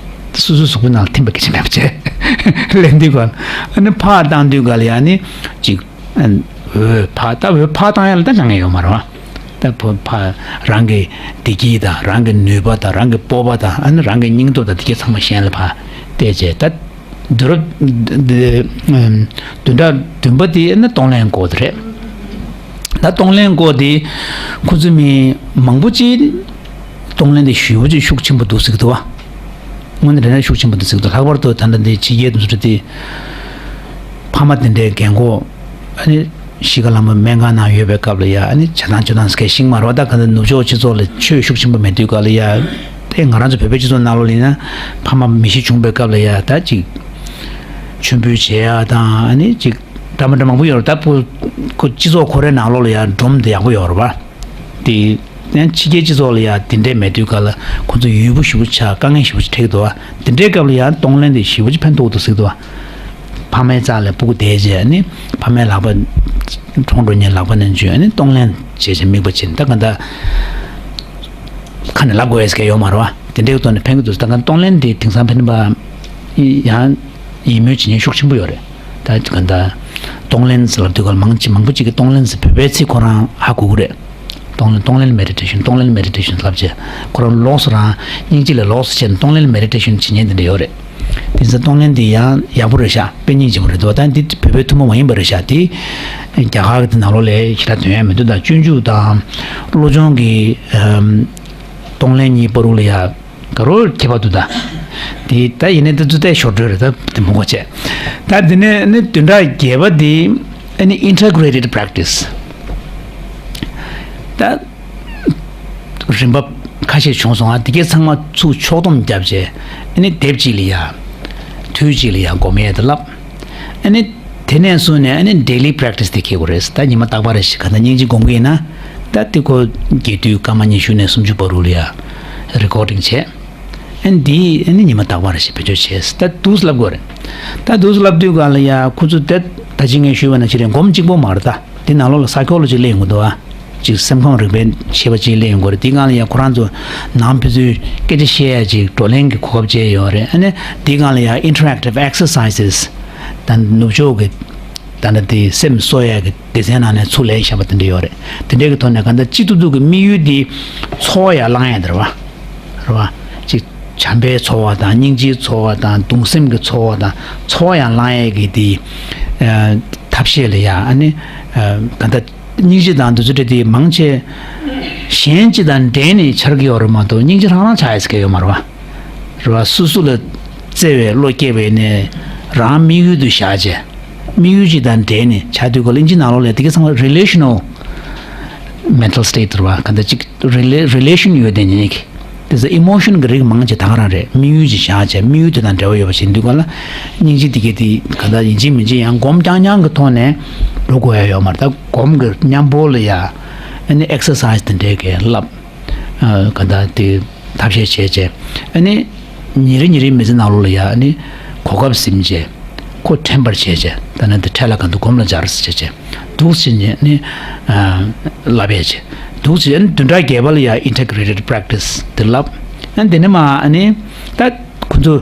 སོ་སོའི་གཟུགས་པོའི་ནང་ལ་ཐིམ་པ་སྐད་ཆ་མེད་པ་བྱས་ལེན་དུས་ག་ལ་ཨ་ནི་ཕར་བཏང་དུས་ག་ལ་ཡང་ནི་གཅིག་འོད་ཕར། ད་འོད་ཕར་བཏང་ཡ་ལ་ད་དཀའ་ངལ་ཡོད་མ་རེད་བ། ད་ཕར་ཕར་རང་གི་བདེ་སྐྱིད་དང་རང་གི་ནུས་པ་དང་རང་གི་སྤོབས་པ་དང་ཨ་ནི་རང་གི་སྙིང་སྟོབས་དང་དེ་གའི་ཚང་མ་གཞན་ལ་ཕར་བལྟས་བྱས། ད་དུས་རབས་འདི་བདུན་ཕྲག་བདུན་པ་དེ་ཨ་ནི་གཏོང་ལེན་སྐོར་དེ་རེད། ད་གཏོང་ལེན་སྐོར་དེ་ཁོ་ཚོ་མི་མང་པོ་ཅིག་གཏོང་ལེན་དེ་ཞེ་པོ་ཅིག་ཤུགས་ཆེན་པོ་འདུག་ཟེར་གི་འདུག་བ། དངོས་གནས་དྲང་གནས་ཤུགས་ཆེན་པོ་འདུག་ཟེར་གི་འདུག། ལྷག་པར་དུ་ད་ལྟ་འདི་ཕྱི་རྒྱལ་དུ་འཛུལ་དེ་ཕ་མ་དེ་འདྲའི་རྒན་གོག་ཨ་ནི་གཞིས་ཀ་ལམ་པ་སྨན་ཁང་ནང་ཡོད་པའི་སྐབས་ལ་ཡ་ཨ་ནི་བྱེད་སྟངས་སྤྱོད་སྟངས་སྐད་ཤིང་མ་རོ། ད་ག་ཚོད་ནུབ་ཕྱོགས་སྤྱི་ཚོགས་ལ་ཆོས་ཤུགས་ཆེན་པོ་མེད་དུས་ག་ལ་ཡ། དེ་ང་རང་ཚོ་བོད་པའི་སྤྱི་ཚོགས་ནང་ལོགས་ལ་ཡིན་ན་ཕ་མ་མི་ཤི་བྱུང་པའི་སྐབས་ལ་ཡ་ད་ཅིག་མཆོད་འབུལ་བྱེད་ཡ་དང་ཨ་ནི་ཅིག་འདྲ་མི་འདྲ་མང་པོ་ཡོད་རེད། ད་ཕུ་ཁོ་སྤྱི་ཚོགས་ཁོ་རའི་ནང་ལོགས་ལ་ཡ་སྒྲོམ་དེ་ཡག་པོ་ཡོད་རེད་བ། དེ་ཡང་ཕྱི་རྒྱལ་སྤྱི་ཚོགས་ལ་ཡ་དེ་འདྲས་མེད་དུས་ག་ལ་ཁོ་ཚོ་ཡུལ་པོ་ཞེ་པོ་ཆགས། དཀའ་ངལ་ཞེ་པོ་ཅིག་འཕྲད་ཀྱི་འདུག་བ། དེ་འདྲའི་སྐབས་ལ་ཡ་གཏོང་ལེན་དེ་ཞེ་པོ་ཅིག་ཕན་ཐོགས་འདུག་ཟེར་གི་འདུག་བ། ཕ་མའི་རྩ་ལ་སྤུ་གུ་བསྡད་རྗེས་ནི་ཕ་མའི་ལག་པ་གྲོངས་འགྲོ་ཉེན་ལག་པ་ནས་འཇུས་ནི་གཏོང་ལེན་བྱས་བྱས་དམིགས་པ་བྱས་ནས། ད་ག་འདྲ་ཁ་ནས་ལབ་དགོས་ཡས་ཀྱི་ཡོད་མ་རེད་བ། དེ་འདྲའི་ཐོག་ནས་ཕན་གྱི་འདུག་ད་ག་གཏོང་ལེན་དེ་དེང་སང་ཕན་པ་ཡང་ཡིད་སྨོན་བྱེད་མཁན་ཤུགས་ཆེན་པོ་ཡོད་རེད། ད་ག་འདྲ་གཏོང་ལེན་ཟེར་ལབ་དུས་སྐབས་མང་ཆེ་མང་པོ་ཅིག་གིས་གཏོང་ལེན་ཟེར་བོད་པའི་ཚིག་ཁོ་རང་ཧ་གོ་གི་རེད། གཏོང་ལེན་གཏོང་ལེན་མེ་ཌི་ཊེ་ཤན། གཏོང་ལེན་མེ་ཌི་ཊེ་ཤན་ལབ་བྱས་ཁོ་རང་ལོགས་སུ་རང་སྙིང་རྗེ་ལ་ལོགས་སུ་བྱས་ནས་གཏོང་ལེན་མེ་ཌི་ཊེ་ཤན་བྱེད་མཁན་དེ་འདྲ་ཡོད་རེད། དེ་ཚོ་གཏོང་ལེན་དེ་ཡང་ཡག་པོ་རེད་ཤག་དཔེ་སྙིང་རྗེ་པོ་རེད་འདུག་ད་འདི་བོད་པའི་ཐུན་མོང་མ་ཡིན་པ་རེད་ཤག་དེ་རྒྱ་གར་གྱི་དེ་ནང་ལོགས་ལ་ཞེ་དྲག་ཐོན་ཡ་མི་འདུག་ད་སྤྱོད་འཇུག་དང་བློ་སྦྱོང་གི་ཨམ་གཏོང་ལེན་གཉིས་བར་དུ་ལ་ཡ་ག་རོ་ཁྱད་པར་འདུག་ད་དེ་ད་ཡིན་ནའི་ད་ཚོ་ལྟས་ཞོར་འགྲོས་རེད། ད་དེ་མོ་གོ་བྱས། ད་དེ་ནས་ནི་བདུན་ཕྲག་བརྒྱད་པ་དེ་ཨ་ནི་ཨིན་ཊི་གྷི་རེ་ཊེཌ་པེ་རེག་ཊི་སི། ད་རིམ་པ་ཁ་ཤས་བྱུང་སོང་ང་། དེ་གས་ཚང་མ་ཚུར་ཕྱོགས་བསྡོམས་བརྒྱབ་རྗེས་ཨ་ནི་དེབ་གཅིག་ལ་ཡ་དུས་གཅིག་ལ་ཡ་སྒོམ་ཡས་དེ་ལབ། ཨ་ནི་དེ་ནས་བཟུང་ནས་ཨ་ནི་ཌེ་ལི་པེ་རེག་ཊི་སི་དེ་འཁྱེར་དགོས་རེད། ད་ཉི་མ་རྟག་པར་རེ་ཞིག་ག་ད་སྙིང་རྗེ་སྒོམ་གི་ཡིན་ན། ད་དེ་ཁོ་རྒྱས་བསྡུས་སྐར་མ་ཉི་ཤུ་ནས་སུམ་ཅུ་བར་དུ་ལ་ཡ་རེ་ཀོར་ཌིང་བྱས། ཨ་ནི་འདི་ཨ་ནི་ཉི་མ་རྟག་པར་ཞིག་བེད་སྤྱོད་བྱས། ད་འདུག་སེ་ལབ་དགོས་རེད། ད་འདུག་སེ་ལབ་དུས་ག་ལ་ཡ་ཁོ་ཚོ་ད་ད་ཅི་ངས་ཞུས་པ་ནང་བཞིན་རེད། སྒོམ་གཅིག་པོ་མ་རེད། ད་འདི་ནང་ལོགས་ལ་སའི་ཁོ་ལོ་ཇི་སླེབས་ཡོང་གི་འདུག་ཨ། ཅིག་སེམས་ཁམས་རིག་པའི་ཤེས་པ་ཅིག་སླེབས་ཡོང་གི་རེད། འདི་སྒང་ལ་ཡ་ཁོ་རང་ཚོ་ནང་ཕན་ཚུན་སྐད་ཆ་བཤད་ཡ་ཅིག་བགྲོ་གླེང་གི་གོ་སྐབས་བཅས་ཡོད་རེད། ཨ་ནི་འདི་སྒང་ལ་ཡ་ཨིན་ཊི་རེག་ཊིབ་ཨེག་སར་སའི་སི་ད་ནུབ་ཕྱོགས་ཀྱི་ད་ལྟ་དེ་སེམས་གསོ་ཡས་ཀྱི་སྡེ་ཚན་ནང་ནས་ཚུར་ལེན་བཞག་པ་དེ་འདྲ་ཡོད་རེད། དེ་འདྲའི་གི་ཐོག་ནས་གང་ལྟར་སྤྱི་ཏུ་ཏུ་གི་དམིགས་ཡུལ་དེ་ཚོར་བ་ཡར་བསླང་ཡས་དེ་རེད་བ། རེད་བ། ཅིག་བྱམས་པའི་ཚོར་བ་དང་སྙིང་རྗེའི་ཚོར་བ་དང་གདུང་སེམས་ཀྱི་ཚོར་བ་དང་ཚོར་བ་ཡར་བསླང་ཡས་ཀྱི་དེ་ཨ་ཐབས་ཤེས་ལ་ཡ་ཨ་ནི་ཨ་གང་ལྟར་སྙིང་རྗེ་དང་འདི་ཚོ་འདྲ་དེ་མང་ཆེ་གཞན་གཅིག་དང་འབྲེལ་ནས་འཆར་གྱི་ཡོད་རེད་མ་གཏོགས་སྙིང་རྗེ་རང་རང་ཆགས་ཡས་ཟེར་གྱི་ཡོད་མ་རེད་བ། རེད་བ། སོ་སོ་ལ་བརྩེ་བའི་བློ་སྐྱེས་པ་ཡིན་ནའི་རང་དམིགས་ཡུལ་དུ་བཞག་བྱས། དམིགས་ཡུལ་ཅིག་དང་འབྲེལ་ནས་ཆགས་དུས་སྐབས་ལ་ཨིན་ཇི་ནང་ལོགས་ལ་དེ་ག་ཚང་མ་རི་ལེ་ཤ་ནལ་མེན་ཊལ་སི་ཊེ་ཊི་རེད་བ། ག་འདྲ་ཅིག་རི་ལེ་རི་ལེ་ཤན་ཡོད་དེ་ཉིད་ཀྱི་དེ་ཚོ་ཨི་མོ་ཤན་གྱི་རིགས་མང་ཆེ་ད་ག་རང་རེད། དམིགས་ཡུལ་ཅིག་བཞག་བྱས་དམིགས་ཡུལ་དེ་དང་འབྲེལ་བ་ཡོད་པ་ཞིག་ཡིན་དུས་སྐབས་ལ་སྙིང་རྗེ་དེ་ག་དེ་ག་འདྲ་ཡིན་གཅིག་མིན་གཅིག་ཡང་སྒོམ་རྐྱང་རྐྱང་གི་ཐོག་ནས་འགྲོ་དགོས་ཡ་ཡོད་མ་རེད། ད་སྒོམ་གྱི་མཉམ་པོ་ལ་ཡ་ཨ་ནི་ཨེག་སར་སའི་སི་དེ་འདྲའི་གི་བསླབ། ཨ་ག་འདྲ་དེ་ཐབས་ཤེས་བྱས་བྱས། ཨ་ནི་ཉིན་རེ་ཉིན་རེའི་མི་ཚེ་ནང་ལོགས་ལ་ཡ་ཨ་ནི་གོ་སྐབས་ཟིན་བྱས་ཁོ་དྲན་པར་བྱས་བྱས། ད་ནི་དེ་འཕྲལ་ལ་གང་དུ་སྒོམ་ལ་སྦྱར་ཟེར་བྱས་བྱས་འདུག་ཟེར་ནས་ཨ་ནི་ཨ་བསླབ་ཡས་བྱས་འདུག་ཟེར། ཨ་ནི་བདུན་ཕྲག་བརྒྱད་པ་ལ་ཡ་ཨིན་ཊི་གྷི་རེ་ཊེཌ་པེ་རེག་ཊི་སི་དེ་བསླབ། ཨ་ནི་དེ་ནས་མ་ཨ་ནི་ད་ཁོ་ཚོ་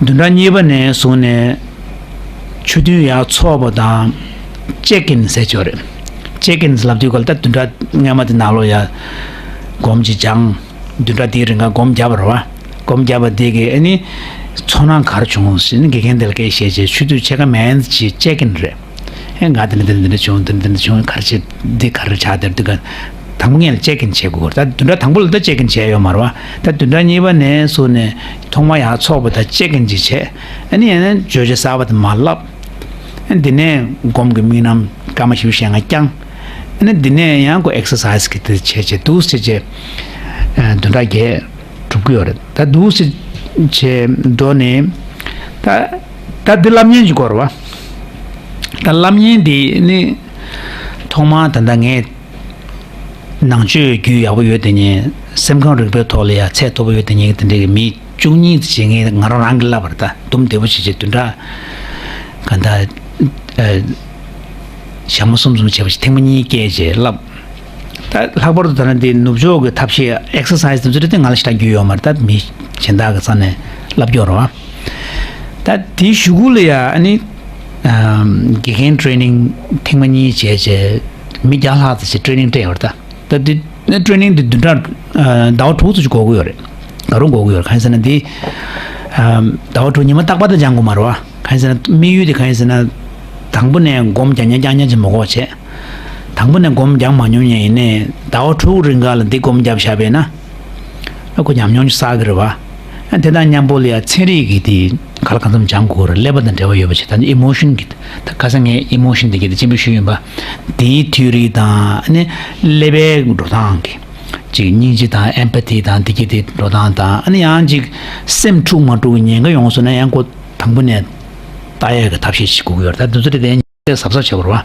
བདུན་ཕྲག་གཉིས་པ་ནས་བཟུང་ནས་ཆོས་མཐུན་ཡར་ཚོགས་པ་དང་ཅེག་ཨིན་ཟེར་ཆོག་རེད། ཅེག་ཨིན་ལབ་དུས་སྐབས་ལ་ད་བདུན་ཕྲག་སྔ་མ་དེ་ནང་ལོགས་ཡ་སྒོམ་ཅིག་སྦྱངས། བདུན་ཕྲག་དེའི་རིང་ག་སྒོམ་བརྒྱབ་པ་རེད་བ། སྒོམ་བརྒྱབ་པ་དེ་གིས་ཨ་ནི་ཚོར་སྣང་ག་རེ་བྱུང་ཟེར་ནས་དགེ་རྒན་དེ་ལ་སྐད་བཤད་བྱས། ཆོས་མཐུན་ཕྱེད་ཀ་མིན་ཅིག་ཅེག་ཨིན་རེད། ཨེ་ང་དེ་འདྲ་དེ་འདྲ་དེ་འདྲ་བྱུང་། དེ་འདྲ་དེ་འདྲ་བྱུང་། ག་རེ་བྱེད། འདི་ག་རེ་ཆགས་བསྡད་འདུག་ག་དང་པོ་ངས་ལ་ཅེག་ཨིན་བྱེད་དགོས་རེད། ད་བདུན་ཕྲག་དང་པོ་ལ་ད་ཅེག་ཨིན་བྱས་ཡོད་མ་རེད་བ། ད་བདུན་ཕྲག་གཉིས་པ་ནས་བཟུང་ནས་ཐོག་མ་ཡར་ཚོགས་པ་ད་ཅེག་ཨིན་ཅིག་བྱས། ཨ་ནི་ཡང་ན་བརྗོད་བྱ་གསར་པ་དེ་མར་བསླབ། ཨ་ནི་འདི་ནས་སྒོམ་གྱི་དམིགས་རྣམ་སྐར་མ་བཞི་བཅུ་ཞེ་ལྔ་བསྐྱངས། ཨ་ནི་འདི་ནས་ཡང་ཁོ་ཨེག་སར་སའི་སི་གི་དེ་བྱས་བྱས་འདུག་སེ་བྱས་བྱས་ཨ་བདུན་ཕྲག་བརྒྱད་གྲུབ་ཀྱི་ཡོད་རེད། ད་འདུག་སེ་བྱས་འགྲོ་ནས་ད་ད་འདི་བསླབ་ཉན་གྱི་སྐོར་བ། ད་བསླབ་ཉན་འདི་ནི་ཐོག་མར་ད་ལྟ་ངས་ནང་ཆོས་རྒྱུས་ཡག་པོ་ཡོད་དེ་ཉིད། སེམས་ཁམས་རིག་པའི་ཐོག་ལ་ཡ་ཚད་མཐོ་པོ་ཡོད་དེ་ཉིད་ཀྱི་དེ་འདྲའི་མི་བཅུ་གཉིས་ཙམ་ཞིག་ངས་ང་རང་རང་གིས་བསླབ་པ་རེད། ད་འདུམ་བདེ་པོ་བྱས་བྱས་བདུན་ཕྲག་ག་འདྲ་ཨ་ཞག་མ་གསུམ་གསུམ་བྱས་པ་ཞིག་ཐེངས་མ་གཉིས་བསྐྱལ་བྱས་བསླབ། ད་ལྷག་པར་དུ་ད་ནི་འདི་ནུབ་ཕྱོགས་ཀྱི་ཐབས་ཤེས་ཨེག་སར་སའི་སི་དེ་ཚོ་དེ་ང་ལ་ཞེ་དྲག་རྒྱུས་ཡོད་མ་རེད། ད་མི་གཞན་དག་གི་རྩ་ནས་བསླབ་རྒྱུ་རེད་བ། ད་དེའི་གཞུག་གུ་ལ་ཡ་ཨ་ནི་ཨམ་དགེ་རྒན་ཊེ་རེ་ནིང་ཐེངས་མ་གཉིས་བྱས་བྱས་མི་བརྒྱ་ལྷག་ཙམ་ཞིག་ཊེ་རེ་ནིང་སྤྲད་ཡོད་རེད། ད་ད་དེ་ཊེ་རེ་ནིང་དེ་བདུན་ཕྲག་ཨ་ཟླ་བ་དྲུག་ཙམ་ཞིག་འགོར་གྱི་ཡོད་རེད། ག་རེ་འགོར་གྱི་ཡོད་རེད། གང་ཡིན་ཟེར་ན་འདི་ཨམ་ཟླ་བ་དྲུག་ཉི་མ་རྟག་པར་དུ་སྦྱང་དགོས་མ་རེད་བ། གང་ཡིན་ཟེར་ན་དམིགས་ཡུལ་དེ་གང་ཡིན་ཟེར་ན། དང་པོ་ནས་སྒོམ་རྐྱང་རྐྱང་རྐྱང་རྐྱང་ཅིག་མ་དགོས་བྱས། དང་པོ་ནས་སྒོམ་རྐྱང་མ་མྱོང་མཁན་ཡིན་ནའི་ཟླ་བ་དྲུག་རིང་ག་ལ་འདི་སྒོམ་བརྒྱབ་བཞག་པས་ན། ཨ་ཁོ་ཉམས་མྱོང་ཅིག་བསགས་ཀྱི་རེད་བ། ཨ་དེ་དང་མཉམ་པོ་ལ་ཡ་ཚན་རིག་གི་དེ་ག་ལ་གང་འཚམ་སྦྱང་དགོས་རེད། ཀླད་པ་དང་འབྲེལ་བ་ཡོད་པ་ཞིག་ད་ནི་ཨི་མོ་ཤན་གི་ད་ཁ་སང་ངས་ཨི་མོ་ཤན་དེ་གི་དེ་ཆེན་པོ་ཞུས་ཡིན་པ། དེའི་ཐིའོ་རི་དང་ཨ་ནི་ཀླད་པའི་འགྲོ་སྟངས་ཀྱི་ཅིག་སྙིང་རྗེ་དང་ཨེམ་པ་ཐི་དང་དེ་གི་དེ་འགྲོ་སྟངས་དང་ཨ་ནི་ཡང་ཅིག་སེམས་འཁྲུག་མ་འཁྲུག་གི་ཉེན་ཁ་ཡོང་སོང་ན་ཡང་ཁོ་དང་པོ་ནས་ལྟ་ཡས་ཀྱི་ཐབས་ཤེས་ཤིག་དགོས་ཀྱི་ཡོད་རེད། ད་དེ་ཚོ་དེ་གཟབ་གཟབ་བྱེད་དགོས་རེད་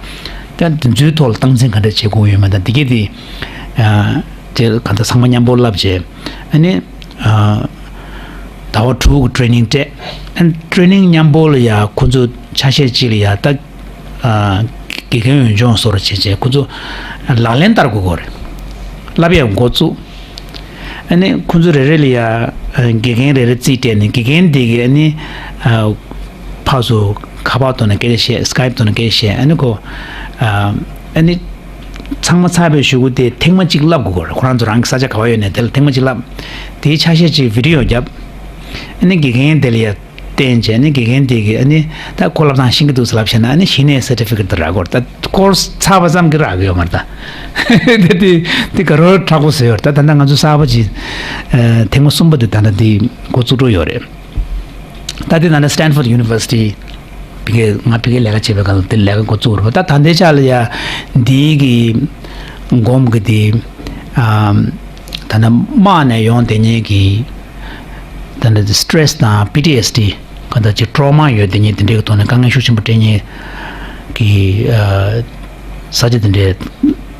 བ། ད་དེ་ཚོའི་ཐོག་ལ་སྟངས་འཛིན་ག་འདྲ་བྱེད་དགོས་ཡོད་མེད་དང་དེ་གི་དེ་ཨ་དེ་ག་འདྲ་ཚང་མ་མཉམ་པོ་བསླབ་བྱས་ཨ་ནི་ཨ་ཟླ་ ཟླ་བ་དྲུག་གི་ཊེ་ནིང་སྤྲད། ཨ་ནི་ཊེ་ནིང་མཉམ་པོ་ལ་ཡ་ཁོ་ཚོ་ཆ་ཤས་གཅིག་ལ་ཡ་ད་ཨ་དགེ་རྒན་འོས་སྦྱོང་བཟོ་འདྲ་བྱས་བྱས་ཁོ་ཚོ་ལག་ལེན་བསྟར་དགོས་ཀྱི་རེད། བསླབ་ཡ་འགོ་བཙུགས། ཨ་ནི་ཁོ་ཚོ་རེ་རེ་ལ་ཡ་ཨ་དགེ་རྒན་རེ་རེ་རྩིས་སྤྲད་ནས་དགེ་རྒན་དེ་གིས་ཨ་ནི་ཨ་ཕར་ཚུར་ཁ་པར་ཐོག་ནས་སྐད་ཆ་བཤད། སི་ཀའེབ་ཐོག་ནས་སྐད་ཆ་བཤད། ཨ་ནི་ཁོ་ཨ་ཨ་ནི་ཚང་མ་ཚར་བའི་གཞུག་གུ་དེ་ཐེངས་མ་གཅིག་བསླབ་དགོས་ཀྱི་རེད། ཁོ་རང་ཚོ་རང་གི་ས་ཆ་ག་པར་ཡོད་ནས་དེ་ལ་ཐེངས་མ་གཅིག་བསླབ། དེའི་ཆ་ཤས་གཅིག་བི་ཌི་ཡོ་བརྒྱབ། ཨ་ནི་དགེ་རྒན་དེ་ལ་ཡ་བསྟན་བྱས། ཨ་ནི་དགེ་རྒན་དེ་གིས་ཨ་ནི་ད་ཁོ་བསླབ་སྟངས་ཤེས་ཀྱི་འདུག་ཟེར་ལབ་བྱས་ན་ཨ་ནི་གཞི་ནས་སར་ཊི་ཕི་ཀེཊ་དེ་རག་གི་རེད། ད་ཀོར་སི་ཚར་བ་ཙམ་གྱིས་རག་གི་ཡོད་མ་རེད་ད། དེ་དེ་དེ་དགའ་རབ་དྲག་པོ་བཟོས་ཡོད་རེད། ད་ད་ལྟ་ང་ཚོ་གསར་པ་ཅིག་ཨ་ཐེངས་མ་གསུམ་པ་དེ་ད་ལྟ་དེ་འགོ་བཙུགས་འགྲོ་ཡོད་རེད། ད་དེ་ནང་ལ་སི་ཊན་ཕོར་ཌི་ཡུ་ནི་ཝར་སི་ཊི་ཕ་གིར་ང་ཕ་གིར་ལས་ཀ་བྱེད་པའི་སྐབས་ལ་དེ་ལས་ཀ་འགོ་བཙུགས་རེད་པ། ད་ད་ལྟའི་ཆ་ལ་ཡ་འདིའི་གི་འགོམ་གི་དེ་ཨམ་ད་ལྟ་དམག་ནས་ཡོང་བསྡད་མཁན་གི་ད་ལྟ་སི་ཊི་རེ་སི་དང་པི་ཊི་ཨེས་ཌི་ག་ད་ཅིག་ཊོ་རོ་མ་ཡོད་དེ་ཉིད་དེ་འདྲའི་གི་ཐོག་ནས་དཀའ་ངལ་ཤུགས་ཆེན་པོ་འཕྲད་མཁན་གྱི་ཨ་ས་ཆ་དེ་འདྲའི་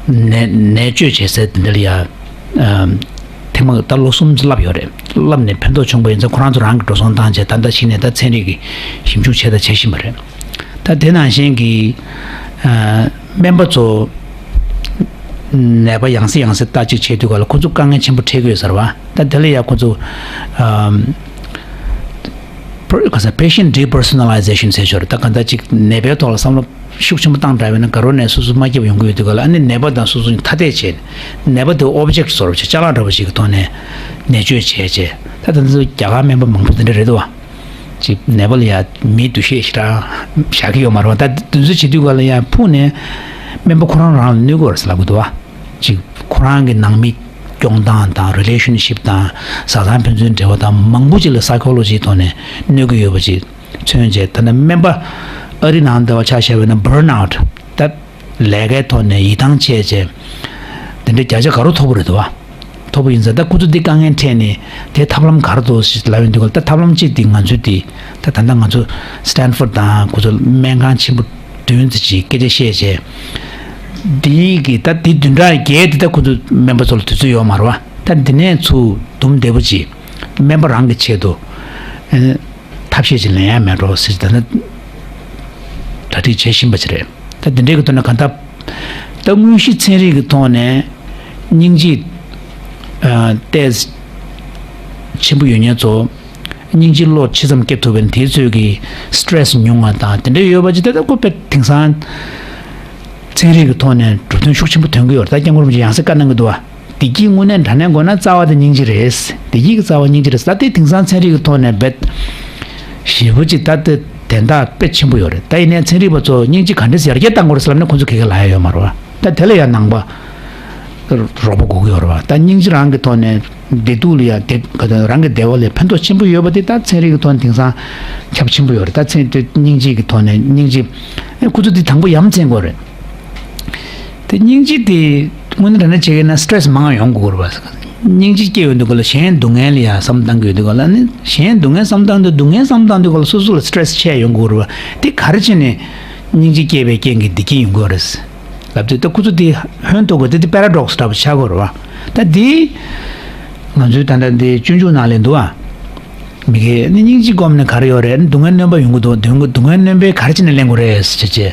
ནད་ནད་བཅོས་བྱེད་ས་དེ་འདྲ་ལ་ཡ་ཨམ་ཐེངས་མ་ད་ལོ་གསུམ་བསླབས་ཡོད་རེད། བསླབས་ནས་ཕན་ཐོགས་བྱུང་པ་ཡིན་ཙང་ཁོ་རང་ཚོ་རང་གི་འགྲོ་སོང་བཏང་བྱས་ད་ལྟ་གཞི་ནས་ད་ཚན་རིག་གི་ཞིབ་འཇུག་བྱས་དང་བྱེད་བཞིན་པ་རེད། ད་དེ་ནང་བཞིན་གྱི་ཨ་སྨན་པ་ཚོ་ནད་པ་ཡང་སེ་ཡང་སེ་ལྟ་ཅིག་བྱེད་དུས་ག་ལ་ཁོ་ཚོ་དཀའ་ངལ་ཆེན་པོ་འཕྲད་ཀྱི་ཡོད་ས་རེད་པ། ད་དེ་ལ་ཡ་ཁོ་ཚོ་ཨམ། པེ་ཤན་ཌི་པར་སོ་ན་ལི་ཟེ་ཤན་ཟེར་ཞོར་ད་ག་འདྲ་ཅིག་ནད་པའི་ཐོག་ལ་བསམ་བློ་ཤུགས་ཆེན་པོ་བཏང་དྲགས་པས་ན་དགའ་རབ་ནས་སོ་སོ་མ་སྐྱིད་པ་ཡོང་གི་ཡོད་དུས་ག་ལ་ཨ་ནི་ནད་པ་དང་སོ་སོ་ཐ་དད་བྱས་ནས་ནད་པ་དེ་ཨོབ་ཇེག་བཟོ་འདྲ་བྱས་ཅ་ལག་འདྲ་པོ་ཞིག་གི་ཐོག་ནས་ནད་བཅོས་བྱས་བྱས། ད་ད་ཚོ་རྒྱ་གར་སྨན་པ་མང་པོ་དེ་འདྲ་རེད་འདུག་བ། ཅིག་ནད་པ་ལ་ཡ་མིའི་འདུ་ཤེས་ཞེ་དྲག་བཞག་གི་ཡོད་མ་རེད་བ། ད་དེ་ཚོ་བྱེད་དུས་ག་ལ་ཡ་ཕུགས་ནས་སྨན་པ་ཁོ་རང་རང་ལ་གནོད་གི་ཡོད་རེད་ཟེར་ལབ་གི་འདུག་བ། ཅིག་ཁོ་རང་གི་ནང་མི་སྐྱོང་སྟངས་དང་རི་ལེ་ཤན་ཤིབ་དང་བཟའ་ཚང་ཕན་ཚུན་འབྲེལ་བ་དང་མང་པོ་ཅིག་ལ་སའི་ཁོ་ལོ་ཇིའི་ཐོག་ནས་གནོད་ཀྱི་ཡོད་པ་ཅིག་མཚོན་བྱས། ད་ནི་སྨན་པ་ཨ་རི་ནང་འདྲ་བ་ཆ་བཞག་པ་ཡིན་ན་བྷརན་ཨའུཊ་ད་ལས་ཀའི་ཐོག་ནས་ཡིད་ཐང་ཆད་བྱས་དེ་འདྲའི་བརྒྱ་ཆ་ག་རོ་མཐོ་པོ་རེད་འདུག་བ། མཐོ་པོ་ཡིན་ཙང་ད་ཁོ་ཚོ་འདི་དཀའ་ངལ་འཕྲད་ནས་དེ་ཐབས་ལམ་ག་རེ་འདུག་ཞེས་ལབ་ཡོང་དུས་ག་ལ་ད་ཐབས་ལམ་གཅིག་འདི་ང་ཚོའི་འདི་ད་ད་ལྟ་ང་ཚོ་སི་ཊན་ཕོར་ཌི་དང་ཁོ་ཚོ་སྨན་ཁང་ཆེན་པོ་བདུན་ཙམ་ཅིག་སྐད་ཆ་བཤད་བྱས། འདི་གི་ད་འདི་བདུན་ཕྲག་བརྒྱད་འདི་ད་ཁོ་ཚོ་སྨན་པ་ཚོ་ལ་དུས་ཚོད་ཡོད་མ་རེད་བ། ད་འདི་ནས་ཚུར་དུམ་བདེ་པོ་ཅིག་སྨན་པ་རང་གི་ཆེད་དུ་ཨ་ནི་ཐབས་ཤེས་ཅིག་ལེན་ཡ་མེད་འགྲོ་ཟེར་ད་ནི་གྲ་སྒྲིག་བྱེད་བཞིན་པ་ཅིག་རེད། ད་འདི་འདྲའི་གི་ཐོག་ནས་གང་ལྟར་ད་དངོས་གཞི་ཚན་རིག་གི་ཐོག་ནས་སྙིང་རྗེ་ཨ་ཏོག་ཙམ་ཆེན་པོ་ཡོད་མཁན་ཚོ། སྙིང་རྗེ་བློ་ཇི་ཙམ་སྐྱེ་ཐུབ་པ་ཡིན་དེའི་ཚོད་ཀྱི་སི་ཊི་རེ་སི་ཉུང་བ་དང་དེ་འདྲ་ཡོད་པ་ཅིག་དེ་ལྟ་ཁོ་པས་དེང་སང་ཚན་རིག་གི་ཐོག་ནས་འགྲོ་དོན་ཤུགས་ཆེན་པོ་ཐོན་གྱི་ཡོད་རེད། ད་སྐྱབས་མགོན་རིན་པོ་ཆེ་ཡང་སེ་བཀའ་གནང་གི་འདུག་བ། བདེ་སྐྱིད་དངོས་གནས་དྲང་གནས་དགོས་ན་རྩ་བ་དེ་སྙིང་རྗེ་རེད། བདེ་སྐྱིད་ཀྱི་རྩ་བ་སྙིང་རྗེ་རེད། ད་དེ་དེང་སང་ཚན་རིག་གི་ཐོག་ནས་རྦད་ཞེ་པོ་ཅིག་ད་དེ་དན་རྟགས་དཔེ་ཆེན་པོ་ཡོད་རེད། ད་ཡིན་ནའི་ཚན་རིག་པ་ཚོ་སྙིང་རྗེ་ག་འདྲས་ཡར་རྒྱས་གཏང་དགོས་རེད་ཟེར་ལབ་ན་ཁོ་ཚོ་ག་གེ་ལབ་ཡ་ཡོད་མ་རེད་བ། ད་དེ་ལ་ཡང་ནང་པ་རོགས་པ་དགོས་ཀྱི་ཡོད་རེད་བ། ད་སྙིང་རྗེ་རང་གི་ཐོག་ནས་བདེ་སྡུག་ལ་ཡང་བདེ་ག་དོན་རང་གི་བདེ་བ་ལ་ཕན་ཐོགས་ཆེན་པོ་ཡོད་པ་དེ་ད་ཚན་རིག་གི་ཐོག་ནས་དེང་སང་ཁྱབ་ཆེན་པོ་ཡོད་རེད། ད་ཚན་དེ་སྙིང་རྗེ་གི་ཐོག་ནས་སྙིང་རྗེ་ཨེ་ཁོ་ཚོ་དེ་དང་པོ་ཡ་མཚན་དགོས་རེད། དེ་སྙིང་རྗེ་དེ་དངོས་གནས་དྲང་གནས་བྱེད་ཀྱི་ན་སི་ཊི་རེ་སི་མང་ཡོང་དགོས་རེད་བ། སྙིང་རྗེ་སྐྱེ་ཡོང་དུས་ག་ལ་གཞན་སྡུག་བསྔལ་ལ་ཡང་བསམ་བཏང་གི་ཡོད་དུས་ག་ལ་ནི་གཞན་སྡུག་བསྔལ་བསམ་བཏང་དུས་སྡུག་བསྔལ་བསམ་བཏང་དུས་ག་ལ་སོ་སོ་ལ་སི་ཊི་རེ་སི་ཆེ་ཡོང་དགོས་རེད་བ། དེ་ག་རེ་བྱས་ནས་སྙིང་རྗེ་སྐྱེས་པའི་རྐྱེན་གྱིས་བདེ་སྐྱིད་ཡོང་གི་ཡོད་རེད། ལབ་དུས་ད་ཁོ་ཚོ་དེ་ཧོན་ཐོག་གི་དེ་དེ་པེ་ར་ཌོག་སི་འདྲ་པོ་ཆགས་ཀྱི་ཡོད་རེད་བ། ད་དེ་ང་ཚོའི་ད་ལྟ་འདི་སྤྱོད་འཇུག་ནང་ལ་འདུག་ཨ། མི་དགེ་ནི་སྙིང་རྗེ་སྒོམ་ནས་ག་རེ་ཡོད་རེད། སྡུག་བསྔལ་སྣོན་པ་ཡོང་གི་འདུག་སྡུག་བསྔལ་སྡུག་བསྔལ་སྣོན་པ་ག་རེ་བྱས་ནས་ལེན་དགོས་རེད་ཟེར་བྱས།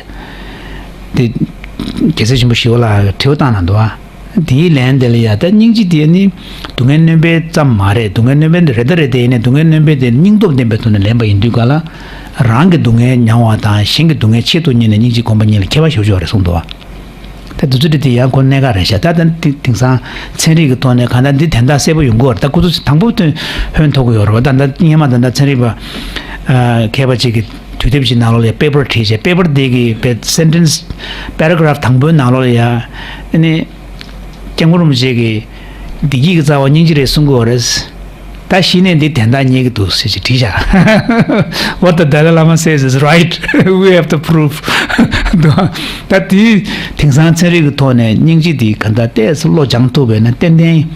དེ་རྒྱལ་སྲས་ཆེན་པོ་ཞི་བ་ལྷ་དྲི་བ་བཏང་གནང་འདུག་ཨ། དེའི་ལན་དེ་ལ་ཡ་ད་སྙིང་རྗེ་དེ་ནི་སྡུག་བསྔལ་སྣོན་པའི་ཙམ་མ་རེད། སྡུག་བསྔལ་སྣོན་པའི་རེད་ད་རེད་དེ་ཡིན་ནའི་སྡུག་བསྔལ་སྣོན་པའི་དེ་སྙིང་སྟོབས་ལྡན་པའི་ཐོག་ནས་ལེན་པ་ཡིན་དུས་ག་ལ་རང་གི་སྡུག་བསྔལ་མྱང་བ་དང་གཞན་གྱི་སྡུག་བསྔལ་ཆེད་དུ་གཉེར་ནས་སྙིང་རྗེ་སྒོམ་པ་གཉིས་ལ་ཁྱད་པར་ཞེ་པོ་ཅིག་ཡོད་རེད་གསུངས་འདུག་ཨ། ད་དེ་ཚོ་དེ་དེ་ཡང་ཁོ་གནད་འགག་རེད་ཤག་ད་ད་དེང་སང་ཚན་རིག་གི་ཐོག་ནས་གང་ལྟར་འདི་དན་རྟགས་གསལ་པོ་ཡོང་གི་ཡོད་རེད། ད་ཁོ་ཚོ་དང་པོ་དོན་ཧོན་ཐོག་གི་ཡོད་རེད་བ། ད་ད་སྔོན་མ་ད་ད་ཚན་རིག་པ་ཨ་མཁས་པ་ཅིག་གིས་དུས་དེབ་ཅིག་ནང་ལོགས་ལ་པེ་པར་བྲིས་བྱས། པེ་པར་དེ་གི་པེ་སེན་ཊེན་སི་པེ་ར་གྷ་རབ་དང་པོའི་ནང་ལོགས་ལ་ཡ་ཨ་ནི་སྐྱབས་མགོན་རིན་པོ་ཆེ་གིས་བདེ་སྐྱིད་ཀྱི་རྩ་བ་སྙིང་རྗེ་རེད་གསུང་གི་ཡོད་རེད། ད་གཞི་ནས་འདི་དན་རྟགས་རྙེད་ཀྱི་འདུག་ཟེར་ཅིག་བྲིས་བཞག What the Dalai Lama says is right. We have the proof. ད་དེའི་དེང་སང་ཚན་རིག་གི་ཐོག་ནས་སྙིང་རྗེ་འདི་ག་འདྲ་ཏོག་ཙམ་བློ་སྦྱང་ཐུབ་པས་ན་ཏན་ཏན་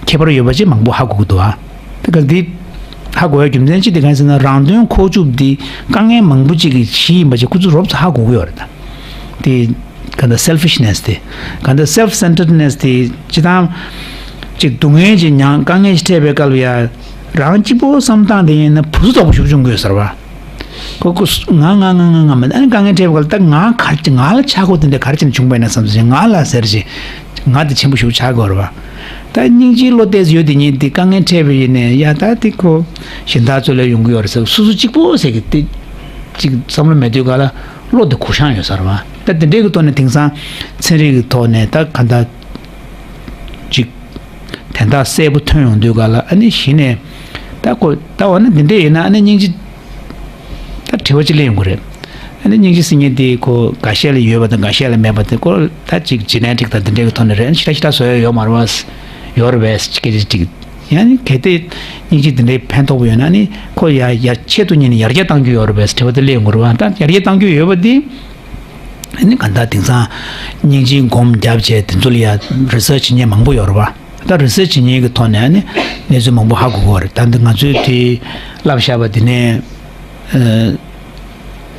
ཁྱད་པར་ཡོད་པ་ཅིག་མང་པོ་ཧ་གོ་གི་འདུག་ཨ། དེ་ག་འདི་ཧ་གོ་ཡ་རྒྱུ་མཚན་ཅིག་དེ་གང་ཡིན་ཟེར་ན་རང་དོན་མཁོ་སྤྱོད་འདི་དཀའ་ངལ་མང་པོ་ཅིག་གི་གཞི་ཡིན་པ་ཅིག་ཁོ་ཚོ་རོབ་ཙམ་ཧ་གོ་གི་ཡོད་རེད་ད། དེ་ག་འདྲ་selfishness དེ་ག་འདྲ་self centeredness དེ་ཅི་ཐང་ཅིག་སྡུག་བསྔལ་ཅིག་མྱངས་དཀའ་ངལ་ཞིག་འཕྲད་པའི་སྐབས་ལ་ཡ་ རང་གཅིག་པོ་བསམ་སྟངས་དེ་ཡིན་ན་བུ་ཚོ་དོག་པོ་ཞུགས་བྱུང་དགོས་ཟེར་བ། ཁོ་ཁོ་ང་ང་ང་ང་ང་མ་ཨ་ནི་དཀའ་ངལ་འཕྲད་པ་ལ་ད་ང་ག་རེ་ང་ལ་ཆག་སྒོ་དེ་འདྲ་ག་རེ་བྱས་ནས་བྱུང་བ་ཡིན་ན་བསམ་ཚེ་ང་ལ་ཟེར་ཞིག་ང་དེ་ཆེན་པོ་ཞུགས་ཆག་དགོས་རེད་བ། ད་སྙིང་རྗེའི་བློ་གཏད་ཡོད་དེ་ཉིད་དེ་དཀའ་ངལ་འཕྲད་པ་ཡིན་ནས་ཡ་ད་དེ་ཁོ་གཞན་དག་ཚོ་ལ་ཡོང་གི་ཡོད་རེད་ཟེར་སོ་སོ་གཅིག་པོ་ཟེར་གི་དེ་གཅིག་བསམ་བློ་མེད་དུས་ག་ལ་བློ་དེ་གུ་བཤང་ཡོད་ས་རེད་བ། ད་དེ་འདྲའི་གི་ཐོག་ནས་དེང་སང་ཚན་རིག་གི་ཐོག་ནས་ད་ག་འདྲ་གཅིག་དན་རྟགས་གསལ་པོ་ཐོན་ཡོང་དུས་ག་ལ་ཨ་ནི་གཞི་ནས་ད་ཁོ་ད་འོ་ན་འདི་འདྲ་ཡིན་ན་ཨ་ནི་སྙིང་རྗེ་ད་དྲི་བ་གཅིག་སླེབས་ཡོང་གི་རེད། ཨ་ནི་སྙིང་རྗེ་ཟེར་མཁན་དེ་ཁོ་འགའ་ཤས་ལ་ཡོད་པ་དང་འགའ་ཤས་ལ་མེད་པ་དེ་ཁོ་ད་ཅིག་ཇེ་ནེ་ཊིག་དང་འདི་འདྲའི་གི་ཐོག་ནས་རེད། ཨ་ནི་ཞེ་དྲག་ཞེ་དྲག་བཟོ་ཡ་ཡོད་མ་རེད་བ། ཡོད་རེད་བས་སྐད་ཆ་གཅིག་ཡང་ནི་གལ་ཏེ་སྙིང་རྗེ་འདི་འདྲའི་ཕན་ཐོགས་པ་ཡོད་ན་ནི་ཁོ་ཡ་ཡ་ཆེད་དུ་གཉེར་ནས་ཡར་རྒྱས་གཏང་རྒྱུ་ཡོད་རེད་བས་དྲི་བ་དེ་སླེབས་ཡོང་གི་རེད་བ། ད་ཡར་རྒྱས་གཏང་རྒྱུ་ཡོད་པ་དེ། ཨ་ནི་གང་ལྟར་དེང་སང་སྙིང་རྗེའི་སྒོམ་རྒྱབ་བྱས་དེ་ཚོ་ལ་ཡ་རི་སར་ཆི་བྱེད་མཁན་མང་པོ་ཡོད་རེད་བ། ད་རི་སར་ཆི་བྱེད་མཁན་གྱི་ཐོག་ནས་ཨ་ནི་གནས་ཚུལ་མང་པོ་ཧ་གོ་གི་ཡོད་རེད། ད་འདི་ང་ཚོས་དེ་བསླབ་བཞག་པ་དེ་ནས་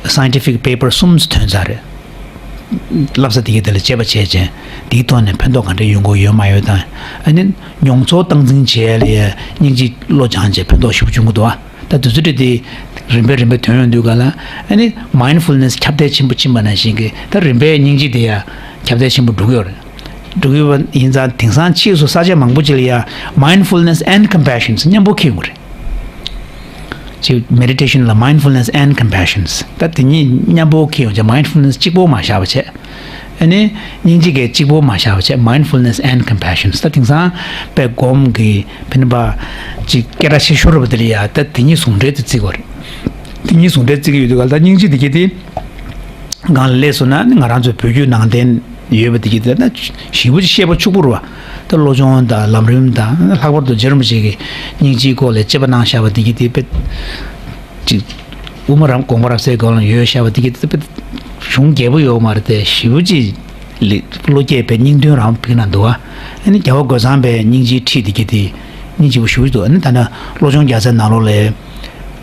ཨ་སའེན་ཊི་ཕིག་པེ་པར་གསུམ་ཐོན་ཚར་རེད། བསླབ་ས་དེ་གའི་དེ་ལ་དཔྱད་པ་བྱས་བྱས་དེའི་ཐོག་ནས་ཕན་ཐོགས་ག་འདྲ་ཡོང་གི་ཡོད་མ་ཡོད་དང་ཨ་ནི་མྱོང་ཚོར་སྟངས་འཛིན་བྱས་ལ་ཡ་སྙིང་རྗེ་བློ་སྦྱངས་བྱས་ཕན་ཐོགས་ཞེ་པོ་བྱུང་གི་འདུག་ཨ། ད་དུས་ཚོད་དེ་རིམ་པས་རིམ་པས་ཐོན་ཡོང་དུས་ག་ལ་ཨ་ནི་མའིན་ཌ་ཕུལ་ནེ་སི་ཁྱབ་གདལ་ཆེན་པོ་ཕྱིན་པ་ནང་བཞིན་གྱི་ད་རིམ་པས་སྙིང་རྗེ་དེ་ཡང་ཁྱབ་གདལ་ཆེན་པོ་འགྲོ་གི་ཡོད་རེད། འགྲོ་གི་ཡོད་པ་ཡིན་ཙང་དེང་སང་ཕྱིས་སུ་ས་ཆ་མང་པོ་ཅིག་ལ་ཡང་mindfulness and compassion མཉམ་པོ་འཁྱེར་ཡོང་གི་རེད། ཅིག་མེ་ཌི་ཊེ་ཤན་ལ་mindfulness and compassion ད་དེ་གཉིས་མཉམ་པོ་འཁྱེར་ཡོང་བྱས་མའིན་ཌ་ཕུལ་ནེ་སི་གཅིག་པོ་མ་བཞག་པ་བྱས། ཨ་ནི་སྙིང་རྗེ་གི་གཅིག་པོ་མ་བཞག་པ་བྱས་mindfulness and compassion ད་དེང་སང་དཔེ་སྒོམ་གྱི་ཕན་པ་ཅིག་སྐད་གྲགས་ཆེ་ཤོས་རེད་པ། དེ་ལ་ཡ་ད་དེ་གཉིས་ཟུང་འབྲེལ་དུ་བརྩི་དགོས་རེད། དེ་གཉིས་ཟུང་འབྲེལ་བརྩི་གི་ཡོད་དུས་ག་ལ་ད་སྙིང་རྗེ་དེ་གྱིས་དེ་སྒང་ལ་སླེབས་སོང་ན་ནི་ང་རང་ཚོའི་བོད་བརྒྱུད་ནང་བསྟན་ཡོད་པ་དེ་གྱིས་དེ་ན་ཞེ་པོ་ཅིག་ཤེས་པ་ཕྱུག་པོ་རེད་བ། ད་བློ་སྦྱོང་དང་ལམ་རིམ་དང་ལྷག་པར་དུ་རྗེ་རིན་པོ་ཆེ་གི་སྙིང་རྗེའི་སྐོར་ལ་དཔྱད་པ་གནང་བཞག་པ་དེ་གྱིས་དེ་དཔེ་ཅིག་དབུ་མ་རམ་དགོངས་པ་རབ་གསལ་སྒང་ལ་ཡོད་བཞག་པ་དེ་གྱིས་དཔེ་གཞུང་རྒྱས་པོ་ཡོད་མ་རེད་དེ་ཞེ་པོ་ཅིག་ལི་བློ་སྐྱེད་པའི་སྙིང་དོན་རང་ཕིག་ན་འདུག་ཨ། ཨ་ནི་རྒྱལ་བ་རྒོད་ཚང་པའི་སྙིང་རྗེའི་ཁྲིད་དེ་གྱིས་དེ་སྙིང་རྗེ་པོ་ཞེ་པོ་ཅིག་འདུག་ཨ་ནི་ད་ལྟ་བློ་སྦྱོང་རྒྱལ་མཚན་ནང་ལོགས་ལ་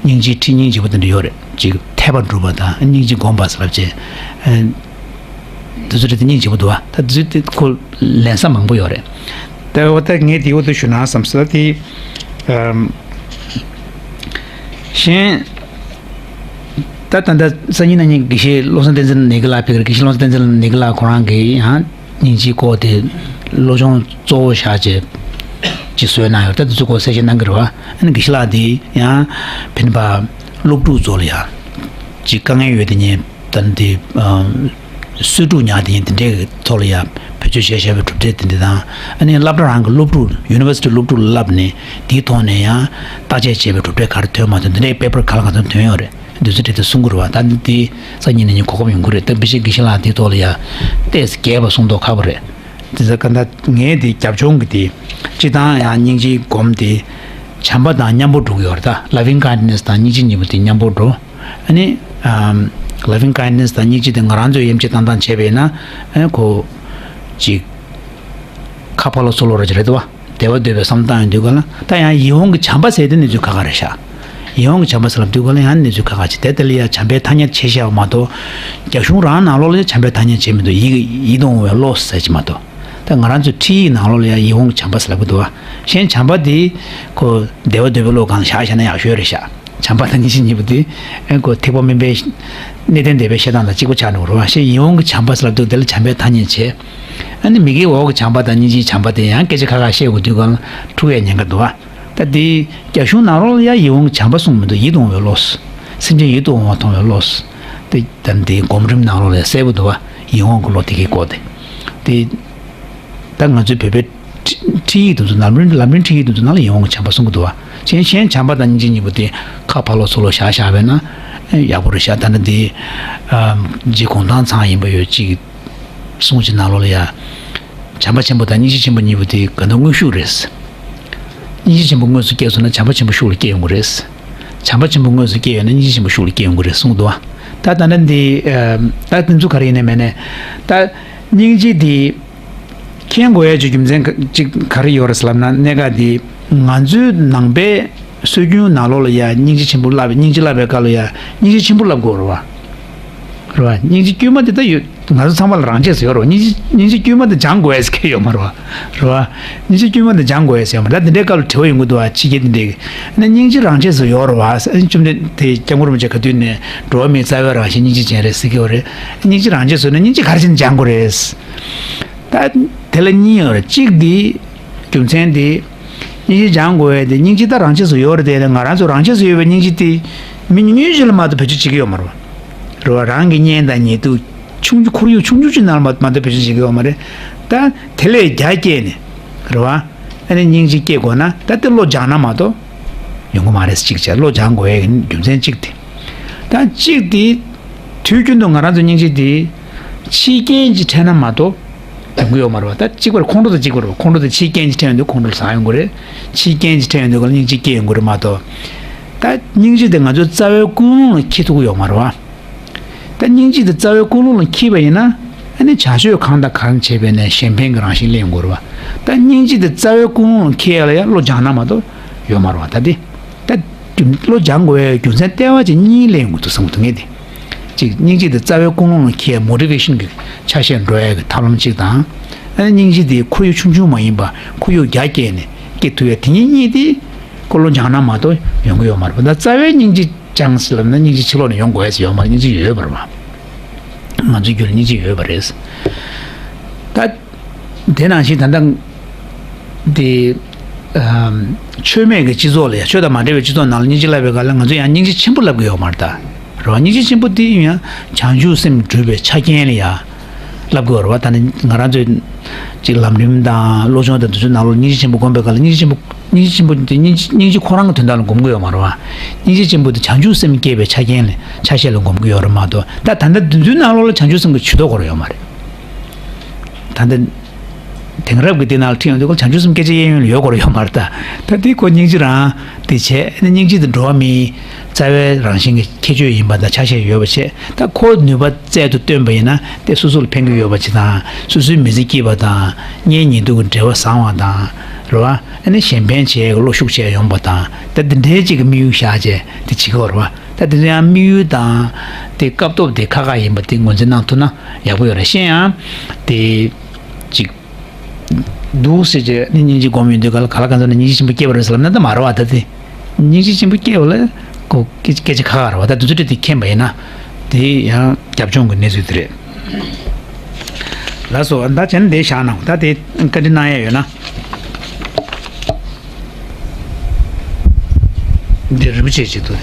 སྙིང་རྗེའི་ཁྲིད་སྙིང་རྗེ་པོ་དེ་འདྲ་ཡོད་རེད་ཅིག་ཐེག་པ་སྒྲུབ་པ་དང་སྙིང་རྗེ་སྒོམ་པ་ཟེར་ལབ་ཅེས། དེ་ཚོ་རེད་དེ་སྙིང་རྗེ་པོ་འདུག་ཨ། ད་དེ་ཚོ་དེ་ཁོ་ལེན་ས་མང་པོ་ཡོད་རེད། ད་འོ་ད་ངས་དེ་འོ་དེ་ཞུ་ན་བསམ་སོང་དེ། ཨམ། གཞན། ད་ད་ལྟ་སང་ཉིན་གནངས་ཉིན་དགེ་བཤེས་བློ་བཟང་བསྟན་འཛིན་ནེ་གི་ལགས་ཕེབས་ཀྱི་རེད། དགེ་བཤེས་བློ་བཟང་བསྟན་འཛིན་ནེ་གི་ལགས་ཁོ་རང་གིས་ཡང་སྙིང་རྗེའི་སྐོར་དེ་བློ་སྦྱོང་གཙོ་བོ་བཞག་བྱས་ཅིག་བཟོས་གནང་ཡོད། ད་དེ་ཚོའི་སྐོར་གསལ་བཤད་གནང་གི་རེད་བ། ཨ་ནི་དགེ་བཤེས་ལགས་དེ་ཡང་ཕན་པ་སློབ་ཕྲུག་ཚོ་ལ་ཡང་ཅིག་དཀའ་ངལ་ཡོད་དེ་ཉིད་ད་ནི་དེ་གསོས་ཕྲུག་ཉར་དེ་ཉིད་དེ་འདྲའི་ཐོག་ལ་ཡང་བེད་སྤྱོད་བྱས་བཞག་པའི་གྲུབ་འབྲས་དེ་འདྲ་དང་ཨ་ནི་སློབ་གྲྭ་རང་གི་སློབ་ཕྲུག་ཡུ་ནི་ཝར་སི་ཊི་སློབ་ཕྲུག་ལ་བསླབས་ནས་དེའི་ཐོག་ནས་ཡང་བརྟག་དཔྱད་བྱས་པའི་གྲུབ་འབྲས་ག་རེ་ཐོན་མ་ཐོན་དེ་འདྲའི་པེ་པར་ག་ལ་གང་འཚམ་ཐོན་ཡོད་རེད། འདི་ཚོ་དེ་དེ་གསུང་གི་རེད་བ། ད་འདི་དེ་སང་ཉིན་ནས་ཉིན་གོ་སྐབས་ཡོང་གི་རེད། ད་དཔེ་ཆའི་དགེ་བཤེས་ལགས་དེའི་ཐོག་ལ་ཡ་ཏོག་ཙམ་རྒྱས་པ་གསུང་མདོག་ཁ་པོ་རེད། དེ་ཚོ་ག་འདྲ་ངས་དེ་རྒྱབ་ལྗོངས་ཀྱི་དེ་སྤྱི་བཏང་ཡང་སྙིང་རྗེའི་སྒོམ་དེ་བྱམས་པ་དང་མཉམ་པོ་འགྲོ་གི་ཡོད་རེད། ད་loving kindness དང་སྙིང་རྗེ་གཉིས་པོ་དེ་མཉམ་པོ་འགྲོ། ཨ་ནི་ཨམ་loving kindness དང་སྙིང་རྗེ་དེ་ང་རང་ཚོས་དབྱེ་འབྱེད་བཏང་སྟངས་བྱས་པས་ན་ཨ་ཁོ་ཅིག་ཁ་ཕར་ལོགས་ཚུར་ལོགས་རེད་ཀྱི་རེད་དོ། བདེ་བ་འདོད་པའི་བསམ་བཏང་ཡོང་དུས་ག་ལ་ད་ཡང་ཡིད་འོང་གི་བྱམས་པ་ཟེར་དེ་གནས་ཚུལ་ཁག་ཁག་རེད་ཤག་ཡིད་འོང་གི་བྱམས་པ་ཟེར་ལབ་དུས་ག་ལ་ཡང་གནས་ཚུལ་ཁག་ཁག་ཅིག་དེ་དེ་ལ་ཡང་བྱམས་པའི་ཐ་སྙད་བྱེད་བཞག་པ་མ་གཏོགས། རྒྱ་གཞུང་རང་ནང་ལོགས་ལ་ཡང་བྱམས་པའི་ཐ་སྙད་བྱེད་མི་འདུག་ཡིད་ཡིད་དུ་འོང་བའི་བློ་ཟེར་གྱི་མ་གཏོགས། ད་ང་རང་ཚོའི་ཁྲིད་ཡིག་ནང་ལོགས་ལ་ཡང་ཡིད་འོང་གི་བྱམས་པ་ཟེར་ལབ་ཀྱི་འདུག་བ། གཞན་བྱམས་པ་དེ་ཁོ་བདེ་བ་འདོད་པའི་བློ་སྒང་ལ་བཞག་བཞག་ན་ཡག་ཤོས་རེད་ཤག་བྱམས་པ་དང་སྙིང་རྗེ་གཉིས་པོ་དེ་ཨེ་ཁོ་ཐེག་པ་དམན་པའི་གནས་བརྟན་སྡེ་པའི་བཤད་སྟངས་དང་གཅིག་པ་ཆགས་འགྲོ་གི་རེད་བ། ཞེས་ཡིད་འོང་གི་བྱམས་པ་ཟེར་ལབ་དུས་དེ་ལ་བྱམས་པའི་ཐ་སྙད་བྱས། ཨ་ནི་མི་དགེ་བའི་འོག་གི་བྱམས་པ་དང་སྙིང་རྗེའི་བྱམས་པ་དེ་ཡང་སྐད་ཆ་ཁ་ཁ་བཤད་དགོས་དུས་གང་ལ་འཁྲུག་ཡའི་ཉེན་ཁ་འདུག་བ། ད་དེ་རྒྱ་གཞུང་ནང་ལོགས་ལ་ཡང་ཡིད་འོང་གི་བྱམས་པ་གསུངས་མི་འདུག་ཡིད་དུ་འོང་བའི་བློ། སེམས་ཅན་ཡིད་དུ་འོང་བ་མཐོང་བའི་བློ། དེ་ད་དེ་སྒོམ་རིམ་ནང་ལོགས་ལ་གསལ་པོ་འདུག་བ། ཡིད་འོང་གི་བློ་དེ་གའི་སྐོར་དེ། དེ། ད་ང་ཚོའི་བོད་པའི་ཁྲི་ཁྲིད་ཡིག་དེ་ཚོ་ནང་ལམ་རིམ་ཁྲིད་ཡིག་དེ་ཚོ་ནང་ལ་ཡིད་འོང་གི་བྱམས་པ་གསུང་གི་འདུག་བ། གཞན་གཞན་བྱམས་པ་དང་སྙིང་རྗེ་གཉིས་པོ་དེ་ཁ་ཕར་ལོགས་ཚུར་ལོགས་བཞག་བཞག་པས་ན་ཡག་པོ་རེད་ཤག་ད་ནི་དེ་རྗེ་གུང་ཐང་ཚང་ཡིན་པ་ཡོད་ཅིག་གསུང་ཅིག་ནང་ལོགས་ལ་ཡ། བྱམས་པ་ཆེན་པོ་དང་སྙིང་རྗེ་ཆེན་པོ་གཉིས་པོ་དེ་ག་འདྲ་དངོས་ཤུགས་རེད། སྙིང་རྗེ་ཆེན་པོ་དངོས་སུ་སྐྱེས་སོང་ན་བྱམས་པ་ཆེན་པོ་ཤུགས་ལ་སྐྱེ་ཡོང་གི་རེད། བྱམས་པ་ཆེན་པོ་དངོས་སུ་སྐྱེས་ཡོད་ན་སྙིང་རྗེ་ཆེན་པོ་ཤུགས་ལ་སྐྱེ་ཡོང་གི་རེད་གསུངས་འདུག་བ། ད་ད་ནི་འདི་ད་དེ་ཚོ་ག་རེ་ཡིན་ནའི་མེད་ནའི་ད་སྙིང་རྗེ་དེ། མཁྱེན་དགོས་ཡ་ཅིག་རྒྱུ་མཚན་ག་ཅིག་ག་རེ་ཡོད་རེད་ཟེར་ལབ་ན་གནད་འགག་འདི་ང་ཚོའི་ནང་པའི་སྲོལ་རྒྱུན་ནང་ལོགས་ལ་ཡ་སྙིང་རྗེ་ཆེན་པོ་བསླབ་པའི་སྙིང་རྗེ་བསླབ་པའི་སྐབས་ལ་ཡ་སྙིང་རྗེ་ཆེན་པོ་བསླབ་དགོས་རེད་བ། རེད་བ། སྙིང་རྗེ་དཀྱུས་མ་དེ་ད་ཡོད། ང་ཚོ་ཚང་མ་ལ་རང་ཆས་སུ་ཡོད་རེད་བ། སྙིང་རྗེ་སྙིང་རྗེ་དཀྱུས་མ་དེ་སྦྱང་དགོས་ཟེར་མཁན་ཡོད་མ་རེད་བ། རེད་བ། སྙིང་རྗེ་དཀྱུས་མ་དེ་སྦྱང་དགོས་ཟེར་ཡོད་མ་རེད། ད་དེ་འདྲའི་སྐབས་ལ་དྲི་བ་ཡོང་གི་འདུག་བ། ཕྱི་རྒྱལ་དེ་འདྲའི་གི། ཨ་ནི་སྙིང་རྗེ་རང་ཆས་སུ་ཡོད་རེད་བ། བཅོམ་ལྡན་འདས་སྐྱབས་མགོན་རིན་པོ་ཆེ་ག་དུས་ནས་འགྲོ་བ་མིའི་རྩ་བའི་རང་བཞིན་སྙིང་རྗེ་ཅན་རེད་ཟེར་གྱི་ཡོད་རེད། སྙིང་རྗེ་རང་ཆས་སུ་ཡོད་ན་སྙིང་རྗེ་ག་རེ་བྱས་ནས་སྦྱང་དགོས་རེད། ད་དེ་ལ་གཉིས་ཡོད་རེད། གཅིག་དེ་རྒྱུ་མཚན་དེ། སྙིང་རྗེ་སྦྱང་དགོས་ཡས་དེ་སྙིང་རྗེ་ད་རང་ཆས་སུ་ཡོད་རེད་དེ། ང་རང་ཚོ་རང་ཆས་སུ་ཡོད་པའི་སྙིང་རྗེ་དེ་མི་ཉུང་ཉུང་ཞིག་ལ་མ་གཏོགས་བེད་སྤྱོད་བྱེད་ཀྱི་ཡོད་མ་རེད་བ། རེད་བ། རང་གི་གཉེན་དང་ཉེ་དུ་ཆུང་ཆུང་ཁོར་ཡུག་ཆུང་ཆུང་ཅིག་ནང་ལ་མ་མ་གཏོགས་བེད་སྤྱོད་བྱེད་ཀྱི་ཡོད་མ་རེད། ད་དེ་ལས་རྒྱ་སྐྱེད་ནས་རེད་བ། ཨ་ནི་སྙིང་རྗེ་སྐྱེ་དགོས་ན་ད་དེ་བློ་སྦྱངས་ན་མ་གཏོགས་ཡོང་གི་མ་རེད། གཅིག་བྱས་བློ་སྦྱང་དགོས་ཡས་རྒྱུ་མཚན་གཅིག་དེ། ད་གཅིག་དེ་དུས་རྒྱུན་དུ་ང་རང་ཚོ་སྙིང་རྗེ་དེ་ཕྱིའི་རྐྱེན་གྱིས་འཕྲད་ན་མ་གཏོགས་ཡོང་གི་ཡོད་མ་རེད་བ། ད་གཅིག་པར་ཁོང་ཁྲོ་དང་གཅིག་པར་ཁོང་ཁྲོ་དེ་ཕྱིའི་རྐྱེན་གྱིས་འཕྲད་ཡོང་དུས་ཁོང་ཁྲོ་ཟ་ཡོང་གི་རེད། ཕྱིའི་རྐྱེན་གྱིས་འཕྲད་ཡོང་དུས་སྙིང་རྗེ་སྐྱེ་ཡོང་གི་རེད་མ་གཏོགས། ད་སྙིང་རྗེ་དེ་ང་ཚོའི་རྩ་བའི་ཀུན་སློང་ལ་འཁྱེར་ཐུབ་ཀྱི་ཡོད་མ་རེད་བ། ད་སྙིང་རྗེ་དེ་རྩ་བའི་ཀུན་སློང་ལ་འཁྱེར་བ་ཡིན་ན། ཨ་ནི་བྱ་སྤྱོད་གང་དང་གང་བྱེད་པ་ཡིན་ནའི་གཞན་ཕན་གྱི་རང་བཞིན་སླེབས་ཡོང་གི་རེད་བ། ད་སྙིང་རྗེ་དེ་རྩ་བའི་ཀུན་སློང་ལ་འཁྱེར་ཡ་ལ་ཡང་བློ་སྦྱངས་ན་མ་གཏོགས་ཡོད་མ་རེད་བ། ད་དེ། ད་རྒྱུ་བློ་སྦྱང་དགོས་པའི་རྒྱུ་མཚན་ལྟེ་བ་གཅིག་གཉིས་སླེབས་ཡོང་གི་འདུག་བསམ་གྱི་འདུག་ངས་དེ། གཅིག་སྙིང་རྗེ་དེ་རྩ་བའི་ཀུན་སློང་ལ་འཁྱེར་མོ་ཊི་ཝེ་ཤན་གྱི་ཆ་ཤས་འགྲོ་ཡ་གི་ཐབས་ལམ་གཅིག་དང་། ཨ་ནི་སྙིང་རྗེ་དེ་ཁོར་ཡུག་ཆུང་ཆུང་མ་ཡིན་པ་ཁོར་ཡུག་རྒྱ་བསྐྱེད་ནས་སྐྱེ་ཐུབ་ཡ་དེ་གཉིས་གཉིས་དེ་ཁོ་བློ་སྦྱངས་ན་མ་གཏོགས་ཡོང་གི་ཡོད་མ་རེད་པ། ད་རྩ་བའི་སྙིང་རྗེ་སྦྱངས་ཟེར་ལབ་ན་སྙིང་རྗེ་ཕྱི་ལོགས་ནས་ཡོང་དགོས་ཡ་ཟེར་ཡོད་མ་རེད། སྙིང་རྗེ་ཡོད་པ་རེད་པ། ང་ཚོའི་རྒྱུད་ལ་སྙིང་རྗེ་ཡོད་པ་རེད། ད། དེ་ནང་བཞིན་ད་ལྟ་དེ། ཨམ། ཆོས་མེད་ཀྱི་སྤྱི་ཚོགས་ལ་ཡང་ཆོས་དང་མ་འབྲེལ་བའི་སྤྱི་ཚོགས་ནང་ལ་སྙིང་རྗེ་བསླབ་པའི་སྐབས་ལ་ང་ཚོས་ཡང་སྙིང་རྗེ་ཆེན་པོ་བསླབ་ཀྱི་ཡོད་མ་རེད་ད། རེད་བ། སྙིང་རྗེ་ཆེན་པོ་དེ་ཡང་བྱང་ཆུབ་སེམས་སྒྲུབ་པའི་ཆ་རྐྱེན་ལ་ཡང་བསླབ་ཀྱི་ཡོད་རེད་བ། ད་ནི་ང་རང་ཚོས་ཅིག་ལམ་རིམ་དང་བློ་སྦྱོང་དང་དེ་ཚོའི་ནང་ལོགས་སྙིང་རྗེ་ཆེན་པོ་སྒོམ་པའི་སྐབས་ལ་སྙིང་རྗེ་ཆེན་པོ་སྙིང་རྗེ་ཆེན་པོ་དེ་སྙིང་རྗེ་སྙིང་རྗེ་ཁོ་རང་གི་དོན་དག་ལ་སྒོམ་གྱི་ཡོད་མ་རེད་བ། སྙིང་རྗེ་ཆེན་པོ་དེ་བྱང་ཆུབ་སེམས་བསྐྱེད་པའི་ཆ་རྐྱེན་ལ་ཆ་ཤས་ལ་སྒོམ་གྱི་ཡོད་རེད་མ་གཏོགས། ད་ད་ལྟ་དེ་ཚོའི་ནང་ལོགས་ལ་བྱང་ཆུབ་སེམས་ཀྱི་ཇུས་གཏོགས་ཁོ་རང་ཡོད་མ་རེད། ད་ལྟ་དེང་རབས་ཀྱི་འདི་ནང་ལ་ཁྲིད་ཡོང་དུས་ཁོ་བྱང་ཆུབ་སེམས་སྐད་ཆ་གཡས་གཡོན་ལ་ཡོད་དགོས་རེད་ཡོད་མ་རེད་ད། ད་དེ་ཁོ་སྙིང་རྗེ་རང་དེ་བྱས་ནས་སྙིང་རྗེ་དེ་འགྲོ་བ་མིའི་རྩ་བའི་རང་བཞིན་གྱི་ཁྱད་ཆོས་ཡིན་པ་དང་ཆ་ཤས་ཡོད་པ་བྱས། ད་ཁོ་ནུས་པ་རྩལ་དུ་བཏོན་པ་ཡིན་ན་དེ་སོ་སོ་ལ་ཕན་གྱི་ཡོད་པ་ཅིག་དང་། སོ་སོའི་མི་ཚེ་སྐྱིད་པ་དང་། གཉེན་ཉེ་དུ་གི་འབྲེལ་བ་བཟང་བ་དང་། རེད་བ། ཨ་ནི་གཞན་ཕན་བྱེད་ཡག་གི་བློ་ཤུགས་ཆེ་ཡོང་པ་དང་། ད་དེ་འདྲའི་ཅིག་གི་དམིགས་ཡུལ་བཞག་བྱས་དེ་བྱེད་ཀྱི་ཡོད་རེད་བ། ད་དེ་ཚོ་ཡང་དམིགས་ཡུལ་དང་དེ་སྐབས་ཐོབ་དེ་ཁག་ཁག་ཡིན་པ་དེ་ངོས་འཛིན་གནང་ཐུབ་ན་ཡག་པོ་ཡོད་རེད། གཞན་ཡང་དེ་ཅིག་འདུག་ཟེར་བྱས་ནས་སྙིང་རྗེ་སྒོམ་ཡོང་དུས་ག་ལ་ག་ལ་གང་འཚམ་ནས་སྙིང་རྗེ་ཆེན་པོ་སྐྱེས་པ་རེད་ཟེར་ལབ་ན་ད་མ་རེད་བ། ད་དེ་སྙིང་རྗེ་ཆེན་པོ་སྐྱེས་པ་ལ་ཁོ་སྐད་སྐད་ཆ་ཁག་ཁག་རེད་བ། ད་དེ་ཚོ་འདྲ་དེ་མཁྱེན་པ་ཡིན་ན་དེ་ཡང་རྒྱབ་ལྗོངས་ཀྱི་གནས་ཚུལ་དེ་རེད། ལགས་སོ། ད་བྱས་ན་དེ་བཞག་གནང་། ད་དེ་བཀའ་འདྲི་གནང་ཡས་ཡོད་ན། འདི་རིན་པོ་ཆེ་ཅིག་ཏུ།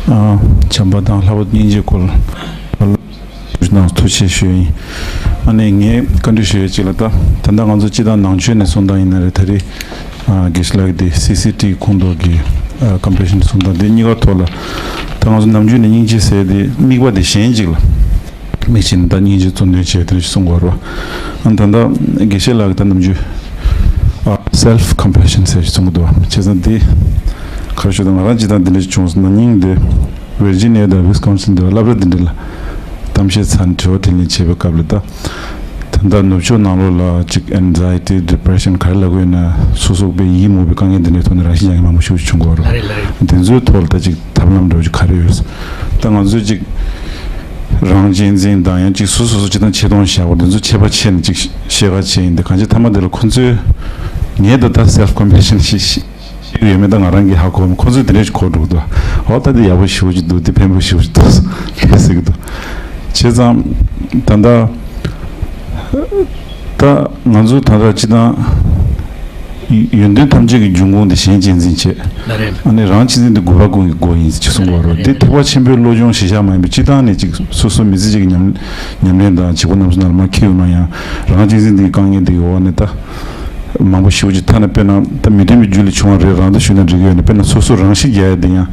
ཨ། བྱམས་པ་དང་ལྷག་པར་དུ་སྙིང་རྗེའི་སྐོར་ལ་ཞུ་གནང་ཐུགས་རྗེ་ཆེ་ཞུ་ཡིན། ཨ་ནི་ངས་བཀའ་འདྲི་ཞུ་ཡས་ཅིག་ལ། ད་ད་ལྟ་ང་ཚོ་སྤྱི་བཏང་ནང་ཆོས་ནས་གསུངས་སྟངས་ཡིན་ན་རེད། ད་རེས་ཨ། དགེ་བཤེས་ལགས་ཀྱིས་དེ་སི་སི་ཊི་ཁོངས་གཏོགས་ཀྱི་ཨ། ཀམ་པེ་ཤན་གསུང་སྟངས་དེ་གཉིས་ཀ་ཐོག་ལ། ད་ང་ཚོ་ནམ་རྒྱུན་ནས་སྙིང་རྗེ་ཟེར་དེ་དམིགས་པ་དེ་གཞན་གཅིག་ལ་དམིགས་བྱས་ནས་ད་སྙིང་རྗེ་གཙོ་འདོན་བྱས་དེ་འདྲ་ཞིག་གསུང་གི་ཡོད་རེད་བ། ཨ། ད་ལྟ་དགེ་བཤེས་ལགས་ཀྱིས་ད་ནམ་རྒྱུན་ཨ། སེལ་ཕི་ཀམ་པེ་ཤན་ཟེར་ཞིག་གསུང་གི་འདུག་བ། བྱས་ཙང་དེ་ག་རེ་ཞུ་དང་། ང་རང་སྤྱི་བཏང་དེ་འདྲ་ཞིག་བྱུང་སོང་། ན་ནིང་དེ་ཝེར་ཇི་ནི་ཡ་དང་ཝིས་ཀོན་སིན་དུ་སློབ་གྲྭ་དེ་འདྲ་ལ་གཏམ་བཤད་ཚར་ནས་དྲི་བ་དྲིས་ལན་བྱེད་པའི་སྐབས་ལ། ད་ད་ལྟ་ནུབ་ཕྱོགས་ནང་ལོགས་ལ་ཅིག་ཨེན་ཛའི་ཊི་ཌི་པི་རེ་ཤན་ག་རེ་ལབ་ཀྱི་ཡོད་ན། སོ་སོ་པའི་ཡིད་མུག་པའི་དཀའ་ངལ་འདི་འདྲའི་ཐོག་ནས་རང་ཤི་རྒྱག་མཁན་མང་པོ་ཞིག་བྱུང་གི་ཡོད་རེད། ལགས་རེད། ལགས་རེད། འདི་ཚོའི་ཐོག་ལ་ད་ཅིག་ཐབས་ལམ་འདྲ་བོ་ཅིག་ག་རེ་ཡོད། ད་ང་ཚོས་ཅིག་རང་གཅེས་འཛིན་དང་། ཡང་ཅིག་སོ་སོ་སོ་སྤྱིར་བཏང་ཆེ་མཐོང་བཞག་པ་འདི་ཚོ་ཁྱད་པར་ཕྱེ་ནས་ཅིག་བཤད་ག་བྱས་ཡིན། དེ་གང་ཅི་མཐའ་མ་དེ་ལ་ཁོ་ཚོས་ངས་ད་ལྟ་སེལ་ཕི་ཀམ་པེ་ཤན་ཞིག་ཤེས་ཀྱི་ཡོད་མེད་ད་ང་རང་གིས་ཧ་གོ་མ། ཁོ་ཚོས་དེ་འདྲ་ཞིག་གོ་འགྲོ་གི་འདུག། འོ་ད་འདི་ཡག་པོ་ཞེ་པོ་ཅིག་འདུག། འདི་ཕན་པོ་ཞེ་པོ་ཅིག་འདུག་ཟེར་གྱི་འདུག། བྱས་ཙང་ད་ལྟ་ད་ང་ཚོ་ད་ལྟ་སྤྱིར་བཏང་ཡོན་ཏན་ཐམས་ཅད་ཀྱི་འབྱུང་ཁུངས་དེ་གཞན་གཅེས་འཛིན་བྱེད། ལགས་རེད། ཨ་ནི་རང་གཅེས་འཛིན་དེ་དགོས་པ་ཀུན་གྱི་སྒོ་ཡིན་ཅེས་གསུངས་པ་རེད། འདི་ཐེག་པ་ཆེན་པོའི་བློ་སྦྱོང་གཞི་བཞག་མ་ཡིན་པའི་སྤྱིར་བཏང་ནས་ཅིག་སོ་སོ་མི་ཚེ་གཅིག་གི་ཉམས་ཉམས་ལེན་དང་བྱེད་སྒོ་རྣམས་སུ་ནར་མ་འཁྱེར་ཡོང་ན་ཡང་། རང་གཅེས་འཛིན་དེའི་དཀའ་ངལ་དེ་གི་འོག་ནས་ད། མང་པོ་ཞེ་པོ་ཅིག་ཐ་ན་དཔེར་ན་ད་མི་མཐུན་པའི་རྒྱུ་ལས་བྱུང་བ་རེད། རང་ད་ཞུས་ན་འགྲིག་གི་ཡོད་ནས། དཔེར་ན་སོ་སོ་རང་ཤི་རྒྱག་ཡ་དེ་ཡང་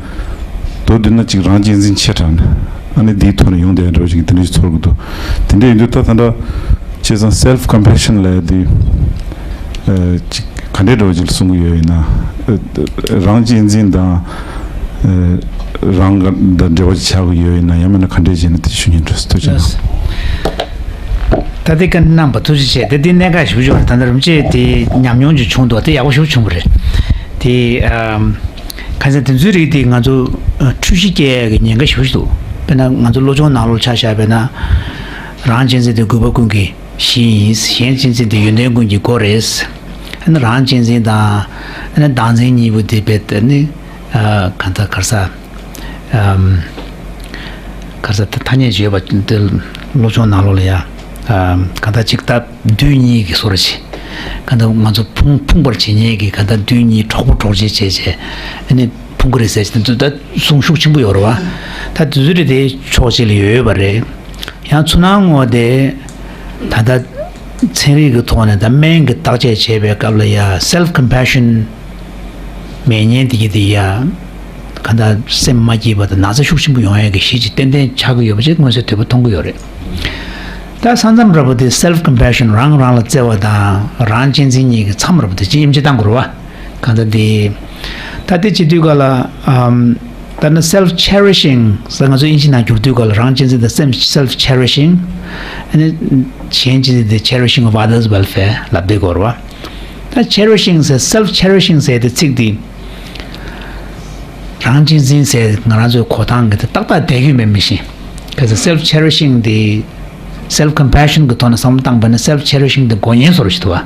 མདོར་བསྡུས་ན་ཅིག་རང་གཅེས་འཛིན་ཆེ་དྲགས་ནས། ཨ་ནི་དེའི་ཐོག་ནས་ཡོང་བསྡད་ཡ་འདྲ་བོ་ཅིག་དེ་འདྲ་ཞིག་ཚོར་གི་འདུག། དེ་འདྲ་ཡིན་དུས་ད་ད་ལྟ་བྱས་ཙང་སེལ་ཕི་ཀམ་པེ་ཤན་ལབ་ཡ་དེ་ཨ་ཅིག་ག་འདྲའི་འདྲ་བོ་ཅིག་ལ་གསུང་གི་ཡོད་ཡིན་ན། ཨ་རང་གཅེས་འཛིན་དང་ཨ་རང་དང་འབྲེལ་བ་ཅིག་ཆགས་ཀྱི་ཡོད་ཡིན་ན། ཡང་མིན་ན་ག་འདྲས་བྱས་ན་དེ་ཞུ་སྙིང་འདོད། ཐུགས་རྗེ་གནང་། ད་ལྟའི་བཀའ་འདྲི་གནང་བ་ཐུགས་རྗེ་ཆེ། དེ་འདི་གནད་འགག་ཞེ་པོ་ཅིག་ཡོད་རེད། ད་ལྟ་རིན་པོ་ཆེས་དེ་ཉམས་མྱོང་ཅིག་བྱུང་འདུག། དེ་ཡག་པོ་ཞེ་པོ་བྱུང་བ་རེད། དེ་ཨམ། ཁ་སང་དེ་ཚོའི་རིགས་དེ་ང་ཚོ་ཨ། འཁྲུལ་གཞི་སྐྱེ་ཡག་གི་ཉེན་ཁ་ཞེ་པོ་ཞིག་འདུག་དཔེར་ན་ང་ཚོ་བློ་སྦྱོང་ནང་ལོགས་ཆ་བཞག་པ་ཡིན་ན། རང་གཅེས་འཛིན་དེ་རྒུད་པ་ཀུན་གྱི་གཞི་ཡིན། གཞན་གཅེས་འཛིན་དེ་ཡོན་ཏན་ཀུན་གྱི་སྒོ་རེད། ཨ་ནི་རང་གཅེས་འཛིན་དང་ཨ་ནི་བདག་འཛིན་གཉིས་པོ་དེ་རྦད་དེ་ནི་ཨ། གང་ལྟར་ག་རེ་ཟེར། ཨམ། ག་རེ་ཟེར། ད་ཐ་སྙད་ཅིག་ཡོད་པ་འདི་བློ་སྦྱོང་ནང་ལོགས་ལ་ཡ། ཨམ། གང་ལྟར་ཅིག་ད་རྡུལ་གཉིས་ཀྱི་བཟོ་འདྲ་ཅིག་གང་ལྟར་ང་ཚོ་ཕུང་ཕུང་བར་བྱེད་མཁན་གྱི་གང་ལྟར་རྡུལ་གཉིས་གྲོགས་པོ་གྲོགས་མཆེད་བྱས་བྱས་ཨ་ནི་ཕུང་གི་རེད་ཟེར་གྱི་འདུག་ད་གསུང་ཤུགས་ཆེན་པོ་ཡོད་རེད་བ། ད་དེ་ཚོ་རེད་དེ་ཕྱོགས་གཅིག་ལ་ཡོད་པ་རེད། ཡང་ཚུར་སྣང་ངོ་དེ་ད་ལྟ་ཚན་རིག་གི་ཐོག་ནས་ད་སྨན་གྱི་བརྟག་དཔྱད་བྱེད་པའི་སྐབས་ལ་ཡ་self compassion མེད་མཁན་དེ་གྱད་དེ་ཡ། གང་ལྟར་སེམས་མ་སྐྱིད་པ་དང་ན་ཚ་ཤུགས་ཆེན་པོ་ཡོང་ཡག་གི་གཞི་ཅིག་ཏན་ཏན་ཆགས་ཀྱི་ཡོད་པ་ཅིག་མངོན་གསལ་དོད་པོ་མཐོང་གི་ཡོད་རེད། ད་ས་མཚམས་འདྲ་པོ་དེ་self compassion རང་རང་ལ་བརྩེ་བ་དང་རང་གཅེས་འཛིན་གཉིས་ཀྱི་མཚམས་འདྲ་པོ་དེ་ཅིག་དབྱེ་འབྱེད་གཏང་དགོས་རེད་བ། གང་ལྟར་དེ། ད་དེ་བྱེད་དུས་ག་ལ་ཨམ། ད་ནི་self cherishing ཟེར་ང་ཚོ་དབྱིན་ཇི་ནང་བསྒྱུར་དུས་ག་ལ་རང་གཅེས་འཛིན་དང་སེམས་self cherishing ཨ་ནི་གཞན་གཅེས་འཛིན་དེ་cherishing of others welfare ལབ་བསྡད་ཀྱི་ཡོད་རེད་བ། ད་cherishing ཟེར་self cherishing ཟེར་དེ་ཚིག་དེ་རང་གཅེས་འཛིན་ཟེར་ང་རང་ཚོའི་གོ་སྟངས་ཀྱི་དེ་ཏག་ཏག་བསྡད་ཀྱི་མེད་མི་ཤེས། གལ་སྲིད་self cherishing དེ་self compassion གྱི་ཐོག་ནས་བསམ་བློ་བཏང་པ་ན་self cherishing དེ་མགོ་བརྙན་བཟོ་འདྲ་ཞིག་འདུག་བ།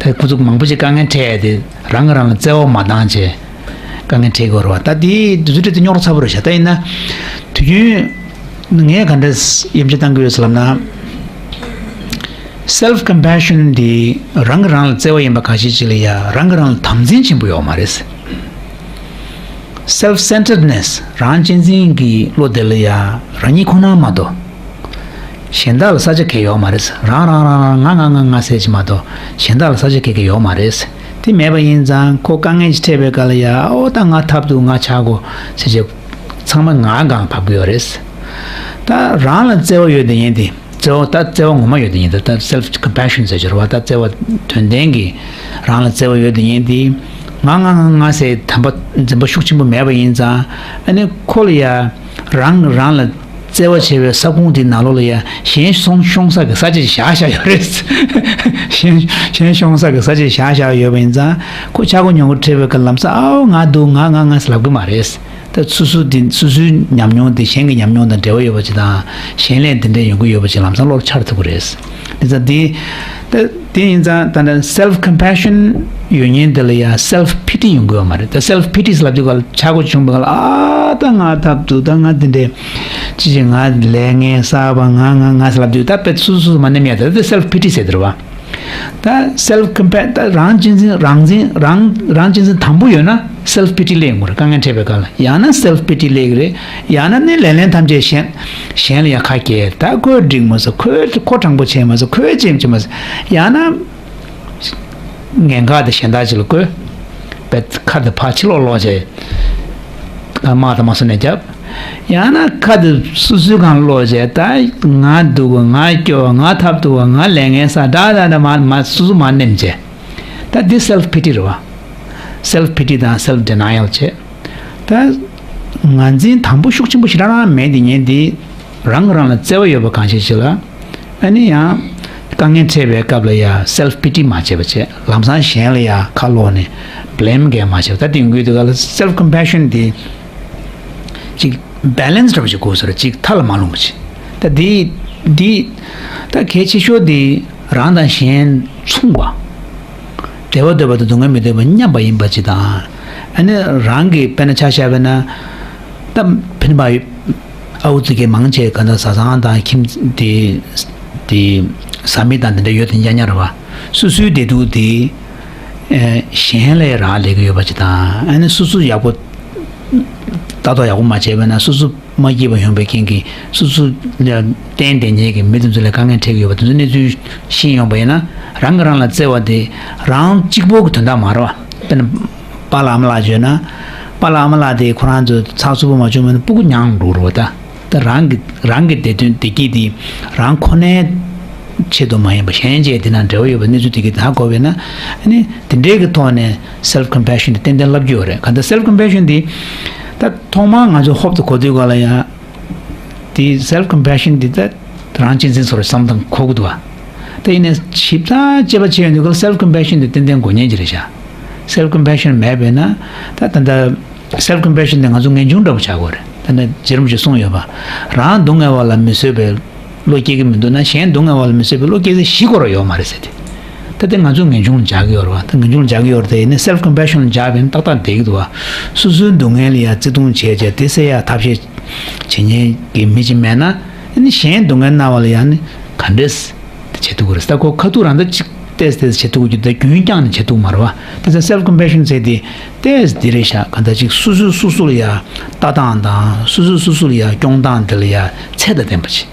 ད་ཁོ་ཚོ་མང་པོ་ཞིག་དཀའ་ངལ་འཕྲད་ཡ་དེ་རང་གིས་རང་ལ་བརྩེ་བ་མ་བཏང་བྱས་དཀའ་ངལ་འཕྲད་ཀྱི་ཡོད་རེད་བ། ད་དེ་དུས་ཚོད་དེ་རྙོག་དྲ་ཚ་པོ་རེད་ཤག་ད་ཡིན་ན་དུས་རྒྱུན་ངས་ག་འདྲ་དབྱེ་འབྱེད་བཏང་གི་ཡོད་ཟེར་ལབ་ན། self compassion འདི་རང་གིས་རང་ལ་བརྩེ་བ་ཡིན་པ་ཁ་ཤས་ཅིག་ལ་ཡ་རང་གིས་རང་ལ་དམ་འཛིན་ཆེན་པོ་ཡོད་མ་རེད། self centeredness རང་གཅེས་འཛིན་གྱི་བློ་དེ་ལ་ཡ་རང་ཉིད་ཁོ་ན་མ་གཏོགས་གཞན་དག་ལ་ས་ཆ་གང་ཡོད་མ་རེད། རང་རང་རང་རང་ང་ང་ང་ང་ཟེར་གྱི་མ་གཏོགས་གཞན་དག་ལ་ས་ཆ་གང་གང་ཡོད་མ་རེད། དེ་མེད་པ་ཡིན་ཙང་ཁོ་དཀའ་ངལ་ཞིག་འཕྲད་པའི་སྐབས་ལ་ཡ་ཨོ་ད་ང་ཐབས་སྡུག་ང་ཆག་གོ་ཟེར་བྱས་ཚང་མ་ང་སྒང་ལ་བབས་ཀྱི་ཡོད་རེད། ད་རང་ལ་བརྩེ་བ་ཡོད་དེ་ཡིན་ཏེ། བརྩེ་བ་ད་བརྩེ་བ་ངོ་མ་ཡོད་དེ་ཡིན་ད། ད་self compassion ཟེར་གྱི་རེད་བ། ད་བརྩེ་བ་དོན་ལྡན་གྱི་རང་ལ་བརྩེ་བ་ཡོད་དེ་ཡིན་ཏེ། ང་ང་ང་ང་ཟེར་དམ་པ་འཛིན་པ་ཤུགས་ཆེན་པོ་མེད་པ་ཡིན་ཙང་ཨ་ནི་ཁོ་ལ་ཡ་རང་རང་ལ་བརྩེ་བ་བྱེད་པའི་ས་ཁོངས་དེའི་ནང་ལོགས་ལ་ཡ་གཞན་སོང་ཤོང་ས་གི་ས་ཆ་ཞིག་བཞག་བཞག་ཡོད་རེད། གཞན་གཞན་ཤོང་ས་གི་ས་ཆ་ཞིག་བཞག་བཞག་ཡོད་པ་ཡིན་ཙང་ཁོ་ཆག་སྒོ་ཉོག་གོ་འཕྲད་པའི་སྐབས་ལམ་སང་ཨའོ་ང་སྡུག་ང་ང་ང་ཟེར་ལབ་གི་མ་རེད། ད་སོ་སོ་དེ་སོ་སོའི་ཉམས་མྱོང་དེ་གཞན་གྱི་ཉམས་མྱོང་དང་འབྲེལ་བ་ཡོད་པ་ཅིག་དང་གཞན་ལས་དེ་འདྲ་ཡོང་གི་ཡོད་པ་ཅིག་ལམ་སང་བློར་འཆར་ཐུབ་ཀྱི་རེད། དེ་ཙང་དེ་ད་དེ་ཡིན་ཙང་ད་ནི་self compassion ཡོད་མཁན་དེ་ལ་ཡང་self pity ཡོང་གི་ཡོད་མ་རེད། ད་self pity ལབ་དུས་ག་ལ་ཆག་སྒོ་བྱུང་བ་ག་ལ་ཨ་ད་ང་ཐབས་སྡུག་ད་ང་དེ་འདྲ་ཅི་ཅི་ང་ལས་ངན་བསགས་པ་ང་ང་ང་ཟེར་ལབ་དུས་ད་དཔེ་སོ་སོ་སོ་མ་ནེམ་ཡ་ད་དེ་self pity ཟེར་དེ་རེད་བ། ད་self compassion ད་རང་གཅེས་འཛིན་རང་འཛིན་རང་རང་གཅེས་འཛིན་དམ་པོ་ཡོད་ན་self pity སླེབས་ཡོང་གི་རེད། དཀའ་ངལ་འཕྲད་པའི་སྐབས་ལ་ཡང་ན་self pity སླེབས་ཀྱི་རེད། ཡང་ན་ནི་ལེ་ལན་ཐམས་ཅད་གཞན་གཞན་ལ་ཡང་ཁ་གྱེས་ད་ཁོས་འགྲིག་མ་སོང་ཁོས་ཁོ་དྲང་པོ་བྱས་མ་སོང་ཁོས་ཅེས་བྱས་མ་སོང་ཡང་ན་ངན་ཁག་དེ་གཞན་དག་ཅིག་ལ་བཀོད་པའི་ཁ་དེ་ཕར་ཕྱི་ལོགས་སློག་བྱས་དམག་དང་མ་སོང་ནས་རྒྱབ། ཡང་ན་ཁ་དེ་སོ་སོའི་སྒང་སློག་བྱས་ད་ང་སྡུག་གོ་ང་སྐྱོ་བ་ང་ཐབས་སྡུག་གོ་ང་ལས་ངན་བསགས་འདྲ་འདྲ་འདྲ་མ་མ་སོ་སོ་མ་ནེམ་བྱས། ད་འདི་self pity རེད་བ། self pity དང་self denial བྱས། ད་ངར་འཛིན་དམ་པོ་ཤུགས་ཆེན་པོ་ཞེ་དྲག་རང་མེད་དེ་ཉན་དེ་རང་གི་རང་ལ་བརྩེ་བ་ཡོད་པ་གང་ཞིག་ཞིག་ལ་ཨ་ནི་ཡང་དཀའ་ངལ་འཕྲད་པའི་སྐབས་ལ་ཡང་self pity མ་བྱས་པ་བྱས་ལམ་སང་གཞན་ལ་ཡང་ཁ་ལོག་ནས་blame གས་མ་བྱས་པ་ད་དེ་ཡོང་གི་དུས་ག་ལ་self compassion དེ་ཅིག་balance འདྲ་པོ་ཞིག་དགོས་ཟེར་ཅིག་མཐའ་ལ་མ་ལྷུང་བ་ཅིག་ད་འདི་འདི་ད་གལ་ཆེ་ཤོས་འདི་རང་དང་གཞན་མཚུངས་པ། བདེ་བ་འདོད་པ་དང་སྡུག་བསྔལ་མི་འདོད་པ་མཉམ་པ་ཡིན་པ་ཅིག་དང་། ཨ་ནི་རང་གི་དཔེར་ན་ཆ་བཞག་པ་ན། ད་ཕན་པ་ཨ་ཝུ་ཙི་གེ་མང་ཆེ་ག་ད་བཟའ་ཚང་དང་ཁྱིམ་དེ་དེ་བཟའ་མི་དང་དེ་འདྲ་ཡོད་དེ་ཉག་ཉག་རེད་བ། སོ་སོའི་བདེ་སྡུག་དེ་གཞན་ལས་རག་ལས་ཀྱི་ཡོད་པ་ཅིག་དང་ཨ་ནི་སོ་སོ་ཡག་པོ། ལྟ་རྟོག་ཡག་པོ་མ་བྱས་པ་ན་སོ་སོ་མ་སྐྱིད་པ་ཡོང་བའི་རྐྱེན་གྱིས་སོ་སོ་ལ་བརྟེན་བསྡད་མཁན་གྱི་མི་དེ་ཚོ་ལ་དཀའ་ངལ་འཕྲད་ཀྱི་ཡོད་པ་དེ་ཚོ་གནས་ཚུལ་ཤེས་ཡོང་པ་ཡིན་ན་རང་གིས་རང་ལ་བརྩེ་བ་དེ་རང་གཅིག་པོ་གི་དོན་དག་མ་རེད་བ། དཔེར་ན་པཱ་ལགས་ཨ་མ་ལགས་བརྗོད་ན་པཱ་ལགས་ཨ་མ་ལགས་དེ་ཁོ་རང་ཚོ་ཚགས་ཚུད་པོ་མ་བྱུང་བ་ན་སྤུ་གུ་མྱངས་འགྲོ་རེད་བ་ད། ད་རང་གི་རང་གི་བདེ་དོན་བདེ་སྐྱིད་དེ་རང་ཁོ་ནའི་ཆེད་དུ་མ་ཡིན་པ་གཞན་གཅིག་དེ་ན་འབྲེལ་བ་ཡོད་པའི་གནས་ཚུལ་དེ་གི་ད་གོ་བས་ན་ཨ་ནི་དེ་འདྲའི་གི་ཐོག་ནས་self compassion དེ་ཏན་ཏན་ལབ་རྒྱུ་ཡོད་རེད། ག་ད་self compassion དེ་ད་ཐོག་མར་ང་ཚོ་ཧོབ་ཏེ་གོ་དུས་ག་ལ་ཡ་དེ་self compassion དེ་ད་རང་གཅེས་འཛིན་ཚོར་བསམ་སྟངས་གོ་གི་འདུག་བ། ད་ཡིན་ནའི་ཞིབ་ཚགས་དཔྱད་པ་བྱས་ཡོང་དུས་ག་self compassion དེ་ཏན་ཏན་དགོས་ཉེན་གྱི་རེད་ཤག self compassion མེད་པས་ན། ད་ད་ལྟ་self compassion དེ་ང་ཚོ་ངེས་འབྱུང་འདྲ་པོ་ཆགས་ཀྱི་ཡོད་རེད། ད་ནི་རྗེ་རིན་པོ་ཆེས་གསུངས་ཡོད་པ། རང་སྡུག་བསྔལ་བ་ལ་མི་བཟོད་པའི་བློ་སྐྱེ་གི་མི་འདུག་ན། གཞན་སྡུག་བསྔལ་བ་ལ་མི་བཟོད་པའི་བློ་སྐྱེ་ས་ཞིག་ཁོ་རང་ཡོད་མ་རེད་ཟེར་ཏེ། ད་དེ་ང་ཚོ་ངེས་འབྱུང་ལ་འཇགས་ཀྱི་ཡོད་རེད་བ། ད་ངེས་འབྱུང་ལ་འཇགས་ཀྱི་ཡོད་རེད་དེ། ཡིན་ནའི་self compassion ལ་འཇགས་པས་ན་ཏག་ཏག་བསྡད་ཀྱི་འདུག་བ། སོ་སོའི་སྡུག་བསྔལ་ལ་ཡ་བརྩེ་དུང་བྱས་བྱས་དེ་སེལ་ཡ་ཐབས་ཤེས་བྱེད་མཁན་གྱི་མི་ཅིག་མེད་ན། ཨ་ནི་གཞན་སྡུག་བསྔལ་གནང་བ་ལ་ཡ་ནི་ག་འདྲས་དེ་བྱེད་ཐུབ་ཀྱི་རེད། ད་ཁོ་ཁ་ཐུག་རང་ད་ཅིག་ཏོག་ཙམ་བྱེད་ཐུབ་ཀྱི་རྒྱུ་དེ་རྒྱུན་བསྐྱངས་ནས་བྱེད་ཐུབ་མ་རེད་བ། དེ་ཚོ་self compassion ཟེར་དེ་ཏོག་ཙམ་དེ་རེད་ཤག་གང་ལྟར་ཅིག་སོ་སོས་སོ་སོ་ལ་ཡ་ལྟ་སྟངས་དང་། སོ་སོས་སོ་སོ་ལ་ཡ་སྐྱོང་སྟངས་དེ་ལ་ཡ་ཚད་དང་ལྡན་པ་ཅིག་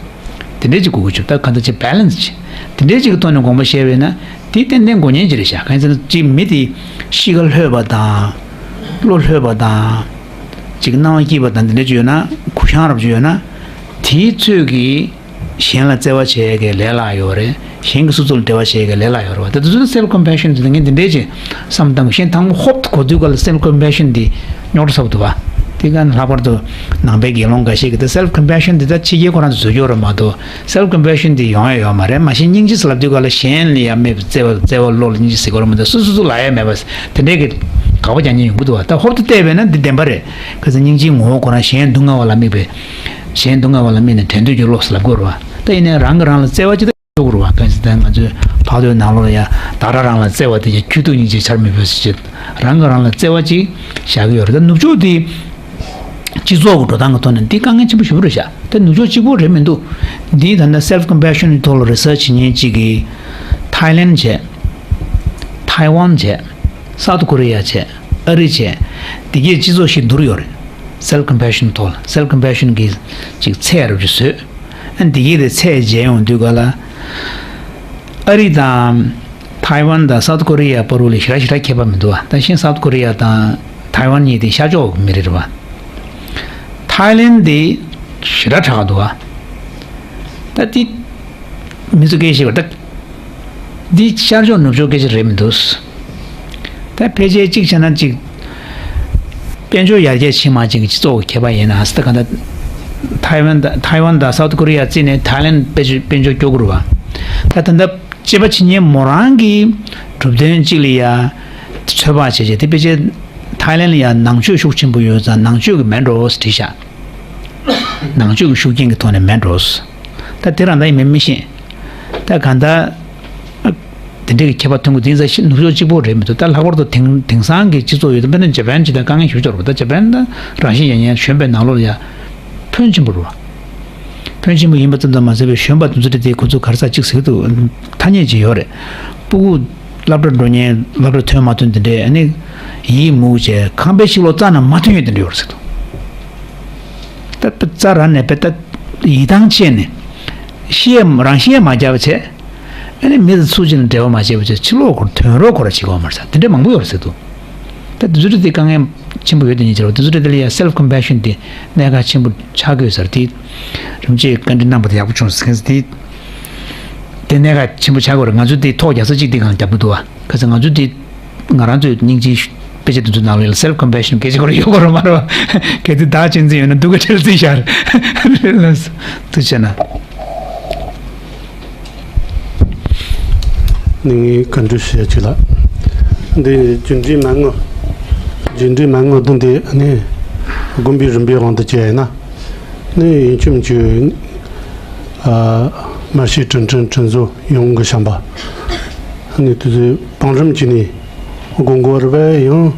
དེ་འདྲས་ཅིག་དགོས་ཀྱི་བྱུང་། ད་གང་ལྟར་ཅིག་balance ཅིག་དེ་འདྲས་ཅིག་གི་ཐོག་ནས་དགོངས་པ་བཞེས་པས་ན་དེ་ཏན་ཏན་དགོས་ངེས་ཅིག་རེད་ཤག་གང་ཡིན་ཟེར་ན་ཅིག་མི་དེ་གཤིས་ཀ་ལྷོད་པ་དང་། བློ་ལྷོད་པ་དང་། ཅིག་སྣང་བ་སྐྱིད་པ་དང་དེ་འདྲས་ཅིག་ཡོད་ན། གུ་བཤངས་རབ་ཅིག་ཡོད་ན། དེའི་ཚོད་ཀྱིས་གཞན་ལ་བརྩེ་བ་བྱེད་ཡས་ཀྱི་ལས་སླ་ཡོད་རེད། གཞན་གྱིས་སོ་སོ་ལ་བདེ་བ་བྱེད་ཡས་ཀྱི་ལས་སླ་ཡོད་རེད་བ། ད་དེ་ཚོ་self compassion དེ་ངས་འདི་འདྲས་ཅིག་བསམ་བཏང་། གཞན་དང་པོ་ཧོབ་ཏེ་གོ་དུས་ག་ལ་self compassion དེ་རྙོག་དྲ་ཚ་པོ་འདུག་བ། དེ་ག་ལྷག་པར་དུ་ནང་པའི་དགེ་སློང་འགའ་ཤས་ཀྱིས་ད་self compassion དེ་ད་ཕྱི་རྒྱལ་ཁོ་རང་ཚོས་བཟོ་རྒྱུ་རེད་མ་གཏོགས། self compassion དེ་ཡོང་ཡ་ཡོད་མ་རེད། མ་གཞི་སྙིང་རྗེ་ཟེར་ལབ་དུས་ག་ལ་གཞན་ལ་ཡ་མེད་པའི་བརྩེ་བ། བརྩེ་བ་བློ་ལ་སྙིང་རྗེ་ཟེར་དགོས་རེད་མ་གཏོགས། སོ་སོ་སོ་ལ་ཡ་མེད་པ་དེ་འདྲའི་གི་དགག་པ་རྒྱག་མཁན་ཡོང་གི་འདུག་བ། ད་ཧོབ་ཏེ་བལྟས་པས་ན་འདི་བདེན་པ་རེད། ག་ཚོད་སྙིང་རྗེའི་ངོ་བོ་ཁོ་རང་གཞན་སྡུག་བསྔལ་བ་ལ་དམིགས་པའི། གཞན་སྡུག་བསྔལ་བ་ལ་དམིགས་ནས་དྲན་འདོད་ཀྱི་བློ་ཟེར་ལབ་དགོས་རེད་བ། ད་ཡིན་ནའི་རང་གིས་རང་ལ་བརྩེ་བ་ཅིག་ད་ཆོག་གི་རེད་བ། གང་ཡིན་ཟེར་ན་ང་ཚོའི་ལྷག་ཏུ་ནང་ལོགས་ལ་ཡ་བདག་རང་རང་ལ་བརྩེ་བ་དེ་ཡ་ཁྱོད་སྡུག་སྙིང་རྗེ་ཆར་མི་ཕོད་ཟེར་བྱས། རང་གིས་རང་ལ་བརྩེ་བ་ཅིག་བཞག་གི་ཡོད་རེད། ད་ནུབ་ཕྱོགས་དེ་སྤྱི་ཚོགས་ཀྱི་འགྲོ་སྟངས་ཀྱི་ཐོག་ནས་འདི་དཀའ་ངལ་ཆེན་པོ་ཞེ་པོ་རེད་ཤག་ད་ནུབ་ཕྱོགས་གཅིག་པོ་རེད་མི་འདུག་འདི་ད་ལྟ་self compassion ཐོག་ལ་research བྱེད་མཁན་གཅིག་གིས་Thailand བྱས། Taiwan བྱས། South Korea བྱས། ཨ་རི་བྱས། འདི་གས་སྤྱི་ཚོགས་ཤིག་བསྡུར་ཡོད་རེད། self compassion ཐོག་ལ་self compassion གི་ཅིག་ཚད་རབ་ཅིག་བཟོས། ཨ་འདི་གས་དེ་ཚད་འཇལ་ཡོང་དུས་ག་ལ། ཨ་རི་དང་Taiwan དང་South Korea བར་དུ་ལ་ཞེ་དྲག་ཞེ་དྲག་ཁྱད་པར་མི་འདུག་བ། ད་གཞན་South Korea དང་Taiwan གཉིས་དེ་ཤར་ཕྱོགས་མི་རིགས་རེད་བ། Thailand དེ་ཞེ་དྲག་དྲག་འདུག་བ། ད་དེ་མི་ཚོ་སྐད་ཆ་བཤད་པ་ད། འདི་ཤར་ཕྱོགས་ནུབ་ཕྱོགས་སྐད་ཆ་རེད་མི་འདུག་ད་ཕལ་ཆེར་གཅིག་བྱས་ན་གཅིག་དཔལ་འབྱོར་ཡར་རྒྱས་ཕྱིན་མ་ཕྱིན་གྱི་སྤྱི་ཚོགས་ཀྱི་ཁྱད་པར་ཡིན་ན། ད་ག་ད་Taiwan དང་Taiwan དང་South Korea བརྩིས་ནས་Thailand དཔལ་འབྱོར་དཔལ་འབྱོར་སྐྱོ་པོ་རེད་བ། ད་ད་ལྟ་དཔྱད་པ་བྱེད་མཁན་མོ་རང་གི་གྲུབ་དོན་གཅིག་ལ་ཡ་ཚོད་དཔག་བྱས་བྱས། དེ་ཕལ་ཆེར་Thailand ལ་ཡ་ནང་ཆོས་ཤུགས་ཆེན་པོ་ཡོད་ཙང་ནང་ཆོས་ཀྱི་མེད་འགྲོ་བྲིས་ཤག་ནང་ཆོས་ཀྱི་ཤུགས་རྐྱེན་གྱི་ཐོག་ནས་མེད་འགྲོ། ད་དེ་རང་ད་ཡིན་མིན་མི་ཤེས། ད་གང་ལྟར། དེ་འདྲའི་ཁྱད་པར་ཐོན་གྱི་འདུག་ཟེར། ནུབ་ཕྱོགས་གཅིག་པོ་རེད་མི་འདུག་ད་ལྷག་པར་དུ་དེང་དེང་སང་གི་སྤྱི་ཚོགས་ཡོད་དོ། དཔེར་ན་ཇ་པན་ཇི་ལྟར་དཀའ་ངལ་ཞེ་པོ་ཅིག་ཡོད་རེད་པ། ད་ཇ་པན་ད་རང་བཞིན་ཡང་ཡང་གཞོན་པའི་ནང་ལོགས་ལ་ཡང་ཕོན་ཆེན་པོ་རེད་པ། ཕོན་ཆེན་པོ་ཡིན་པ་ཙམ་དུ་མ་ཟད་པའི་གཞོན་པ་དེ་ཚོ་དེ་ཁོ་ཚོ་ག་རེ་ཟེར་ཅིག་ཟེར་གྱི་འདུག་ཐ་སྙད་ཅིག་ཡོད་རེད། སྤུ་གུ་སློབ་གྲྭ་འགྲོ་མཁན་སློབ་གྲྭ་ཐོན་མ་ཐོན་དེ་འདྲས། ཨ་ནི་ཡིད་མུག་བྱས་ཁང་པའི་ཕྱི་ལོགས་རྩྭ་ནང་མ་ཐོན་ཡོད་དེ་འདྲ་ཡོད་རེད་ཟེར་འདུག་ད་རྩྭ་ར་ནས་པས་ད་ཡིད་ཐང་ཆད་ནས་ཤི་ཡས་རང་ཤི་ཡས་མ་རྒྱབ་བྱས། ཨ་ནི་མི་དང་ཚུར་ཕྱིན་ནས་འབྲེལ་བ་མ་བྱས་པ་བྱས། ཕྱི་ལོགས་ཁོར་ཐོན་རོགས་ཁོ་ར་བྱེད་དགོས་མ་རེད་ཟེར། དེ་འདྲ་མང་པོ་ཡོད་རེད་ཟེར་འདུག་ད་དེ་ཚོ་དེ་དཀའ་ངལ་ཆེན་པོ་ཡོད་དེ་ཉིད་ཅེས་པ། དེ་ཚོ་དེ་ལ་ཡ་self compassion དེ་གནད་འགག་ཆེན་པོ་ཆགས་ཀྱི་ཡོད་ས་རེད། དེ་རིན་པོ་ཆེས་བཀའ་འདྲི་གནང་པ་དེ་ཡག་པོ་བྱུང་ཟེར་མཁན་དེ། དེ་གནད་འགག་ཆེན་པོ་ཆགས་ཀྱི་ཡོད་རེད། ང་ཚོ་དེ་ཐོག་རྒྱག་ས་གཅིག་དེ་གང་རྒྱབ་ཀྱི་འདུག་བ། ག་ཚོད་ང་ཚོ་དེ་ང་རང་ཚོའི་སྙིང་རྗེའི་དཔེ་ཆ་དེ་ཚོའི་ནང་ལ་self compassion སྐད་ཆ་ཁོ་རང་ཡོད་དགོས་རེད་མ་རེད་བ། གལ་ཏེ་བདག་གཅེས་འཛིན་ཡོད་ན་སྡུག་ག་ཁྲེལ་རྩིས་ཤར་ལ་ཐུགས་ཆེ་ན། ནི་ངས་བཀའ་འདྲི་ཞུ་ཡ་ཅིག་ལ། འདི་རྒྱུ་འབྲས་མན་ངག་རྒྱུ་འབྲས་མན་ངག་བདུན་དེ་ནི་དགོན་པའི་རིམ་པའི་དབང་དུ་བྱས་ཡིན་ན། ནི་ཡིན་གཅིག་མིན་གཅིག་ཨ། མར་ཤེས་དྲིན་དྲན་དྲིན་གཟོ་ཡོངས་ཀྱི་བྱམས་པ། ནི་དེ་ཚོའི་བང་རིམ་གྱི་ནི་སྒོ་འགོ་རུ་བས་ཡང་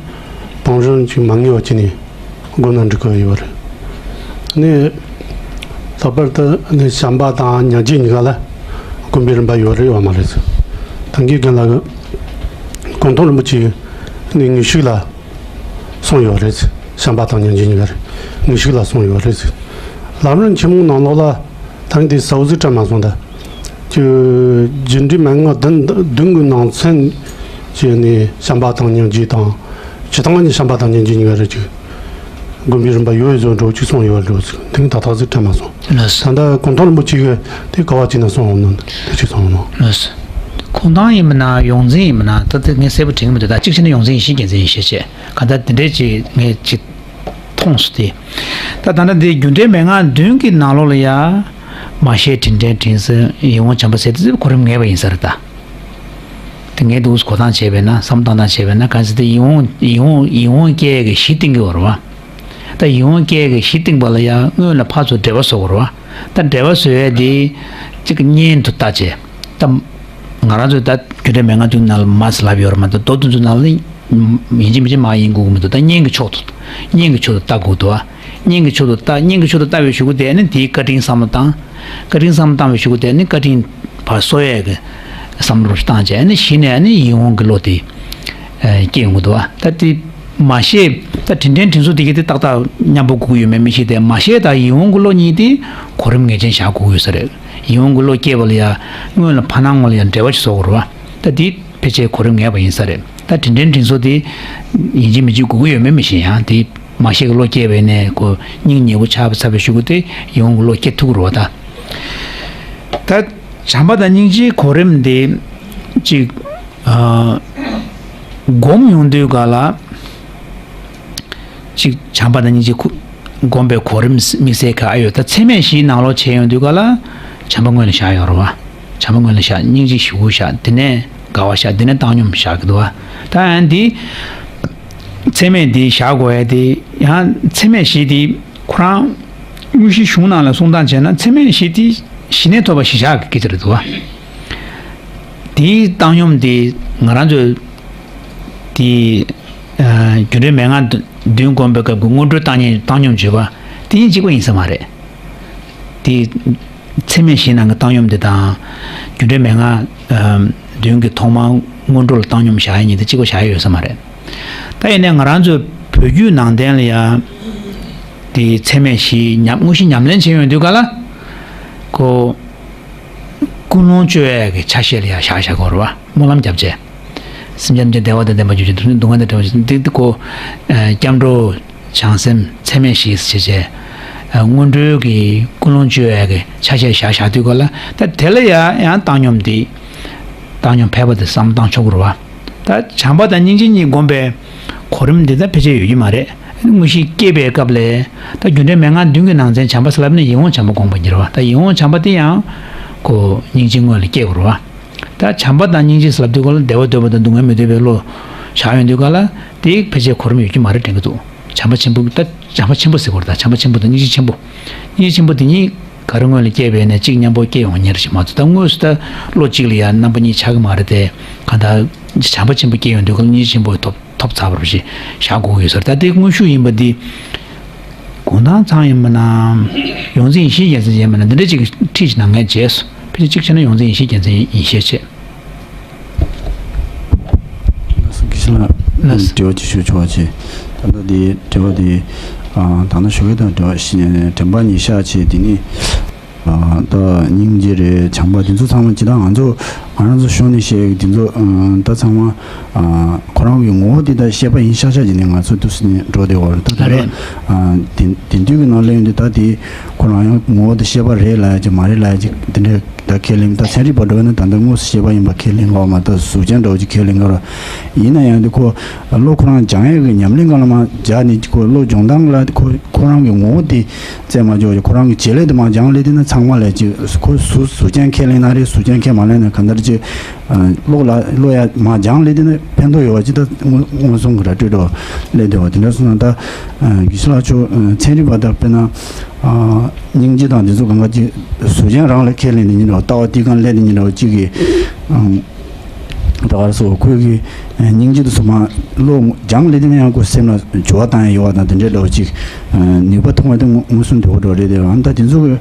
བང་རིམ་གྱི་མ་ངེས་པ་གྱི་ནི་སྒོ་ན་འགྲིག་གི་ཡོད་རེད། ནི་ལྷག་པར་དུ་ནི་བྱམས་པ་དང་སྙིང་རྗེ་གཉིས་ཀ་ལ་དགོན་པའི་རིམ་པ་ཡོད་རེད་ཡོད་མ་རེད། ད་གིན་རྒན་ལགས་ཀྱིས་གུང་ཐང་རིན་པོ་ཆེ་ནི་དངོས་ཤུགས་ལ་གསུངས་ཡོད་རེད། བྱམས་པ་དང་སྙིང་རྗེ་གཉིས་ཀ་རེད། དངོས་ཤུགས་ལ་གསུངས་ཡོད་རེད། ལམ་རིམ་ཆེན་མོའི་ནང་ལོགས་ལ་ད་གིན་དེ་གསལ་པོ་ཟིག་དྲན་མ་སོང་ད། ཀྱི་རྒྱུ་འབྲས་མན་ངག་བདུན་བདུན་གྱི་ནང་ཚན་གྱི་ནི་བྱམས་པ་དང་སྙིང་རྗེ་དང་། སྤྱིར་བཏང་ནི་བྱམས་པ་དང་སྙིང་རྗེ་གཉིས་ཀ་རེད། ཀྱི་དགོན་པའི་རིམ་པ་ཡོད་བཟོ་འགྲོ་ཅིག་གསུངས་ཡོད་འགྲོ་ཟིག་འདི་ད་ཐག་ཟིག་དྲན་མ་སོང་། ལགས་སོ། ད་ལྟ་གུང་ཐང་རིན་པོ་ཆེ་གིས་དེ་ག་བ་ཅིག་ན་གསུངས་འོང་ནོ་དེ་ཅིག་གསུངས་འོང་ནོ། ལགས་སོ། གུང་ཐང་ཡིན་མིན་ན་ཡོངས་འཛིན་ཡིན་མིན་ན་ད་ལྟ་ངས་གསལ་པོ་དྲན་གྱི་མི་འདུག་ད་གཅིག་བྱས་ན་ཡོངས་འཛིན་ཡིན་ཤེས་རྒྱལ་མཚན་ཡིན་ཤེས་བྱས་ག་ད་དེ་འདྲས་ཅིག་ངས་ཅིག་མཐོང་སོང་སྟེ། ད་ད་ལྟ་འདི་རྒྱུ་འབྲས་མན་ངག་བདུན་གྱི་ནང་ལོགས་ལ་ཡ། མར་ཤེས་དྲིན་དྲན་དྲིན་གཟོ་ཡིད་འོང་བྱམས་པ་ཟེར་དེ་གོ་རིམ་ངེས་པ་ཡིན་ས་རེད་ད། ད་ངས་འདུག་གོ་སྟངས་བྱས་པས་ན། བསམ་བློ་བཏང་སྟངས་བྱས་པས་ན། ག་ཚོད་དེ་ཡིད་འོང་ཡིད་འོང་ཡིད་འོང་སྐྱེ་ཡས་ཀྱི་གཞི་བཏིང་གི་ཡོད་རེད་བ། ད་ཡིད་འོང་སྐྱེ་ཡས་ཀྱི་གཞི་བཏིང་པ་ལ་ཡང་སྔོན་ལ་ཕར་ཚུར་འབྲེལ་བ་བཟོ་དགོས་རེད་བ། ད་འབྲེལ་བ་བཟོ་ཡས་དེ་གཅིག་གཉེན་དུ་བལྟ་བྱས། ད་ང་རང་ཚོས་ད་རྒྱུ་འབྲས་མན་ངག་བདུན་ནང་ལ་མ་ཟེར་ལབ་ཡོད་རེད་མ་གཏོགས། མདོ་བདུན་ཚོ་ནང་ལ་ཡིན་གཅིག་མིན་གཅིག་མ་ཡིན་དགོས་ཀྱི་མི་འདུག་ད་གཉེན་གྱི་ཕྱོགས་སུ། གཉེན་གྱི་ཕྱོགས་སུ་ལྟ་དགོས་འདུག་བ། གཉེན་གྱི་ཕྱོགས་སུ་ལྟ། གཉེན་གྱི་ཕྱོགས་སུ་ལྟ་བའི་གཞུག་གུ་དེ་ནི་དེའི་བཀའ་དྲིན་བསམ་བློ་བཏང་། བཀའ་དྲིན་བསམ་བློ་བཏང་བའི་གཞུག་གུ་དེ་ནི་བཀའ་དྲིན་ཕར་གསོ་ཡས་ཀྱི་བསམ་བློ་བཏང་བྱས་ནི་གཞི་ནས་ནི་ཡིད་འོང་གི་བློ་དེ་སྐྱེ་ཡོང་གི་འདུག་བ། ད་དེ་མ་ཤེས། ད་དྲིན་དྲན་དྲིན་གཟོ་དེ་གི་དེ་ཏག་ཏག་མཉམ་པོ་དགོས་ཀྱི་ཡོད་མེད་མི་ཤེས་ཏེ། མ་ཤེས་དང་ཡིད་འོང་གི་བློ་གཉིས་དེ་གོ་རིམ་ངེས་ཅན་བཞག་དགོས་ཀྱི་ཡོད་ས་རེད། ཡིད་འོང་གི་བློ་སྐྱེས་པ་ལ་ཡང་སྔོན་ལ་ཕར་ནང་ངོ་ལ་ཡང་འབྲེལ་བ་ཞིག་བཟོ་དགོས་རེད་བ། ད་དེ་ཕལ་ཆེར་གོ་རིམ་ངེས་པ་ཡིན་ས་རེད། ད་དྲིན་དྲན་དྲིན་གཟོ་དེ་ཡིན་གཅིག་མིན་གཅིག་དགོས་ཀྱི་ཡོད་མེད་མི་ཤེས། ཡང་དེ་མ་ཤེས་ཀྱི་བློ་སྐྱེས་པས་ནས་ཁོ་སྙིང་ཉེ་པོ་ཆགས་པ་ཚར་བའི་གཞུག་གུ་དེ་ཡིད་འོང་གི་བློ་སྐྱེ་ཐུབ་ཀྱི་རེད་བ། ད་ད་བྱམས་པ་དང་སྙིང་རྗེའི་གོ་རིམ་དེ་གཅིག་ཨ་སྒོམ་ཡོང་དུས་ག་ལ་གཅིག་བྱམས་པ་དང་སྙིང་རྗེ་ཁུ་སྒོམ་པའི་གོ་རིམ་དམིགས་བསལ་ག་ཨ་ཡོད། ད་ཚད་མེད་བཞིའི་ནང་ལོགས་བྱས་ཡོང་དུས་ག་ལ་བྱམས་པ་སྔོན་ལ་བཞག་ཡོད་རེད་བ། བྱམས་པ་སྔོན་ལ་བཞག་སྙིང་རྗེ་གཞུག་གུ་བཞག་དེ་ནས་དགའ་བ་བཞག་དེ་ནས་བཏང་སྙོམས་བཞག་གི་འདུག་བ། ད་ཡང་འདི་ཚད་མེད་འདི་བཞག་དགོས་ཡ་དེ་ཡང་ཚད་མེད་བཞི་དེ་ཁོ་རང་དངོས་གཞིའི་གཞུང་ནང་ལ་གསུང་སྟངས་བྱས་ན་ཚད་མེད་བཞི་དེ་གཞི་ནས་ཐོབ་པ་གཞི་བཞག་གི་སྐད་ཆ་རེད་འདུག་བ། དེའི་བཏང་སྙོམས་དེ་ང་རང་ཚོས་དེ་རྒྱུ་འབྲས་མན་ངག་བདུན་སྒོམ་པའི་སྐབས་ཀྱི་སྔོན་འགྲོའི་བཏང་སྙོམས་བཏང་སྙོམས་བརྗོད་པ་དེ་གཉིས་གཅིག་པ་ཡིན་ས་མ་རེད། དེ་ཚད་མེད་བཞི་ནང་གི་བཏང་སྙོམས་དེ་དང་རྒྱུ་འབྲས་མན་ངག་ཨམ་བདུན་གྱི་ཐོག་མར་སྔོན་འགྲོ་ལ་བཏང་སྙོམས་བཞག་ཡ་གཉིས་དེ་གཅིག་པ་བཞག་ཡ་ཡོད་ས་མ་རེད། ད་ཡིན་ནའི་ང་རང་ཚོའི་བོད་བརྒྱུད་ནང་བསྟན་ལ་ཡ་དེ་ཚད་མེད་བཞི་ཉམས་དངོས་གཞི་ཉམས་ལེན་བྱེད་ཡོང་དུས་ག་ལ་ཁོ་ཀུན་སློང་བཅོས་ཡ་གི་ཆ་ཤས་ལ་ཡ་བཞག་བཞག་གི་ཡོད་རེད་བ། སྨོན་ལམ་བརྒྱབ་བྱས། སེམས་ཅན་ཐམས་ཅད་བདེ་བ་དང་ལྡན་པར་གྱུར་ཅིག་སྡུག་བསྔལ་དང་བྲལ་བར་གྱུར་ཅིག་འདི་འདི་ཁོ་སྐྱབས་འགྲོ་བྱང་སེམས་ཚད་མེད་བཞི་ཞེས་བྱས། སྔོན་འགྲོའི་གི་ཀུན་སློང་བཅོས་ཡ་གི་ཆ་ཤས་བཞག་བཞག་དུས་ག་ལ་ད་དེ་ལ་ཡ་ཡང་བཏང་སྙོམས་འདི་བཏང་སྙོམས་ཕལ་པ་དེ་བསམ་བཏང་ཆོག་གི་རེད་བ། ད་བྱམས་པ་དང་སྙིང་རྗེ་གཉིས་བསྒོམ་པའི་གོ་རིམ་འདི་ད་ཕལ་ཆེར་ཡོད་ཀྱི་མ་རེད། དངོས་གཞི་སྐྱེས་པའི་སྐབས་ལས་ད་རྒྱུ་འབྲས་མན་ངག་བདུན་གྱི་ནང་ཚན་བྱམས་པ་ཟེར་ལབ་ན་ཡིད་འོང་བྱམས་པ་བསྒོམ་པ་ཡིན་རེད་བ། ད་ཡིད་འོང་བྱམས་པ་དེ་ཡང་ཁོ་སྙིང་རྗེ་སྔོན་ལ་སྐྱེ་དགོས་རེད་བ། ད་བྱམས་པ་དང་སྙིང་རྗེ་ཟེར་ལབ་དུས་ག་ལ་བདེ་བ་འདོད་པ་དང་སྡུག་བསྔལ་མི་འདོད་པའི་བློ་བཞག་ཡོང་དུས་ག་ལ་དེ་ཕལ་ཆེར་གོ་རིམ་ཡོད་ཀྱི་མ་རེད་དྲན་གྱི་འདུག་བྱམས་པ་ཆེན་པོ་ད་བྱམས་པ་ཆེན་པོ་ཟེར་དགོས་རེད། ད་བྱམས་པ་ཆེན་པོ་དང་སྙིང་རྗེ་ཆེན་པོ། སྙིང་རྗེ་ཆེན་པོ་དེ་གཉིས་ག་རེ་སྔོན་ལ་སྐྱེས་པས་ནས་གཅིག་མཉམ་པོ་སྐྱེ་ཡོང་མཁན་རེད་ཞེས་མ་གཏོགས། ད་དངོས་སུ་ད་བློ་གཅིག་ལ་ཡང་རྣམ་པ་གཉིས་ཆགས་ཀྱི་མ་རེད་དེ། གང་ལྟར་བྱམས་པ་ཆེན་པོ་སྐྱེ་ཡོང་དུས་ག་ལ་སྙིང་རྗེ་ཆེན་པོ་ཐོབ་ཐོབ་ཚར་བ་རེད་ཞེས་བཞག་དགོས་ཀྱི་ཡོད་ས་རེད། ད་དེ་དངོས་ཤུགས་ཡིན་པ་འདི་གུང་ཐང་ཚང་ཡིན་པ་ན། ཡོངས་འཛིན་ཡེ་ཤེས་རྒྱལ་མཚན་ཡིན་པ་ན། འདི་འདྲ་ཅིག་ཁྲིད་ཅིག་གནང་མཁན་བྱས་སོ། ཕལ་ཆེར་གཅིག་བྱས་ན་ཡོངས་འཛིན་ཡེ་ཤེས་རྒྱལ་མཚན་ཡིན་ཤས་ཆེ། ལགས་སོ། དགེ་བཤེས་ལགས། ལགས་སོ། དྲི་བ་ཅིག་ཞུ་ཆོག་པ་བྱས། ད་ལྟ་འདི་དྲི་བ་འདི་ཨ་ད་ལྟ་ཞུ་མཁན་དང་འདྲ་བ་ཞིག་ནས་དྲན་པ་ཉེར་བཞག་བྱས། དེ་ནི་ཨ་ད་སྙིང་རྗེ་རེད། བྱམས་པ་འདི་ཚོ་ཚང་མ་ཇི་ལྟར་ང་ཚོ་ང་རང་ཚོ་གཞུང་ནས་བཤད་ཡོད་འདི་ཚོ་ཨ་ད་ཚང་མ་ཨ་ཁོ་རང་གི་ངོ་བོ་འདི་ད་བཤད་པ་ཡིན་ཤག་ཤག་བྱས་ནས་ང་ཚོ་འདུག་སེ་ནས་འགྲོ་བསྡད་ཡོད་རེད། ད་ད་ལྟ་རེད། ཨ་དེང་དེང་དུས་ཀྱི་ནང་གླེང་འདི་ད་དེ་ཁོ་རང་ཡང་ངོ་བོ་འདི་བཤད་པ་རེད་ལབ་ཡ་ཅིག་མ་རེད་ལབ་ཡ་ཅིག་འདི་འདྲའི་ད་ཁས་ལེན། ད་ཚན་རིག་པ་འགྲོ་ན་ད་ལྟ་དངོས་སུ་བཤད་པ་ཡིན་པ་ཁས་ལེན་དགོས་མ་གཏོགས། གཟུགས་ཅན་འདྲ་བོ་ཅིག་ཁས་ལེན་དགོས་ར། ཡིན་ན་ཡང་འདི་ཁོ་བློ་ཁོ་རང་སྦྱང་ཡས་ཀྱི་ཉམས་ལེན་སྒང་ལ་མར་སྦྱར་ནས་ཁོ་བློ་སྦྱོང་སྟངས་ལ་ཁོ་ཁོ་རང་གི་ངོ་བོ་དེ་བཙལ་མ་འཇོག་ཅིག་ཁོ་རང་གི་བྱེད་ལས་དེ་མར་སྦྱང་སླེབས་དུས་ན་ཚང་མ་ལས་ཅིག་ཁོ་གཟུགས་གཟུགས་ཅན་ཁས་ལེན་ན་རེད། གཟུགས་ཅན་ཁས་མ་ལེན་ན་གང་ལྟར་ཅིག་ཨ་བློ་ལ་བློ་ཡ་མར་སྦྱང་སླེབས་དུས་ན་ཕན་ཐོགས་ཡོད་པ་ཅིག་ད་མངོན་མངོན་སུམ་གྱི་ར་སྤྲོད་འགྲོ་སླེབས་བསྡད་པ་དེ་འདྲ་སོང་ན། ད་དགེ་བཤེས་ལགས་ཁྱོད་ཚན་རིག་པ་དང་དཔེར་ན། སྙིང་རྗེ་དང་འདི་ཚོ་གང་ག་ཅིག་གཟུགས་ཅན་རང་ལ་ཁས་ལེན་ནི་ཡིན་རོགས། ལྟ་བ་དེ་གང་ལས་ནི་ཡིན་རོགས་གཅིག་གིས། ད་ག་རེ་ཟེར་ཁོས་གི་སྙིང་རྗེ་དེ་ཚོ་མར་བློ་སྦྱང་སླེབས་དུས་ན་ཡང་ཁོ་སེམས་ལ་འགྱུར་བ་བཏང་ཡ་ཡོད་པ་དང་དེ་འདྲའི་འདྲ་བོ་ཅིག་ནུས་པ་ཐོན་པ་དེ་མངོན་སུམ་དུ་འགྲོ་རེད་དེ། ཨ་ད་དེ་ཚོ་གི་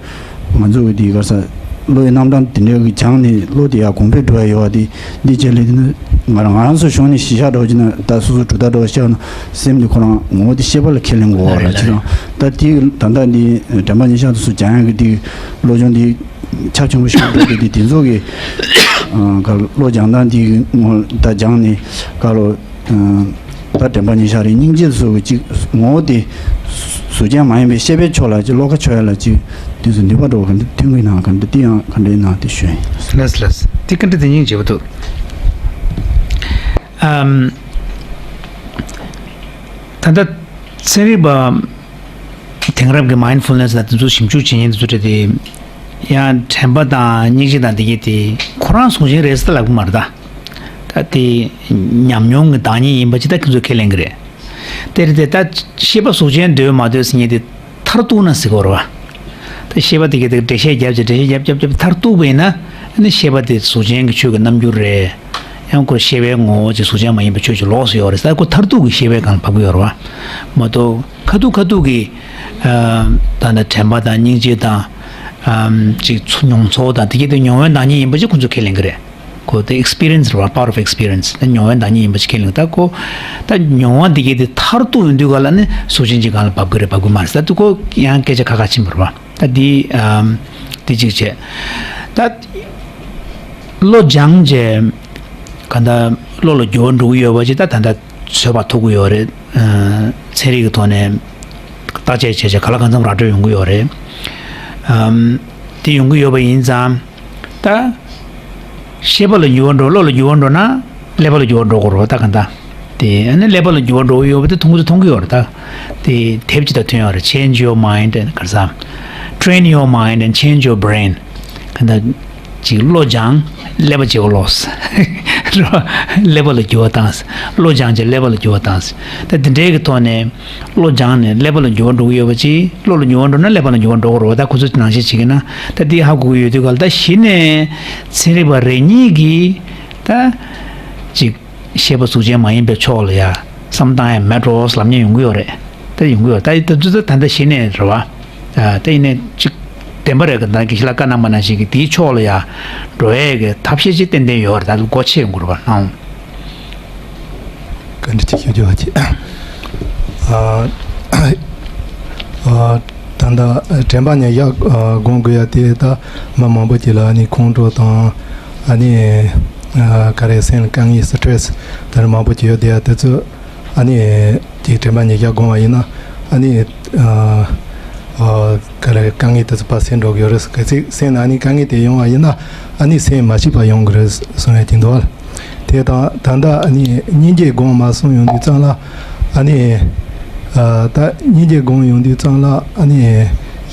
ང་ཚོ་གི་དེ་ག་རེ་ཟེར་བློ་ཡི་རྣམ་གྲངས་དེ་འདྲའི་གི་སྦྱངས་ནས་བློ་དེ་ཡར་གོང་འཕེལ་འགྲོ་ཡ་ཡོད་པ་དེ། འདི་བྱས་ལས་དེ་ནི་ང་རང་ང་རང་ཚོ་གཞུང་ནས་གཞི་བཞག་འགྲོ་གི་ན་ད་སོ་སོ་གྲུབ་མཐའ་འགྲོ་གི་ཤེས་ན་སེམས་དེ་ཁོ་རང་ངོ་བོ་དེ་ཤེས་པ་ལ་ཁས་ལེན་དགོས་པ་ར་ཅི་རང་ད་དེ་ད་ལྟ་འདི་དྲན་པ་ཉེར་བཞག་དུ་སུ་སྦྱང་ཡག་གི་དེ་བློ་སྦྱོང་དེ་ཁྱབ་ཆེན་པོ་ཞིག་འགྲོ་གི་དེ་དེ་ཚོ་གི་ག་བློ་སྦྱང་སྟངས་དེ་ངོ་ད་སྦྱངས་ནས་ག་ལོ་ད་དྲན་པ་ཉེར་བཞག་རེད། སྙིང་རྗེ་སོགས་ཀྱི་ཅིག་ངོ་བོ་དེ་གཟུགས་ཅན་མ་ཡིན་པའི་ཤེས་པའི་ཕྱོགས་ལ་ཅིག་བློ་ཁ་ཕྱོགས་ཡ་ལ་ཅིག་དེ་ཚོ་ནུས་པ་འགྲོ་གི་འདུག་ཐོན་གི་ན་ག་འདྲ་དེ་ཡང་ག་འདྲའི་ནང་དེ་ཞུ་ཡིན། ལགས་ལགས། དེ་ག་འདྲ་དེ་སྙིང་རྗེ་པོ་འདུག་ཨམ། ད་ལྟ་ཚན་རིག་པ་དེང་རབས་ཀྱི་མའིན་ཌ་ཕུལ་ནེ་སི་ལ་དེ་ཚོ་ཞིབ་འཇུག་བྱེད་མཁན་དེ་ཚོ་རེད་དེ། ཡང་དྲན་པ་དང་སྙིང་རྗེ་དང་དེ་གས་དེ་ཁོ་རང་གཟུགས་ཅན་རེད་ཟེར་ལབ་གི་མ་རེད་ད། ད་དེ་ཉམས་མྱོང་གི་བདག་ཉིད་ཡིན་པ་ཅིག་ད་ཁྱེད་ཚོས་ཁས་ལེན་གྱི་རེད། དེ་རེད་དེ། ད་ཤེས་པ་གཟུགས་ཅན་འདོད་མ་འདོད་ཟེར་མཁན་དེ་མཐར་གཏུགས་ན་ཟེར་གྱི་ཡོད་རེད་བ། ད་ཤེས་པ་དེ་གའི་དེ་འགྲེལ་བཤད་རྒྱབ་བྱས་འགྲེལ་བཤད་རྒྱབ་རྒྱབ་རྒྱབ་མཐར་གཏུགས་པ་ཡིན་ན། ཨ་ནི་ཤེས་པ་དེ་གཟུགས་ཅན་གྱི་ཆོས་ཀྱི་རྣམ་འགྱུར་རེད། ཡང་ཁོ་ཤེས་པའི་ངོ་བོ་ཅིག་གཟུགས་ཅན་མ་ཡིན་པའི་ཆོས་ཅིག་ལོགས་སུ་ཡོད་རེད་ཟེར། ཁོ་མཐར་ཐུག་གི་ཤེས་པའི་སྒང་ལ་བབས་ཀྱི་ཡོད་རེད་བ། མ་གཏོགས་ཁ་ཐུག་ཁ་ཐུག་གི་ཨ་ད་ནི་དྲན་པ་དང་སྙིང་རྗེ་དང་ཨམ་ཅིག་ཚུ་མྱོང་ཚོར་དང་དེ་གའི་དེ་མྱོང་བའི་བདག་ཉིད་ཡིན་པ་ཅིག་ཁོ་ཚོས་ཁས་ལེན་གྱི་རེད། ཁོ་དེ་ཨེགས་པི་རི་ཡན་སི་རེད་བ། པ་ཝར་ཨོཕ་ཨེགས་པི་རི་ཡན་སི། ད་མྱོང་བའི་བདག་ཉིད་ཡིན་པ་ཅིག་ཁས་ལེན། ད་ཁོ་ད་མྱོང་བ་དེ་གའི་དེ་མཐར་ཐུག་ཡོང་དུས་ག་ལ་ནི་གཟུགས་ཅན་གྱི་སྒང་ལ་བབས་ཀྱི་རེད་བབས་ཀྱི་མ་རེད་ཟེར། ད་ཁོ་ཡང་སྐད་ཆ་ཁ་ཁ་ཕྱིན་པ་རེད་བ། ད་འདི་ཨམ་འདི་གཅིག་བྱས། ད་བློ་སྦྱངས་བྱས་ག་ད་བློ་ལ་འགྱུར་བ་འགྲོ་གི་ཡོད་པ་ཅིག་ད་ད་ད་བཟོད་པ་ཐོབ་ཀྱི་ཡོད་རེད། ཨ་ཚན་རིག་གི་ཐོག་ནས་བརྟག་དཔྱད་བྱས་བྱས་ག་ལ་གང་འཚམ་ར་སྤྲོད་ཡོང་གི་ཡོད་རེད། ཨམ་དེ་ཡོང་གི་ཡོད་པ་ཡིན་ཙང་། ད་ཤེས་པ་ལ་འགྱུར་བ་འགྲོ། བློ་ལ་འགྱུར་བ་འགྲོ་ན་ཀླད་པ་ལ་འགྱུར་བ་འགྲོ་དགོས་རེད་བ། ད་ག་ད་དེ་ཨ་ནི་ཀླད་པ་ལ་འགྱུར་བ་འགྲོ་གི་ཡོད་པ་དེ་མཐོང་གི་མཐོང་གི་ཡོད་རེད། ད་དེ་དེབ་ཅིག་ད་ཐོན་ཡོད་རེད། Change your mind and ག་རེ་ཟ། Train your mind and change your brain. ག་ད་ཅིག་བློ་སྦྱང་། ཀླད་པ་བརྗེ་བོ་ལོག་ཟེར། ཀླད་པ་ལ་འགྱུར་བ་བཏང་ཟེར། བློ་སྦྱང་བྱས་ཀླད་པ་ལ་འགྱུར་བ་བཏང་ཟེར། ད་དེ་འདྲའི་གི་ཐོག་ནས་བློ་སྦྱངས་ནས་ཀླད་པ་ལ་འགྱུར་བ་འགྲོ་གི་ཡོད་པ་ཅིག་བློ་ལ་འགྱུར་བ་འགྲོ་ན་ཀླད་པ་ལ་འགྱུར་བ་འགྲོ་གི་རེད་བ། ད་ཁོ་ཚོ་ནང་བཞིན་བྱེད་ཀྱི་ན་ད་འདི་ཧ་གོ་གི་ཡོད་དུས་ག་ལ། ད་གཞི་ནས་ཚན་རིག་པ་རེ་གཉིས་ཀྱིས་ད་ཅིག་ཤེས་པ་གཟུགས་ཅན་མ་ཡིན་པའི་ཕྱོགས་ལ་ཡ་བསམ་བཏང་ཡ་མེད་འགྲོ་ལབ་མཁན་ཡོང་གི་ཡོད་རེད། ད་ཡོང་གི་ཡོད། ད་ད་ད་ད་ད་གཞི་ནས་རེད་བ། ད་ཡིན་ནའི་ཅིག་བདེན་པ་རེད་གི། ད་གི་ཤི་ལ་བཀའ་གནང་པ་ནང་བཞིན་གི་དེའི་ཕྱོགས་ལ་ཡ་འགྲོ་ཡས་གི་ཐབས་ཤེས་ཅིག་ཏན་ཏན་ཡོད་རེད། ད་སྒོ་ཕྱེ་ཡོང་གི་རེད་བ། ཨང་། བཀའ་འདྲི་ཅིག་ཞུ་རྒྱུ་བ་ཅིག་ཨ་ཨ་ད་ལྟ་དྲན་པ་ཉེར་བཞག་སྒོམ་དགོས་ཡ་དེ་ད་མི་མང་པོ་ཅིག་ལ་ཨ་ནི་ཁོང་ཁྲོ་དང་ཨ་ནི་ཨ་ག་རེ་སེམས་ལ་དཀའ་ངལ་སི་ཊེ་རེ་སི་དེ་འདྲ་མང་པོ་ཅིག་ཡོད་དེ་ཡ་དེ་ཚོ་ཨ་ནི་ཅིག་དྲན་པ་ཉེར་བཞག་སྒོམ་པ་ཡིན་ན་ཨ་ནི་ཨ་ཨ་ག་རེ་དཀའ་ངལ་དེ་ཚོ་ཕར་སེལ་འགྲོ་གི་ཡོད་རེད། གལ་སྲིད་སེམས་ལ་ཨ་ནི་དཀའ་ངལ་དེ་ཡོང་བ་ཡིན་ན་ཨ་ནི་སེམས་མ་སྐྱིད་པ་ཡོང་གི་རེད་གསུང་ཡ་ཅིག་འདུག་བ། དེ་དང་ད་ལྟ་ཨ་ནི་སྙིང་རྗེ་སྒོམ་མ་སོང་ཡོང་དུས་ཙམ་ལ་ཨ་ནི་ཨ་ད་སྙིང་རྗེ་སྒོམ་ཡོང་དུས་ཙམ་ལ་ཨ་ནི་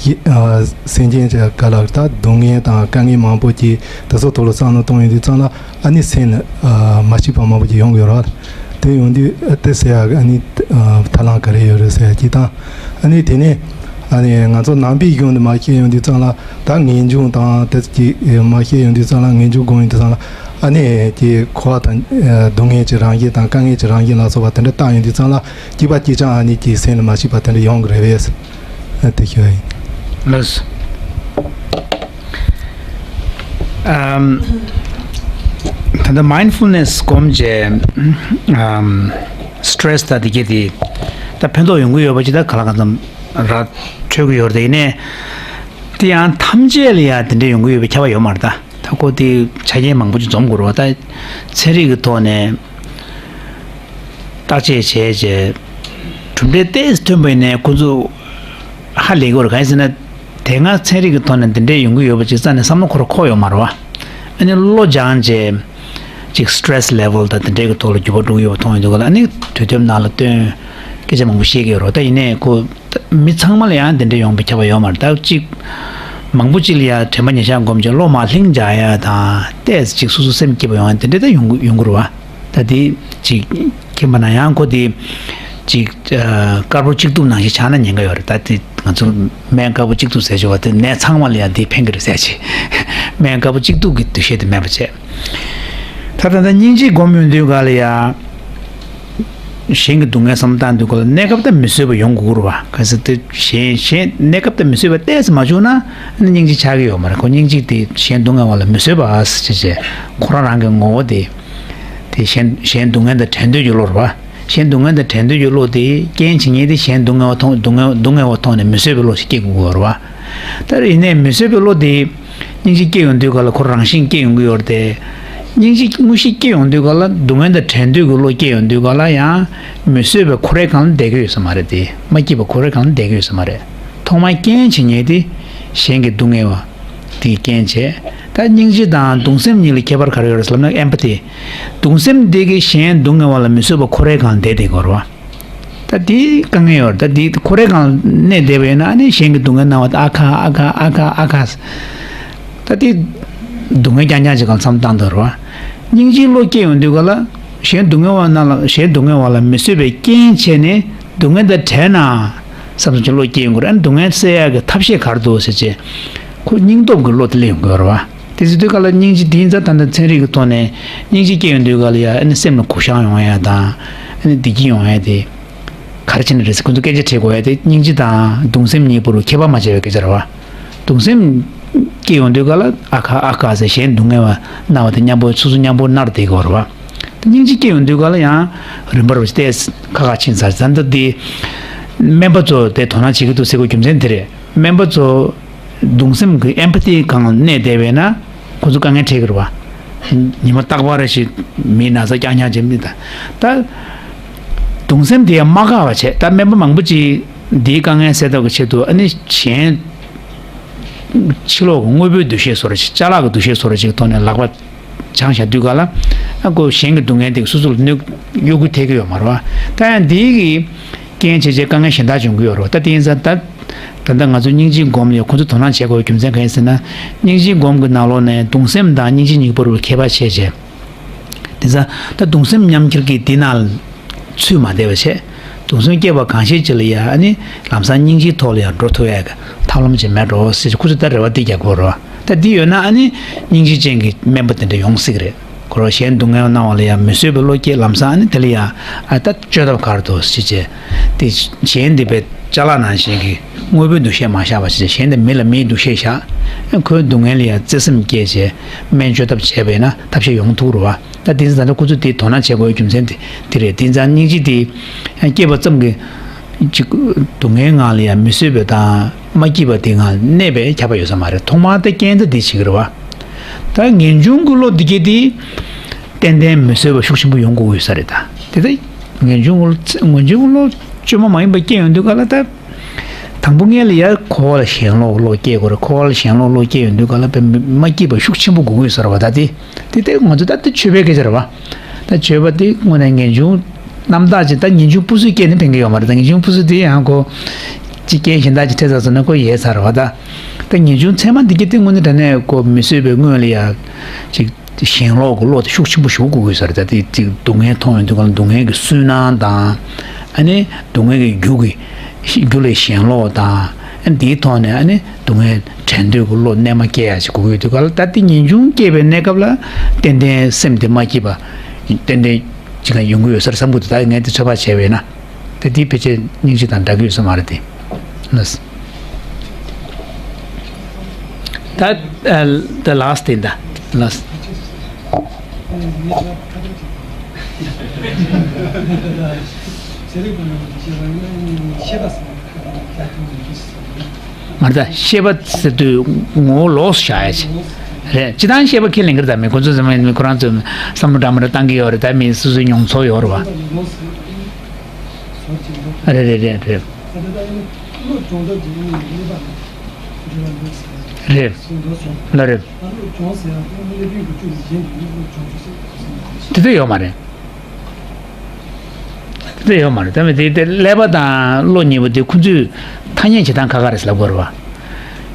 ཡི་ཨ་སེམས་ཅན་གྱི་ག་ལ་ད་སྡུག་བསྔལ་དང་དཀའ་ངལ་མང་པོ་ཅིག་དེ་ཚོ་ཐོག་ལ་བསམ་བློ་གཏོང་ཡོང་དུས་ཙམ་ལ་ཨ་ནི་སེམས་ནི་ཨ་མ་སྐྱིད་པ་མང་པོ་ཅིག་ཡོང་གི་ཡོད་རེད། དེ་ཡོང་དུས་ཨ་དེ་ཟེར་ཡ་གི་ཨ་ནི་ཨ་ཐབས་ལམ་ག་རེ་ཡོད་རེད་ཟེར་ཡ་ཅིག་དང་། ཨ་ནི་དེ་ནས་ཨ་ནི་ང་ཚོ་ནང་པའི་གཞུང་ནས་མར་བཤད་ཡོང་དུས་ཙམ་ལ་ད་ངེས་འབྱུང་དང་དེ་ཅིག་མར་བཤད་ཡོང་དུས་ཙམ་ལ་ངེས་འབྱུང་སྒོམ་ཡོང་དུས་ཙམ་ལ་ཨ་ནི་ཅིག་འཁོར་བ་དང་ཨ་སྡུག་བསྔལ་གྱི་རང་བཞིན་དང་དཀའ་ངལ་གྱི་རང་བཞིན་ལ་སོགས་པ་དེ་འདྲ་བལྟ་ཡོང་དུས་ཙམ་ལ་སྐྱིད་པ་སྐྱིད་ཆང་ཨ་ནི་ཅིག་སེམས་ལ་མ་སྐྱིད་པ་དེ་འདྲ་ཡོང་གི་རེད་པས། དེ་ཞུ་ཡ་ཡིན། ལགས་སོ། ཨམ། ད་ལྟ་མའིན་ཕུལ་ནེ་སི་སྒོམ་བྱས། ཨམ། སི་ཊེ་རེ་སི་ད་དེ་གྱད་དེ་ད་ཕན་ཐོགས་ཡོང་གི་ཡོད་པ་ཅིག་ད་ག་ལ་གང་འཚམ་ར་འཕྲོད་ཀྱི་ཡོད་རེད། ཡིན་ནའི་དེ་ཡང་ཐམས་ཅད་ལ་ཡ་དེ་འདྲ་ཡོང་གི་ཡོད་པའི་ཁྱབ་པ་ཡོད་མ་རེད། ད་ད་ཁོ་དེ་ཆ་རྐྱེན་མང་པོ་ཅིག་འཛོམས་དགོས་རེད་བ། ད་ཚན་རིག་གི་ཐོག་ནས་བརྟག་དཔྱད་བྱས་རྗེས་གྲུབ་འབྲས་ཏོག་ཙམ་ཐོན་པ་ཡིན་ནའི་ཁོ་ཚོ་ཧ་ལས་ཀྱི་ཡོད་རེད། གང་ཡིན་ཟེར་ན་དེ་སྔ་ཚན་རིག་གི་ཐོག་ནས་འདི་འདྲས་ཡོང་གི་ཡོད་པ་ཅིག་རྩ་ནས་བསམ་བློ་འཁོར་འཁོར་ཡོད་མ་རེད་བ། ཨ་ནི་བློ་སྦྱངས་རྗེས་ཅིག་སི་ཊེ་རེ་སི་ལེ་ཝལ་དང་འདི་འདྲས་ཀྱི་ཐོག་ལ་འགྱུར་བ་འགྲོ་གི་ཡོད་པ་མཐོང་ཡོང་དུས་ག་ལ་ཨ་ནི་དུས་དེབ་ནང་ལ་བཏོན་སྐད་ཆ་མང་པོ་བཤད་ཀྱི་ཡོད་རེད། ད་ཡིན་ནའི་ཁོ་མི་ཚང་མ་ལ་ཡང་འདི་འདྲས་ཡོང་པའི་ཁྱབ་པ་ཡོད་མ་རེད། ད་གཅིག་མང་པོ་ཅིག་ལ་ཡང་དྲན་པ་ཉེར་བཞག་སྒོམ་བྱས་བློ་མར་ལྷིང་འཇགས་ཡ་དང་ཏོག་ཙམ་ཅིག་སོ་སོ་སེམས་སྐྱིད་པ་ཡོང་ཡ་འདི་འདྲས་ད་ཡོང་གི་ཡོང་གི་རེད་བ། ད་དེ་ཅིག་མཁྱེན་པ་ན་ཡང་ཁོ་དེ་ཅིག་ཨ་དཀར་པོ་གཅིག་བཏུབ་ནང་བཞིན་ཆགས་ན་ཉེན་ཁ་ཡོད་རེད། ད་དེ་ང་ཚོ་སྨན་དཀར་པོ་གཅིག་བཏུབ་ཟེར་ཆོག་པ་དེ་ནད་ཚང་མ་ལ་ཡང་དེ་ཕན་གི་རེད་ཟེར་ཅིག་སྨན་དཀར་པོ་གཅིག་བཏུབ་ཀྱི་འདུ་ཤེས་དེ་མེད་པ་བྱས། ད་ད་ལྟ་སྙིང་རྗེ་སྒོམ་ཡོང་དུས་ག་ལ་ཡ། གཞན་གྱི་སྡུག་བསྔལ་བསམ་བློ་བཏང་དུས་ག་ལ་གནས་སྐབས་ད་མི་བཟོད་པ་ཡོང་དགོས་ཀྱི་རེད་བ། གལ་སྲིད་དེ་གཞན་གཞན་གནས་སྐབས་ད་མི་བཟོད་པ་ཏོག་ཙམ་མ་བྱུང་ན་ཨ་ནི་སྙིང་རྗེ་ཆགས་ཀྱི་ཡོད་མ་རེད། ཁོ་སྙིང་རྗེ་དེ་གཞན་སྡུག་བསྔལ་བ་ལ་མི་བཟོད་པ་ཟེར་བྱས་ཁོ་རང་རང་གི་ངོ་བོ་དེ། དེ་གཞན་གཞན་སྡུག་བསྔལ་དང་བྲལ་འདོད་ཀྱི་བློ་རེད་བ། གཞན་སྡུག་བསྔལ་དང་བྲལ་འདོད་ཀྱི་བློ་དེ་རྐྱེན་བྱེད་མཁན་དེ་གཞན་སྡུག་བསྔལ་བ་མཐོང་སྡུག་བསྔལ་སྡུག་བསྔལ་བ་མཐོང་ནས་མི་བཟོད་པའི་བློ་ཞིག་སྐྱེ་དགོས་ཀྱི་ཡོད་རེད་བ། ད་ཡིན་ནའི་མི་བཟོད་པའི་བློ་དེ་སྙིང་རྗེ་སྐྱེ་ཡོང་དུས་ག་ལ་ཁོ་རང་བཞིན་སྐྱེ་ཡོང་གི་ཡོད་རེད་དེ། སྙིང་རྗེ་དངོས་གཞི་སྐྱེ་ཡོང་དུས་ག་ལ་སྡུག་བསྔལ་དང་བྲལ་འདོད་ཀྱི་བློ་སྐྱེ་ཡོང་དུས་ག་ལ་ཡང་མི་བཟོད་པའི་ཁོ་རའི་སྒང་ལ་བསྡད་ཀྱི་ཡོད་ས་མ་རེད་དེ། མ་སྐྱིད་པ་ཁོ་རའི་སྒང་ལ་བསྡད་ཀྱི་ཡོད་ས་མ་རེད། ཐོག་མར་རྐྱེན་བྱེད་མཁན་དེ་གཞན་གྱི་སྡུག་བསྔལ་བ་དེ་རྐྱེན་བྱས། ད་སྙིང་རྗེ་དང་གདུང་སེམས་གཉིས་ལ་ཁྱད་པར་ག་རེ་ཡོད་རེད་ཟེར་ལབ་ན་ཨེམ་པ་ཐི། གདུང་སེམས་དེ་གིས་གཞན་སྡུག་བསྔལ་བ་ལ་མི་བཟོད་པ་ཁོ་རའི་སྒང་ལ་བསྡད་བསྡད་ཀྱི་ཡོད་རེད་བ། ད་དེ་དཀའ་ངལ་ཡོད་རེད། ད་དེ་ཁོ་རའི་སྒང་ལ་གནས་བསྡད་པ་ཡིན་ན་ཨ་ནི་གཞན་གྱི་སྡུག་བསྔལ་སྣང་བ་ད་ཨ་ཁ་ཨ་ཁ་ཨ་ཁ་ཨ་ཁ། ད་དེ་སྡུག་བསྔལ་རྐྱང་རྐྱང་ཅིག་སྒང་ལ་མཚམས་བཏང་འདུག་རེད་བ། སྙིང་རྗེའི་བློ་སྐྱེ་ཡོང་དུས་ག་ལ། གཞན་སྡུག་བསྔལ་བ་རྣམས་ལ། གཞན་སྡུག་བསྔལ་བ་ལ་མི་བཟོད་པའི་རྐྱེན་བྱས་ནས་སྡུག་བསྔལ་དང་བྲལ་ན་བསམ་བསམ་གྱི་བློ་སྐྱེ་ཡོང་གི་རེད། ཨ་ནི་སྡུག་བསྔལ་སེལ་ཡག་གི་ཐབས་ཤེས་ག་རེ་འདུག་ཟེར་བྱས། ཁོ་སྙིང་སྟོབས་ཀྱི་བློ་དེ་སླེབས་ཡོང་གི་ཡོད་རེད་བ། དེ་ཟེར་དུས་ག་ལ་སྙིང་རྗེ་དེ་ཡིན་ཙང་། ད་ལྟ་ཚན་རིག་གི་ཐོག་ནས་སྙིང་རྗེ་སྐྱེ་ཡོང་དུས་ག་ལ་ཡ། ཨ་ནི་སེམས་ལ་གུ་བཤངས་ཡོང་ཡ་དང་། ཨ་ནི་བདེ་སྐྱིད་ཡོང་ཡ་དེ། ག་རེ་བྱས་ནས་རེད་ཟེར། ཁོ་ཚོ་སྐད་ཆ་དྲིས་དགོས་ཡ་དེ། སྙིང་རྗེ་དང་གདུང་སེམས་གཉིས་པོ་རུ་ཁྱད་པར་མ་བྱས་པའི་སྐད་ཆ་རེད་བ། གདུང་སེམས་སྐྱེ་ཡོང་དུས་ག་ལ། ཨ་ཁ་ཨ་ཁ་ཟེར། གཞན་སྡུག་བསྔལ་བ་སྣང་བ་དེ་མཉམ་པོ། སོ་སོ་མཉམ་པོ་མནར་བསྡད་ཀྱི་ཡོད་རེད་བ། སྙིང་རྗེ་སྐྱེ་ཡོང་དུས་ག་ལ་ཡང་རིམ་པར་བལྟས། ཁ་ཁ་ཕྱིན་ཚར། ད་ལྟ་འདི་སྨན་པ་ཚོ་དེ་དོ་སྣང་བྱེད་ཀྱི་འདུག་ཟེར་དགོས་རྒྱུ་མཚན་དེ་རེད། སྨན་པ་ཚོ་གདུང་སེམས་ཀྱི་ཨེམ་པ་ཐི་སྒང་གནས་བསྡད་པས་ན། ཁོ་ཚོ་དཀའ་ངལ་འཕྲད་ཀྱི་རེད་བ། ཉི་མ་རྟག་པར་ཞིག་མིའི་ན་ཚ་རྐྱང་རྐྱང་བྱེད་མི་དང་། ད་གདུང་སེམས་དེ་ཡང་མ་འགག་པ་བྱས། ད་སྨན་པ་མང་པོ་ཅིག་འདིའི་དཀའ་ངལ་སེལ་ཐབས་ཀྱི་ཆེད་དུ། ཨ་ནི་གཞན་ཕྱི་ལོགས་ཀྱི་དངོས་པོའི་འདུ་ཤེས་བཟོ་འདྲ་ཅིག་ཅ་ལག་གི་འདུ་ཤེས་བཟོ་འདྲ་ཅིག་གི་ཐོག་ནས་ལག་པ་འཆང་བཞག་དུས་ག་ལ། ཨ་ཁོ་གཞན་གྱི་སྡུག་བསྔལ་དེ་སོ་སོ་ལ་གནོད། གཡོ་འགུལ་ཐེབས་ཀྱི་ཡོད་མ་རེད་བ། ད་ཡང་འདིའི་གི་རྐྱེན་བྱས་བྱས་དཀའ་ངལ་གཞན་དག་འབྱུང་གི་ཡོད་རེད་བ། ད་དེ་ཡིན་ཙང་། ད་ད་ལྟ་ང་ཚོ་སྙིང་རྗེའི་སྒོམ་ལ་ཡ་ཁོ་ཚོ་དོ་སྣང་བྱེད་དགོས་པའི་རྒྱུ་མཚན་གང་ཡིན་ཟེར་ན། སྙིང་རྗེའི་སྒོམ་གྱི་ནང་ལོགས་ནས་གདུང་སེམས་དང་སྙིང་རྗེ་གཉིས་པོ་རུ་ཁྱད་པར་ཕྱེ་བྱས། དེ་ཙང་ད་གདུང་སེམས་མཉམ་འཁྱེར་གྱི་འདི་ནང་ཚུད་མ་བསྡད་པ་བྱས། གདུང་སེམས་སྐྱེས་པ་གང་ཤེས་ཅིག་ལ་ཡ། ཨ་ནི་ལམ་སང་སྙིང་རྗེའི་ཐོག་ལ་ཡ་འགྲོ་ཐུབ་ཡ་གི་ཐབས་ལམ་ཅིག་མེད་འགྲོ་ཟེར། ཁོ་ཚོས་ད་རེ་བ་འདི་རྒྱག་གི་ཡོད་རེད་བ། ད་འདི་ཡོད་ན་ཨ་ནི་སྙིང་རྗེ་ཅན་གྱི་སྨན་པ་དེ་འདྲ་ཡོང་སྲིད་ཀྱི་རེད། ཁོ་རང་གཞན་སྡུག་བསྔལ་སྣང་བ་ལ་ཡ་མི་བཟོད་པའི་བློ་སྐྱེས། ལམ་སང་ཨ་ནི་དེ་ལ་ཡ། ཨ་ད་བཅོས་ཐབས་ག་རེ་འདུག་ཟེར་བྱས། དེ་གཞན་དེ་བས་ཅ་ལག་ནང་བཞིན་གྱི་དངོས་པོའི་འདུ་ཤེས་མ་བཞག་པ་བྱས། གཞན་དེ་མི་ལ་མིའི་འདུ་ཤེས་བཞག་ཁོའི་སྡུག་བསྔལ་ལ་ཡ་བརྩེ་སེམས་སྐྱེས་བྱས། སྨན་བཅོས་ཐབས་བྱས་པ་ཡིན་ན་ཐབས་ཤེས་ཡོང་ཐུབ་རེད་བ། ད་དེ་ཙང་ད་ལྟ་ཁོ་ཚོས་དེ་དོ་སྣང་བྱེད་དགོས་རྒྱུ་མཚན་དེ་དེ་རེད། དེ་ཙང་སྙིང་རྗེ་དེ་སྐྱེས་པ་ཙམ་གྱིས་ཅིག་སྡུག་བསྔལ་ངང་ལ་ཡ་མི་བཟོད་པ་དང་མ་སྐྱིད་པ་དེ་ངང་གནས་པའི་ཁྱབ་པ་ཡོད་ས་མ་རེད། ཐོག་མར་ད་རྐྱེན་ད་འདི་བྱེད་ཀྱི་རེད་བ། ད་ངེས་འབྱུང་གི་བློ་འདི་གྱད་དེ་ཏན་ཏན་མི་བཟོད་པ་ཤུགས་ཆེན་པོ་ཡོང་དགོས་ཀྱི་ཡོད་ས་རེད། ད་དེ་ད་ངེས་འབྱུང་གི་བློ། ངེས་འབྱུང་གི་བློ་བཅོས་མ་མ་ཡིན་པ་སྐྱེ་ཡོང་དུས་ག་ལ། ད་དང་པོ་ངེས་ལ་ཡ་འཁོར་བ་ལ་ཞེན་ལོག་བློ་སྐྱེ་དགོས་རེད། འཁོར་བ་ལ་ཞེན་ལོག་བློ་སྐྱེ་ཡོང་དུས་ག་ལ་དཔེ་མ་སྐྱིད་པ་ཤུགས་ཆེན་པོ་དགོས་ཀྱི་ཡོད་ས་རེད་བ། ད་དེ་དེ་ལྟ་ང་ཚོ་ད་དེ་བཅོས་པའི་སྐད་ཆ་རེད་བ། ད་བཅོས་པ་དེ་དངོས་གནས་ངེས་འབྱུང་རྣམ་དག་ཅིག་ད་ངེས་འབྱུང་སྤུ་སུས་སྐྱེས་ནས་ཕན་གྱི་ཡོད་མ་རེད། ད་ངེས་འབྱུང་སྤུ་སུ་དེ་ཡང་ཁོ་ཅིག་རྐྱེན་གཞན་དག་ཅིག་འཕྲད་ཚར་སོང་ན་ཁོ་ཡལ་ཚར་བ། ད་ད་ངེས་འབྱུང་ཚད་མ་འདི་གྱད་དེ་དངོས་གནས་དྲང་གནས་ཁོ་མི་བཟོད་པའི་སྔོན་ལ་ཡ་ཅིག་ཞེན་ལོག་གི་བློ་དེ་ཤུགས་ཆེན་པོ་ཞིག་དགོས་ཀྱི་ཡོད་ས་རེད། ད་དེ་ཅིག་སྡུག་བསྔལ་མཐོང་ཡོང་དུས་ག་ལ་སྡུག་བསྔལ་གྱི་སུན་སྣང་དང་། ཨ་ནི་སྡུག་བསྔལ་གྱི་རྒྱུ་གི་རྒྱུ་ལ་ཞེན་ལོག་དང་། ཨ་ནི་དེའི་ཐོག་ནས་ཨ་ནི་སྡུག་བསྔལ་བྲལ་འདོད་ཀྱི་བློ་རྣལ་མ་སྐྱེ་ཡ་ཞིག་དགོས་ཀྱི་ཡོད་དུས་ག་ལ། ད་དེ་ངེས་འབྱུང་སྐྱེས་པའི་གནས་སྐབས་ལ་ཏན་ཏན་སེམས་དེ་མ་སྐྱིད་པ་ཏན་ཏན་ཅིག་ག་ཡོང་གི་ཡོད་ས་རེད་བསམ་གྱི་འདུག་ད་ངས་དེ་ཚོད་དཔག་བྱས་པས་ན། དེ་དེའི་ཕལ་ཆེར་སྙིང་རྗེ་དང་འདྲ་གི་ཡོད་ས་མ་རེད་དེ། ལགས། ད་ཨ། ད་ལགས་དེ་འདྲ་ལགས། མ་རེད། ད་ཤེས་པ་ཟེར་དུས་ངོ་བོ་ལོགས་སུ་བཞག་ཡ་ཅིག་རེད། སྤྱིར་བཏང་ཤེས་པ་ཁས་ལེན་གྱི་རེད། ད་མི་ཁོ་ཚོ་ཚང་མས་མི་ཁོ་རང་ཚོས་བསམ་བློ་འདྲ་མི་འདྲ་བཏང་གི་ཡོད་རེད། ད་མི་སོ་སོའི་མྱོང་ཚོར་ཡོད་རེད་བ། རེད་རེད་རེད་རེད། རེད། ལ་རེད། དེ་ཚོ་ཡོད་མ་རེད། དེ་ཚོ་ཡོད་མ་རེད། ད་མི་དེ་དེ་ཀླད་པ་དང་བློ་གཉིས་པོ་དེ་ཁོ་ཚོས་ཐ་སྙད་བྱེད་སྟངས་ཁག་ཁག་རེད་ཟེར་ལབ་དགོས་རེད་བ།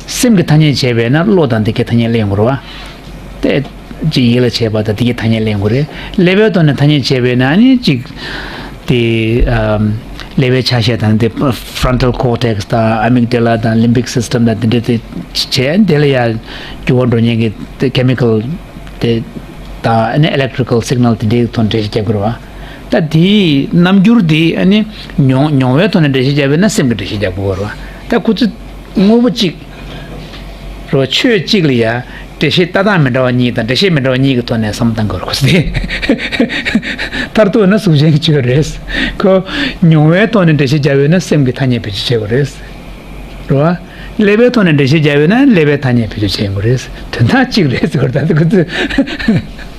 སེམས་ཀྱི་ཐ་སྙད་བྱས་པས་ན་བློ་དང་དེ་གའི་ཐ་སྙད་ལེན་དགོས་རེད་བ། དེ་ཅིག་ཡིད་ལ་བྱེད་པ་དང་དེ་གའི་ཐ་སྙད་ལེན་དགོས་རེད། ཀླད་པའི་ཐོག་ནས་ཐ་སྙད་བྱས་པས་ན་ཨ་ནི་ཅིག་དེ་ཨམ། ཀླད་པའི་ཆ་ཤས་དང་དེ་frontal cortex དང་amygdala དང་limbic system དང་དེ་འདྲ་དེ་བྱས། དེ་ལ་ཡ་འགྱུར་བ་འགྲོ་མཁན་གྱི་དེ་chemical དེ་དང་ཨ་ནི་electrical signal དེ་འདྲའི་ཐོག་འགྲེལ་བཤད་རྒྱབ་དགོས་རེད་བ། ད་དེའི་རྣམ་འགྱུར་དེ་ཨ་ནི་མྱོང་མྱོང་བའི་ཐོག་ནས་འགྲེལ་བཤད་བརྒྱབ་པས་ན་སེམས་ཀྱི་འགྲེལ་བཤད་རྒྱབ་དགོས་རེད་བ། ད་ཁོ་ཚོ་དངོས་པོ་གཅིག་རེད་བ། ཆོས་གཅིག་ལ་ཡ་འགྲེལ་བཤད་ལྟ་སྟངས་མི་འདྲ་བ་གཉིས་དང་འགྲེལ་བཤད་མི་འདྲ་བ་གཉིས་ཀྱི་ཐོག་ནས་བསམ་བློ་གཏང་དགོས་རེད། ཁོ་ཚོ་དེ་མཐར་ཐུག་ན་གཟུགས་ཅན་གྱི་ཆོས་རེད། ཁོ་མྱོང་བའི་ཐོག་ནས་འགྲེལ་བཤད་བརྒྱབ་པས་ན་སེམས་ཀྱི་ཐ་སྙད་བེད་སྤྱོད་བྱེད་དགོས་རེད། རེད་བ། ཀླད་པའི་ཐོག་ནས་འགྲེལ་བཤད་བརྒྱབ་ཡོད་ན་ཀླད་པའི་ཐ་སྙད་བེད་སྤྱོད་བྱེད་དགོས་རེད། དོན་དག་གཅིག་རེད་ཟེར་བ་ད་ཁོ་ཚོས།